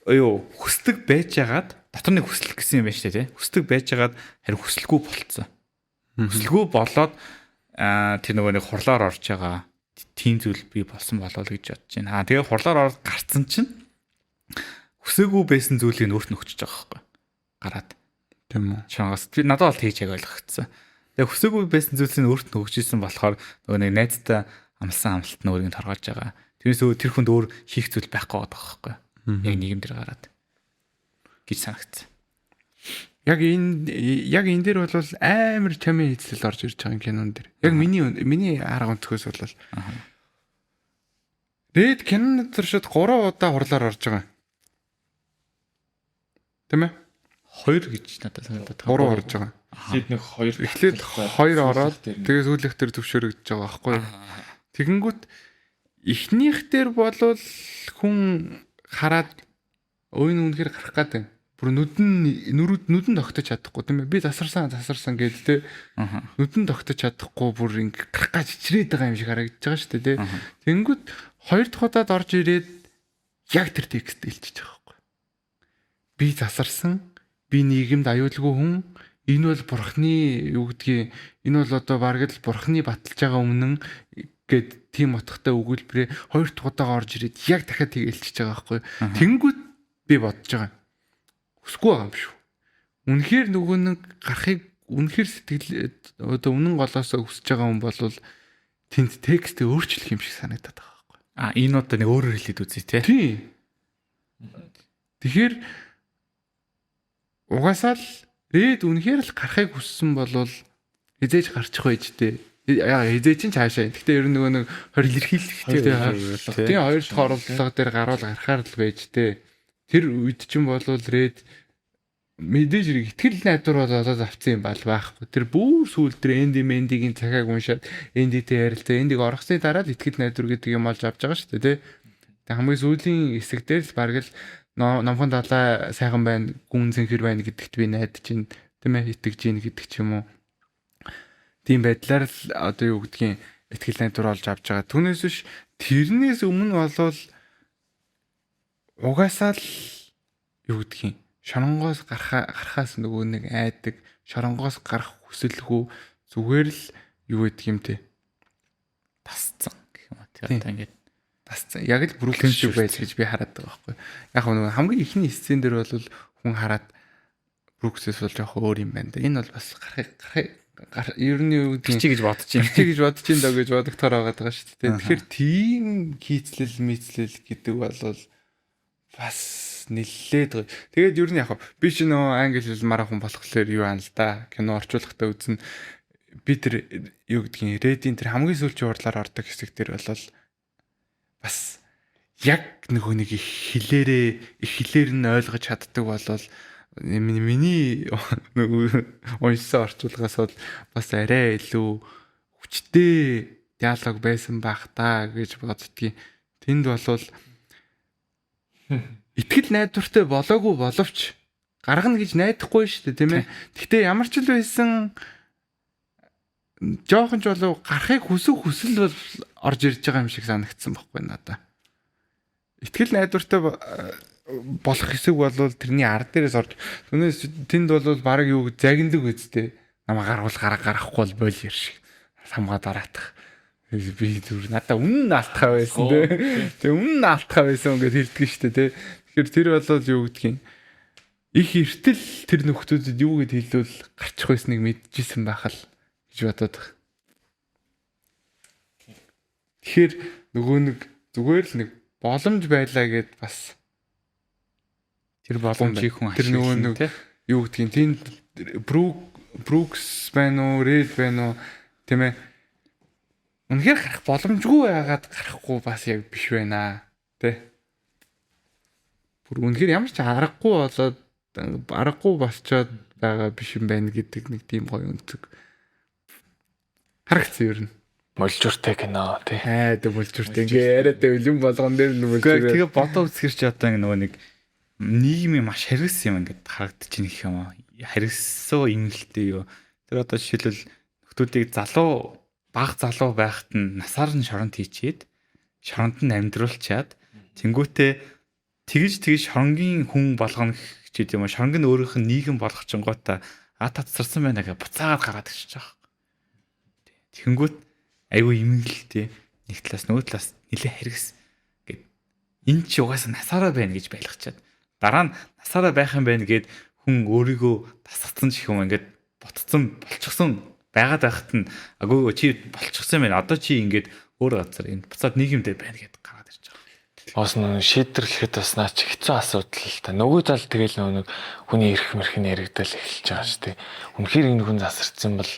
юу хүсдэг байжгаад дотор нэг хүсэл гэсэн юм байна шүү дээ, тий. Хүсдэг байжгаад харин хүсэлгүй болцсон. Хүсэлгүй болоод тэр нөгөө нэг хурлаар орж байгаа тийм зүйл би болсон болоо л гэж бодож байна. Аа тэгээ хурлаар ороод гарцсан чинь хүсээгүй байсан зүйлийг өөрт нь өгчөж байгаа байхгүй. Гараад. Тийм үү. Шоронгоос би надад бол тэгж яг ойлгогдсон. Тэгээ хүсээгүй байсан зүйлсийг өөрт нь өгчээсэн болохоор нөгөө нэг найзтай амлсан амлалт нь өөрийг торгоож байгаа. Тэрнээс өөр тэр хүнд өөр хийх зүйл байхгүй байгаа байхгүй. Яг нийгэм дээр гараад гэж санагдсан. Яг энэ дээр бол амар чамын хэцлэл орж ирж байгаа кинон дээр. Яг миний арга өнцгөөс бол. Ред киноны туршид 3 удаа хурлаар орж байгаа. Тийм ээ? 2 гэж надад санагдаад 3 орж байгаа. Эхлээд нэг 2 эхлээд 2 ороод тэгээ сүүлийнх дээр зөвшөөрөгдөж байгаа байхгүй юу? Тэгэнгүүт эхнийх дээр болвол хүн хараад өөний үнэхээр гарах гэдэг. Бүр нүдэн тогтож чадахгүй тийм ээ. Би засарсан гээд те. Нүдэн тогтож чадахгүй бүр ингэ гарах гэж чичрээд байгаа юм шиг харагдаж байгаа шүү дээ те. Тэгэнгүүт хоёр дахь удаад орж ирээд яг тэр текст илчиж байгаа байхгүй. Би засарсан, би нийгэмд аюулгүй хүн. Энэ бол бурхны юу гэдгийг энэ бол одоо бараг л бурхны баталж байгаа өмнө гэд тийм утгатай өгүүлбэрээ хоёр дахь удаага орж ирээд яг дахиад тийг илчиж байгаа байхгүй. Тэнгүүт би бодож байгаа. Хүсгүй байгаа юм шүү. Үнэхээр нөгөө нэг гарахыг үнэхээр сэтгэл одоо үнэн голоосоо хүсэж байгаа хүн бол тэнд текстээ өөрчлөх юм шиг санагдаад байгаа байхгүй. А энэ удаа нэг өөрөөр хэлээд үзье те. Тийм. Тэгэхээр угаасаа л Ред үнэхээр л гарахыг хүссэн бол хизээж гарчих байж тээ. Яа хизээ чин цаашаа. Гэхдээ ер нь нөгөө нэг 20 Илэрхийлэх тийм хоёр дахь оруулалга дээр гаруул гарахаар л байж тээ. Тэр үед чинь болвол Red мэдээж хэрэг итгэл найдвар бол олоод авсан юм бол байхгүй. Тэр бүр сүүл дээр Энди Мендигийн цахиаг уншаад Эндитэй ярилцаа. Эндиг орохсны дараа л итгэл найдвар гэдэг юм олж авч байгаа шүү дээ, тий. Тэг хамгийн сүүлийн хэсэг дээр л бараг л номхон далай сайхан байна, гүн цэнхэр байна гэдэгт би найдаж чинь, тийм ээ, итгэж чинь гэдэг ч юм уу. Тийм байдлаар л одоо юу гэдгийг итгэл найдвар олж авч байгаа. Түүнээс биш тэрнээс өмнө болвол угаасаа л юу гэдгийг шоронгоос гарахаас нөгөө нэг айдаг, шоронгоос гарах хүсэлгүй зүгээр л юу гэдэг юм те. Тасцсан гэх юм уу. Тэр одоо ингээд тасцсан. Яг л Бруклин шиг байж гэж би хараад байгаа байхгүй. Яг нөгөө хамгийн ихний сцен дээр бол хүн хараад Бруксээс бол жоох өөр юм байна да. Энэ бол бас гарах ер нь юу гэдэг чи гэж бодож байна. Чи гэж бодож байна даа гэж бодогдохоор байгаа даа шүү дээ. Тэгэхээр тийм хийцлэл мийцлэл гэдэг бол бас нэлээд гоё. Тэгээд ер нь яг би чи нөгөө англи хэл мараа хүн болохоор юу аана л да. Кино орчуулгатай үзнэ. Би тэр юу гэдгийг Редийн тэр хамгийн сүүлийн уурлаар ордог хэсэг тэр бол бас яг нөгөө нэг их хэлээрээ их хэлээр нь ойлгож чаддаг болвол миний нөгөө уншсан орчуулгаас бол бас арай илүү хүчтэй диалог байсан байх та гэж боддгийн. Тэнд болвол итгэл найдвартай болоогүй боловч гаргана гэж найдахгүй шүү дээ, тийм ээ. Гэхдээ ямар ч л байсан жоохон ч болов гарахыг хүсэх хүсэл бол орж ирж байгаа юм шиг санагдсан байхгүй надаа. Итгэл найдвартай болох хэсэг бол тэрний ард дээрээс орж түүнээс тэнд бол баг юу загиндаг үсттэй намайг гарвал гарахгүй бол боль шиг самгаа дараатах. Би зүр надаа үнэн алтхаа байсан тий. Тэгээ үнэн алтхаа байсан ингээд хэлдэг шүү дээ тий. Тэгэхээр тэр бол юу гэдгийг их эртэл тэр нөхдүүдэд юу гэд хэлвэл гарчих байсныг мэдчихсэн байх л гэж бодоод байгаа. Тэгэхээр нөгөө нэг зүгээр л нэг боломж байлаа гэд бас тэр боломжийг хүн тэр нөгөө нэг юу гэдгийг тэнд Брукс байна уу, Ред байна уу тийм ээ. Үнэхээр гарах боломжгүй байгаад гарахгүй бас яг биш байна тий. Бүр үнэхээр ямар ч аргагүй болоод аргагүй болчоод байгаа биш юм байна гэдэг нэг тийм гоё өнцөг харагдсан ер нь. Молжуртай кино тий. Аа тэг молжуртай ингээ яриад байвал юм болгон дээр нь молжур. Тэгээ бодоо үзэхэр чи одоо ингээ нөгөө нэг нийгмийн маш харгас юм ингээд харагдчихээн гэх юм уу. Харгасуу имгэлтэй юу. Тэр одоо жишээлбэл нөхдүүдийг залуу баг залуу байхад нь насаар нь шоронд хийчээд шоронд нь амьдруулчаад тэнгүүтээ тэгж шоронгийн хүн болгоно гэж юм уу. Шоронг нь өөрийнх нь нийгэм болгочинготой а татсарсан байна гэж буцаагаад гараад ирчихэж байгаа. Тэнгүүт айгүй имгэлтэй нэг талаас нөгөө талаас нилээ харгас гэд энэ чи угаасаа насаараа байна гэж байлгачаад дараа нь насаараа байх юм байна гэд хүн өөрийгөө тасгацсан ч юм ингээд ботцсон болчихсон байгаад байхад нь агуу чи болчихсон байна одоо чи ингээд өөр газар энэ буцаад нийгэмдээ байна гэд гараад ирж байгаа. Бас нэг шийдвэрлэхэд бас наа чи хэцүү асуудал л та. Нөгөө тал тэгэл нөгөө нэг хүний эрх мэрх нь яригдал эхэлж байгаа шүү дээ. Үнэхээр энэ хүн засарсан бол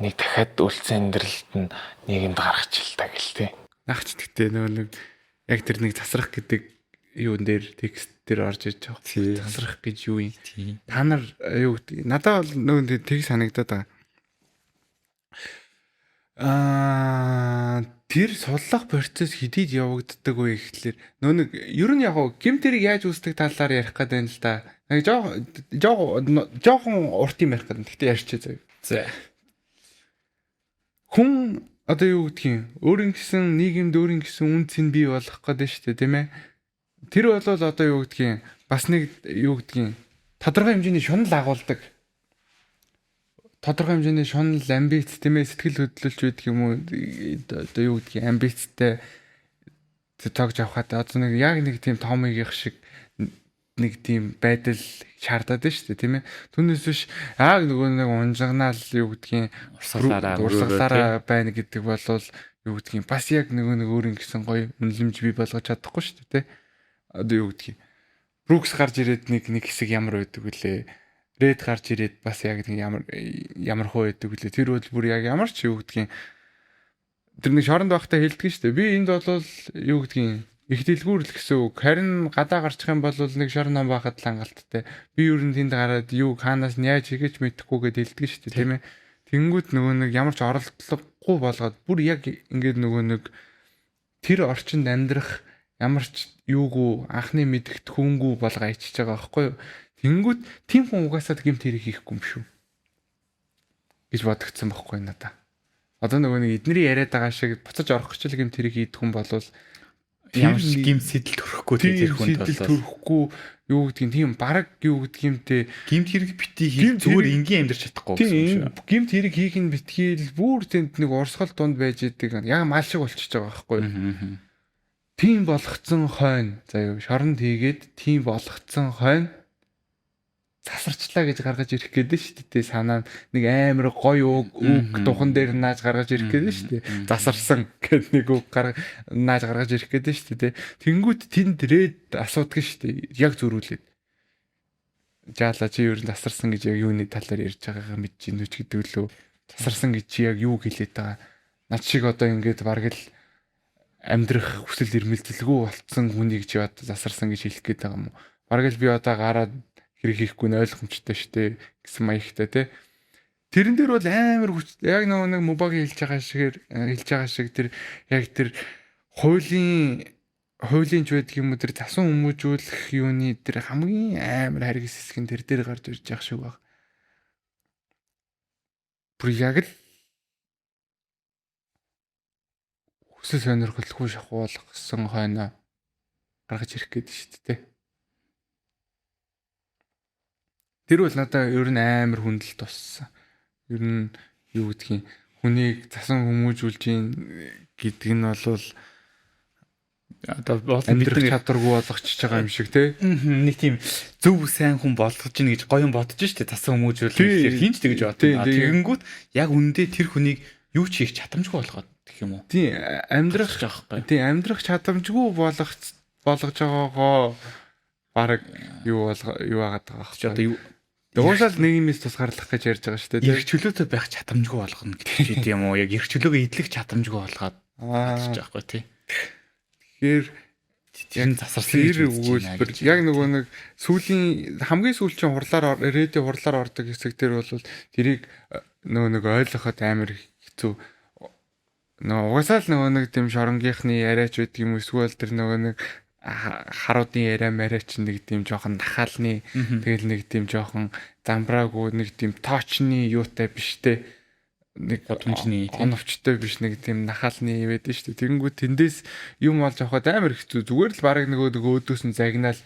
нэг дахиад үлдсэн амьдралд нь нийгэмд гаргачих л та гэл тээ. Наач тэгтээ нөгөө нэг яг тэр нэг засрах гэдэг юун дээр текст дээр орж иж байгаа. Засрах гэж юу юм? Та нар юу гэдэг? Надад бол нөгөө тэг санагдаад байгаа. Аа тэр суллах процесс хэдийд явагддаг вэ гэхлээр нөө нэг ер нь яг гэмт хэрэг яаж үүсдэг талаар ярих гэдэг юм л та. Нэг жоохон урт юм ярих гэдэг. Гэхдээ ярьчих заяа. За. Хүн одоо юу гэдгийг өөрийн гэсэн нийгэмд өөрийн гэсэн үн цэн бий болох гэдэг шүү дээ, тийм ээ. Тэр бол одоо юу гэдгийг бас нэг юу гэдгийг тодорхой хэмжээний шунал агуулдаг. Тодорхой хэмжээний шунал, амбиц, тийм ээ, сэтгэл хөдлөлч байдаг юм уу? Одоо юу гэдгийг амбицтай цогж авахад одоо нэг яг нэг тийм томигийнх шиг нэг тийм байдал шаардаад байна шүү дээ, тийм ээ. Түүнээс биш аа нөгөө нэг унжигнаал юу гэдгийг урсгалаараа байна гэдэг бол юу гэдгийг бас яг нөгөө нэг өөр ингэсэн гоё үнэлэмж бий болгож чадахгүй шүү дээ, тийм. Одоо юу гэдгийг Брукс гарч ирээд нэг хэсэг ямар байдаг вүлээ. Ред гарч ирээд бас яг нэг ямар хөө байдаг вүлээ. Тэр бол бүр яг ямар ч юу гэдгийг Тэр нэг шоронд байхдаа хэлдэг шүү дээ. Би энд бол юу гэдгийг их дэлгүүр л гэсэн үг. Харин гадаа гарчих юм бол нэг шорон ном байхад л хангалттай. Би ер нь тэнд гараад юу хаанаас нь яаж хийгээч мэдэхгүй гэд хэлдэг шүү дээ, тийм ээ. Тэнгүүд нөгөө нэг ямар ч оролдлогогүй болгоод бүр яг ингээд нөгөө нэг тэр орчинд амьдрах ямар ч юугүй анхны мэдгэдэгхүүнгүй болго айчиж байгаа байхгүй юу. Тэнгүүд тийм хүн угаасаа гэмт хэрэг хийхгүй юм шүү гэж бодогдсон байхгүй надаа. Одоо нөгөө нэг эдний яриад байгаа шиг буцаж орох гэж л гэмт хэрэг хийдэг хүн болвол ямар ч гэмт сэтэл төрөхгүй тэр хүнд бол сэтэл төрөхгүй юу гэдгийг тийм бараг юу гэдгийг те гэмт хэрэг битгий хийх зүгээр энгийн амьдарч чадахгүй гэсэн юм шүү. Гэмт хэрэг хийх нь битгий л бүр тэнд нэг урсгал дунд байж идэг яг мал шиг болчихж байгаа байхгүй юу. Тийм болгоцсон хойно заяа шоронд хийгээд тийм болгоцсон хойно засарчлаа гэж гаргаж ирэх гээд шүү дээ. Санаа нэг амар гоё үг духан дээр нааж гаргаж ирэх гээд шүү дээ. Засарсан гэд нэг үг нааж гаргаж ирэх гээд шүү дээ. Тэнгүүт тэнд ред асуудаг шүү дээ. Яг зөрүүлээд. Жаала чи ер нь засарсан гэж яг юуны талаар ярьж байгаагаа мэдэж гинүү ч гэдэг лөө. Засарсан гэж чи яг юу хэлээд байгаа. Над шиг одоо ингээд бараг л амьдрах хүсэл эрмэлзэлгүй болцсон хүнийг чи одоо засарсан гэж хэлэх гээд байгаа юм уу? Бараг л би одоо гараад хэрэг хийхгүй нь ойлгомжтой штэ гэсэн маягтай тий. Тэрэн дээр бол амар хүч яг нөгөө нэг Мубагийн хэлж байгаа шигээр хэлж байгаа шиг тэр яг тэр хуулийн ч байдаг юм уу тэр засан хүмүүжүүлэх юуны тэр хамгийн амар харгас хэсэг нь тэр дээр гарч ирж байгаа шиг баг. Бүр яг л хүсэл сонирхолгүй шахуулгасан хойно гаргаж ирэх гээд шүү дээ. Тэр бол надаа ер нь амар хүндэл туссан. Ер нь юу гэдгийг хүнийг засан хүмүүжүүлж ийн гэдэг нь бол одоо амьдрах чадваргүй болгочихж байгаа юм шиг тий. Нэг тийм зөв сайн хүн болгож ийн гэж гоё юм бодож штэ засан хүмүүжүүлэх гэхээр хин ч тэгж бодно. Тэгэнгүүт яг үнэндээ тэр хүнийг юу ч хийх чадамжгүй болгоод гэх юм уу? Тийм амьдрах тийм амьдрах чадамжгүй болгож байгаагаа бараг юу юу байгаад байгаа чи одоо юу угаасаа л нийгмээс тусгаарлах гэж ярьж байгаа шүү дээ. Эрх чөлөөтэй байх чадамжгүй болгоно гэдэг чи тийм үү? Яг эрх чөлөөгөө эдлэх чадамжгүй болгоод гэж байгаа байхгүй тий. Тэгэхээр тэр засарсан гэж өгүүлбэр яг нөгөө нэг сүүлийн хамгийн сүүлчийн хурлаар рэдио хурлаар ордог хэсэг дээр бол тэрийг нөгөө нэг ойлгоход амар хэцүү. Нөгөө угаасаа л нөгөө нэг тийм шоронгийнхны яриач байдаг юм эсвэл тэр нөгөө нэг харуудын яриа мараа чинь нэг тийм жоохон нахаалны тэгэл нэг тийм жоохон замбраагүй нэг тийм тоочны юутай биш те нэг бодомжны оновчтой биш нэг тийм нахаалны байдаг шүү дээ. Тэгэнгүүт тэндээс юм олж авахад амар хэцүү. Зүгээр л бараг нөгөө өөдөөс нь загнаал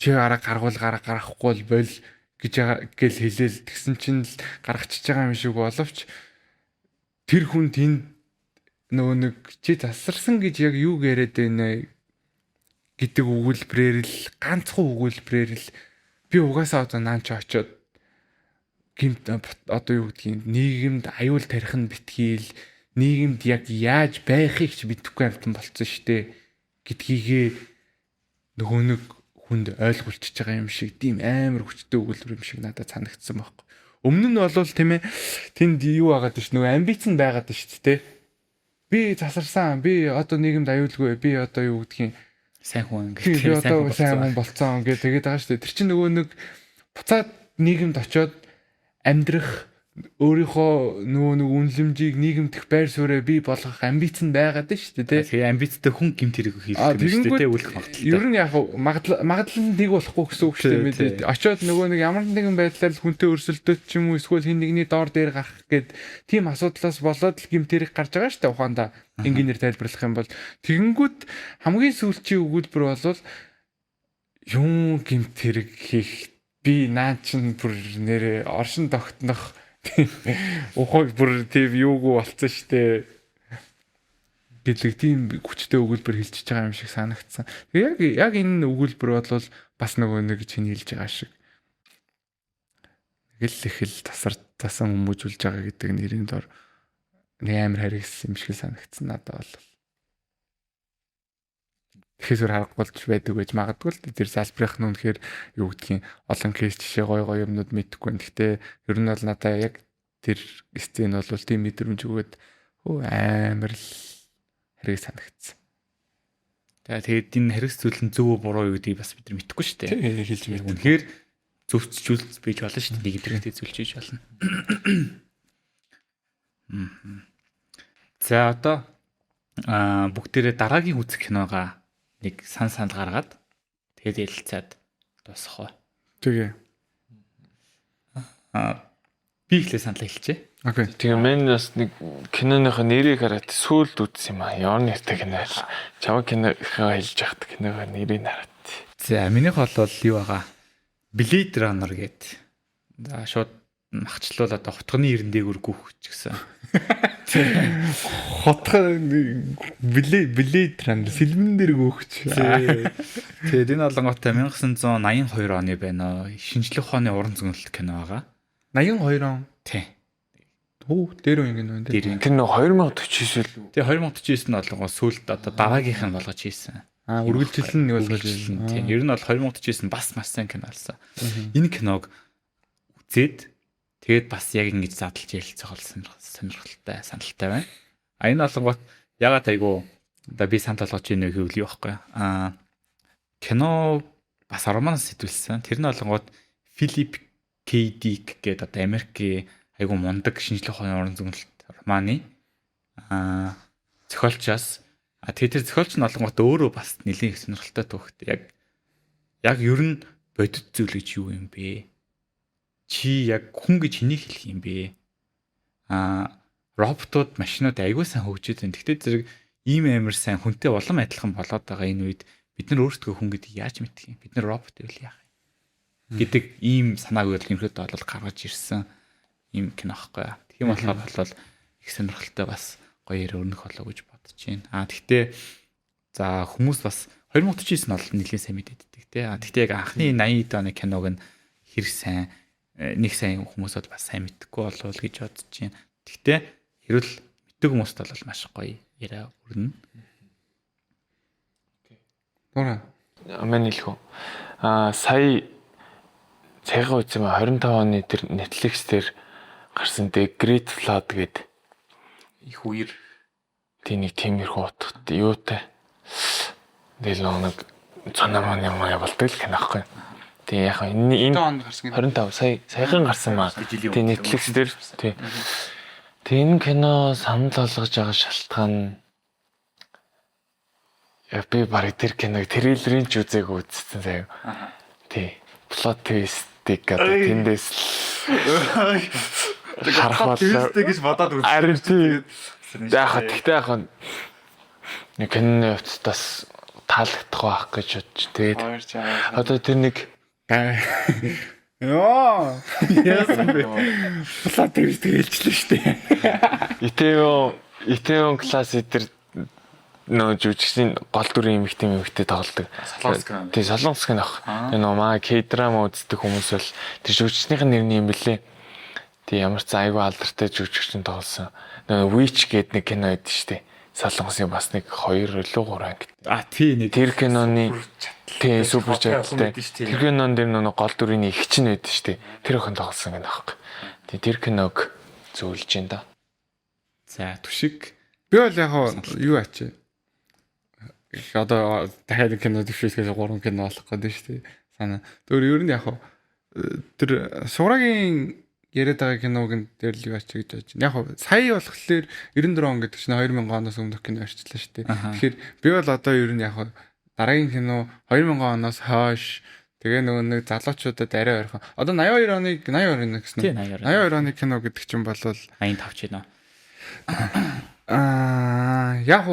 чи арга гаргуул гаргахгүй л бол гэж гэл хэлээл тэгсэн чинь л гаргачихж байгаа юм шиг боловч тэр хүн тэнд нөгөө нэг чи засарсан гэж яг юу яриад байна гэдэг өгүүлбэрээр л ганцхан өгүүлбэрээр л би угаасаа одоо нaan чи очиод гэмт одоо юу гэдгийг нийгэмд аюул тарих нь битгийл нийгэмд яг яаж байхыг ч мэдэхгүй амтан болцсон штэ гэдгийгээ нөгөө нэг хүнд ойлгуулчихж байгаа юм шиг тийм амар хүчтэй өгүүлбэр юм шиг надад санагдсан байхгүй. Өмнө нь бол тийм ээ тэнд юу байгаад ш нөгөө амбиц нь байгаад ш тэ. Би засарсан, би одоо нийгэмд аюулгүй, би одоо юу гэдгийг сайн хүн гэдэг би одоо сайн хүн болцсон гэж тэгээд байгаа шүү дээ. Тэр чинь нөгөө нэг буцаад нийгэмд очиод амьдрах өөрийнхөө нөгөө нэг үнэлэмжийг нийгэмдэх байр сууриа бий болгох амбиц нь байгаад нь шүү дээ. Тэгээ амбицтай хүн гэмт хэрэг хийх юм шүү дээ, үлэх магадлалтай. Ер нь яг магадлал нь нэг болохгүй гэсэн үг шүү дээ мэдээ. Очиод нөгөө нэг ямар нэгэн байдлаар л хүнтэй өрсөлдөд ч юм уу эсвэл хин нэгний доор дээр гарах гээд тийм асуудлаас болоод л гэмт хэрэг гарч байгаа шүү дээ ухаандаа. Энгийнээр тайлбарлах юм бол тэгэнгүүт хамгийн сүүлчийн өгүүлбэр бол юм гэмт хэрэг хийх би наа чин бүр нэрээ оршин тогтнох ухааг бүр тийм юугүй болцсон штэ гэдэг тийм хүчтэй өгүүлбэр хэлчихэж байгаа юм шиг санагдсан. Тэгээ яг энэ өгүүлбэр бол бас нөгөө нэг чиний хэлж байгаа шиг нэг л их л тасан хүмүүжүүлж байгаа гэдэг нэрийн дор нэг амар харигдсан юм шиг санагдсан надад бол. Тэгэхээр зүр харахгүй болж байдаг байж магадгүй л тэр залбирах нь үнэхээр юу гэдгийг олон кейс жишээ гой гой юмнууд мэдэхгүй. Гэхдээ ер нь бол надаа яг тэр сцен бол тийм мэдрэмж өгөөд Хөө амар л хэрэг санагдсан. Тэгээд энэ хэрэгс зүйл нь зөв үү буруу юу гэдгийг бас бид нар мэдэхгүй шүү дээ. Тийм хэлж мэд. Үнэхээр зөвцжүүлж байж болно шүү дээ. Нэг хэрэгтэй зүйлж байж болно. За одоо бүгдээрээ дараагийн үзэх киногоо нэг сан санал гаргаад тэгээд ярилцаад дуусгах уу. Тэгээ. Би эхлээ санал хэлчихье. Окей. Тэгээ мен бас нэг киноныхоо нэрийг хараад сүулт үзсэн юм аа. Ямар нэртэй кино байл. Чамаг кинохоо хэлж яхад киногоо нэрийг хараад. За минийх бол юу байгаа? Blade Runner гээд. За шууд махчлуул одоо хотгоны эрен дээгүүр гүөх ч гэсэн. Хотгоо Blade Runner сэлмэн дээр гүөхч. Тэгээд энэ болонготой 1982 оны байна. Шинжлэх ухааны уран зөгнөлт кино байгаа. 82 он. Тий. Хөө дээр үеийн кино энэ. Дээр үеийн. Тэр нөө 2049 л үү? Тэгээ 2049 нь болонгоо сүүлд одоо дараагийнх нь болгож хийсэн. Аа үргэлжилэн нэг болгож хийсэн. Тийм. Ер нь бол 2049 нь бас маш сайн кино болсон. Энэ киног үзээд тэгээд бас яг ингэж задлж ярилцах бол сонирхолтой саналтай байна. А энэ болонгоот ягаад айгу одоо би санал болгож ийнэ гэвэл юу байхгүй. Кино бас романаас сэтгүүлсэн. Тэр нь болонгоот Филип К. Дик гэдэг одоо Америкийн айгу мундаг шинжлэх ухааны уран зөгнөлт романы зохиолчоос тэгээд тэр зохиолч нь болонгоот өөрөө бас нэлээд их сонирхолтой түүхтэй. Яг ер нь бодит зүйл гэж юу юм бэ? Чи яг хүн гэж хэнийг хэлэх юм бэ? Роботууд, машинууд айгүй сайн хөгжиж байна. Гэхдээ зэрэг ийм амар сайн хүнтэй улам адилхан болоод байгаа энэ үед бид нар өөрсдөө хүн гэдгийг яаж мэдэх юм? Бид нар робот байвал яах юм? Гэдэг ийм санааг бол ерөнхийдөө бол гаргаж ирсэн ийм кино байхгүй. Тийм болохоор бол их сонирхолтой бас гоё яриа өрнөх болоо гэж бодож байна. Тэгтээ за хүмүүс бас 2049 нь бол нэлээд сайн мэдээддэг те. Тэгтээ яг анхны 80 оны киног нь хэр сайн нэг сайн хүмүүс бол бас сайн мэдэхгүй болов уу гэж бодож байна. Тэгтээ хэрвэл мэддэг хүмүүст бол маш гоё яриа өрнө. Нура. Аман хэлэх үү. Сая цайгаа үзсэн ба 25 оны тэр Netflix дээр гарсан The Great Flood гэдэг их үер тийм нэг тиймэрхүү утгатай юутай. Тэгэл нэг цунаманы маяа болдог л кино байхгүй. Тийм яг энэ онд гарсан 25 сая саяхан гарсан маа. Тийм Netflix дээр тийм. Тийм энэ кино санал болгож байгаа шалтгаан яг би бараг тэр киног трейлерын ч үзээгүй үзсэн заяа. Тий. Plot twist-ийг гэдэг тэндээс харах боллоо. гэж бодоод үзсэн. Харин тий. Яг тэгтээ яг нэг киноны хувьд бас таалагдах байх гэж бодож тэгээд одоо тэр нэг Йоо. Яасан бэ? Plot twist хэлчихлээ шүү дээ. Итеон класс эдэр нөө жүжигчдийн гол дүрийн эмэгтэй тоглодог. Солонгос кино. Тий, солонгос кино ах. Тэгээ нөө маа К-драма үздэг хүмүүс бол тэр жүжигчдийн нэр нь юм бэлээ. Тий, ямар ч айгүй алдартай жүжигчин тоглосон. Нөө Witch гэдэг нэг кино байдаг шүү дээ. Солонгосын бас нэг 2 илүү 3 анги. Тий нэг тэр киноны тий супер чадaltaй. Тэр кинон дээр нөө гол дүрийн их чинь байдаг шүү дээ. Тэр охин тоглосон кино аахгүй. Тий, тэр киног зөвлөж байна да. За түшиг Би бол яг юу ачи. Одоо дахиад кино төвшүүлэхээс 3 кино болох гэдэг шүү дээ. Санаа. Тэр ер нь яг тэр Сурагийн яриад байгаа киног нь дээр л юу ачи гэж бодож байна. Яг сая болохоор 94 он гэдэг чинь 2000 оноос өмнөх кино ярьчлаа шүү дээ. Тэгэхээр би бол одоо ер нь яг дараагийн кино 2000 оноос хойш тэгээ нөгөө нэг залуучуудад арай ойрхон. Одоо 82 оныг 82 оны гэсэн үү? 82 оны кино гэдэг чинь бол 85 ч юм. Яг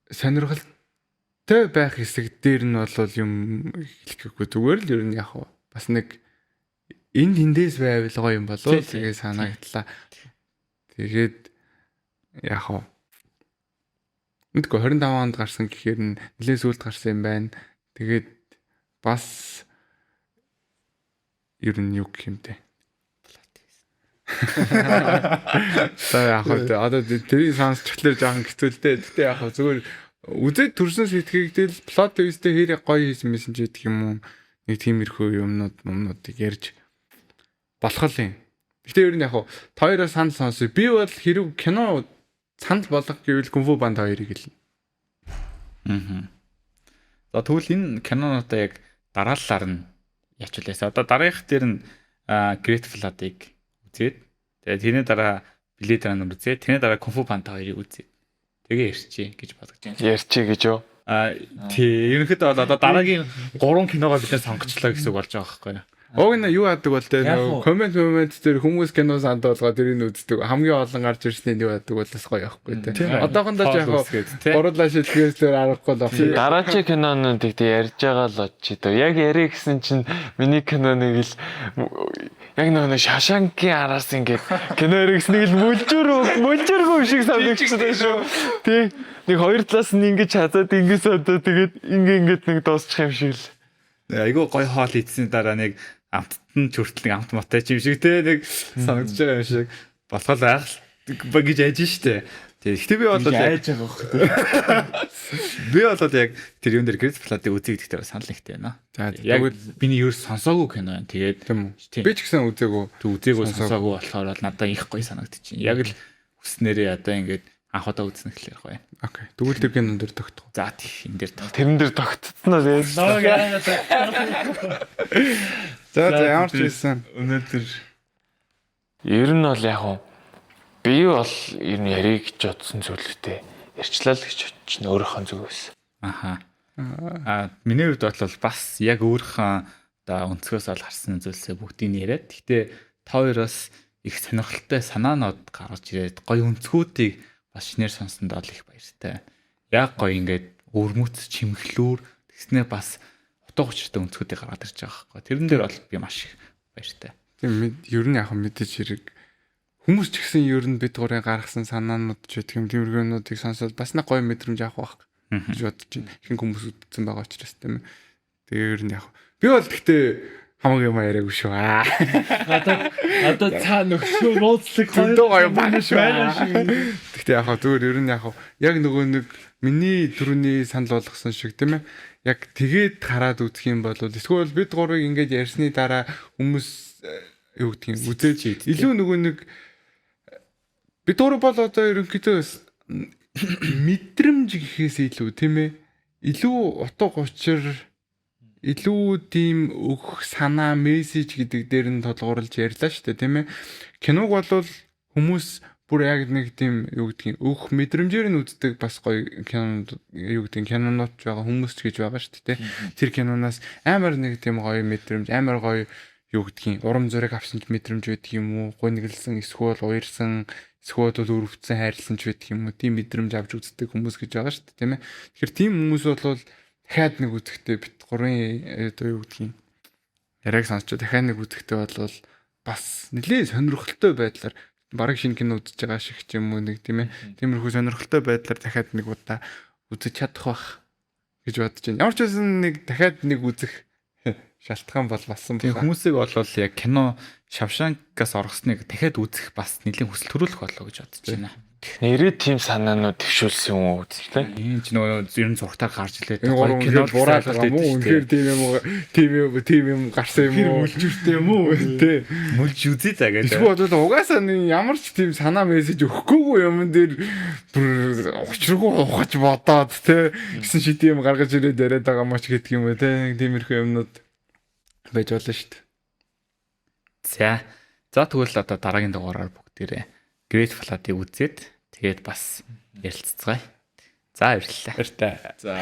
сонирхолтой байх хэсэг дээр нь бол юм хэлэхгүй зүгээр л ер нь яг бас нэг энэ тэндээс байвал гоё юм болов тэгээ санагдлаа. Тэгээд яг мэдгүй 25 онд гарсан гэхээр нь нэлээд сүүлд гарсан юм байна. Тэгээд бас ер нь юу гэх юм те. За яг одоо тэрийг сонсчихлоор жоохон хэцүү л дээ. Гэтэ яг зүгээр үзээд төрсөн сэтгэгдэл plot twist-тэй хэрэг гоё хийсэн мэсэн ч гэдэг юм уу. Нэг тиймэрхүү юмнуудыг ярьж болох л юм. Гэтэ ер нь яг хоёроо санал сонсъё. Би бол хэрэг кино Санал болгох гэвэл Kung Fu Panda 2-ыг хэлнэ. Аа. За, тэгвэл энэ кинонуудаа яг дараалалаар нь явуулъя. Одоо дараагийнх дээр нь Great Flood-ыг үзээд, тэгээд тэрний дараа Blade Runner үзээд, тэрний дараа Kung Fu Panda 2-ыг үзээд тэгээ ярьчих гэж бодож байна. Ярьчих гэж юу? А тий, ерөнхийдөө бол одоо дараагийн 3 киногоо бид нар сонгочлоо гэсэн үг болж байгаа байхгүй юу? Уг нь юу яадаг бол те Яг нөгөө уу. Comment момент дээр хүмүүс кино санд болгоо тэрийг үздэг. Хамгийн олон гарч ирсний юу яадаг бол бас гоё явахгүй те. Одоохондоо ч яг Хоол үсгээд, тий. гурлаа шилтгэс дээр аргагүй л авах. Дараачийн кинонууд гэхдээ ярьж байгаа л очи дөө. Яг яриа гэсэн чинь миний киноныг л яг нөгөө нэг Shawshank-ийн араас ингээд кино яриа гэснийг л мүлжүүргүй юм шиг санагдчихсан шүү. Тий. Нэг хоёр талаас нь ингэж хазаад ингэж одоо тэгээд ингээ ингээд нэг дуусчих юм шиг л. Айгуу гоё хоол идсэний дараа нэг амттан ч хүртэл нэг амт матай ч юм шиг те, нэг санагдаж байгаа юм шиг болохоор байх л гэж айж штэ. Тэгээ гэхдээ би бол яг Айж байгаа хөх. би бол яг тэр юун дээр Great Flood-ыг үзье гэдэгтээ санал нэгтэй байна. За, Яг тэгвэл миний ер сонсоогүй кино байна. Тэгээд тийм үү. Тийм. Би ч гэсэн үзээгүй. Тэг үзээгүй, сонсоогүй болохоор бол надад их гоё санагдчихэв. Яг л хүснээрээ одоо ингээд анх удаа үзнэ гэхлээр гоё. Okay. Тэгвэл тэр кинон дээр тогтох. За тий, энэ дээр тав. Тэрэн дээр тогтцсон уу тэгээд. Ног аа. За за, ямар ч байсан. Өнөөдөр Ер нь бол яг уу би бол ер нь ярих гэж бодсон зүйлүүдээ ярьчлаа л гэж бодчих нь өөрийнхөө зүг байсан. Аха. А миний хувьд бол бас яг өөрийнхөө одоо өнцгөөс ол харсан зүйлсээ бүгдийг нь яриад. Гэхдээ та хоёроос их сонирхолтой санаанууд гаргаж ирээд, гоё өнцгүүдийг бас шинээр сонссонд бол их баяртай. Яг гоё ингээд өвөрмөц, чимэглүүр тэгснээ бас утга учиртай өнцгүүдийг гаргаад ирж байгаа байхгүй. Тэрэн дээр бол би маш их баяртай. Тийм, ер нь яг мэдээж хэрэг хүмүүс ч гэсэн ер нь бид гурийн гаргасан санаанууд ч гэх юм, тиймэрхүү юмнуудыг сонсоод бас нэг гоё мэдрэмж авах байх гэж бодож байна. Ихэнх хүмүүс үзсэн байгаа учраас, тийм ээ. Тэгээ ер нь яг би бол гэхдээ хамаагүй юм яриаггүй шүү. Аа. Одоо цаа нөхцөө нууцлаг Зөндөө гоё байна шүү. Байна шүү. Гэхдээ яг зүгээр ер нь яг яг нөгөө нэг миний түрүүний санал болгосон шиг, тийм ээ. Яг тэгээд хараад үзэх юм бол эсвэл бид гурыг ингээд ярьсны дараа хүмүүс юу гэдгийг үзээж илүү нөгөө нэг бид гурав бол одоо ерөнхийдөө мэдрэмж гэхээс илүү, тийм ээ, илүү утга учир, илүү тийм өгөх санаа, мессеж гэдэг дээр нь толгуурлаж ярьлаа шүү дээ, тийм ээ. Киног бол хүмүүс бүр яг нэг тийм юу гэдгийг өгөх мэдрэмжээр нь үздэг, бас гоё кинонууд, юу гэдгийг, кинонууд ч байгаа, хүмүүс ч гэж байгаа шүү дээ. Тэр киноноос амар нэг тийм гоё мэдрэмж, амар гоё юу гэдгийг, урам зориг авсан ч мэдрэмж байдаг юм уу, гуниглсан, эсвэл уярсан, эсвэл бол өрөвдсөн, хайрлсан ч байдаг юм уу, тийм мэдрэмж авч үздэг хүмүүс гэж байгаа шүү дээ, тийм ээ. Тэгэхээр тийм хүмүүс бол дахиад нэг үзэхдээ бид гурвын одоо юу гэдгийг яриаг сонсчоо дахиад нэг үзэхдээ бол бас нэлээд сонирхолтой байдлаар бараг шинэ кино үзэж байгаа шиг ч юм уу нэг, тийм ээ, тиймэрхүү сонирхолтой байдлаар дахиад нэг удаа үзэж чадах бах гэж бодож байна. Ямар ч байсан нэг дахиад нэг үзэх шалтгаан бол болсон Тэгээ байна. хүмүүсийг бол яг кино Shawshank-аас оргосныг дахиад үзэх бас нэлийн хүсэл төрүүлэх болоо гэж бодож байна. Нэрээ тийм санаанууд төвшүүлсэн юм уу үзлээ. Энэ ч нөгөө ер нь зургатаар гарч илээ. Энэ гурван үнэхээр бураад байгаа юм уу? Үнэхээр тийм юм уу? Тийм юм гарсан юм уу? Мүлжүртэй юм уу? Тий. Мүлж үзье за гэдэг. Эсвэл бол угаасаа нэг ямар ч тийм санаа мессеж өгөхгүйгүй юм дээр бүр учиргүй ухаж бодоод те гэсэн шид юм гаргаж ирээд яриад байгаа мөч гэдэг юм уу, те, нэг тиймэрхүү юмнууд байж болно шүү дээ. За. За, тэгвэл одоо дараагийн дугаараар бүгдээрээ Great Flood-ыг үзээд тэгээд бас ярилцацгаая. За, баярлалаа. баяртай. За.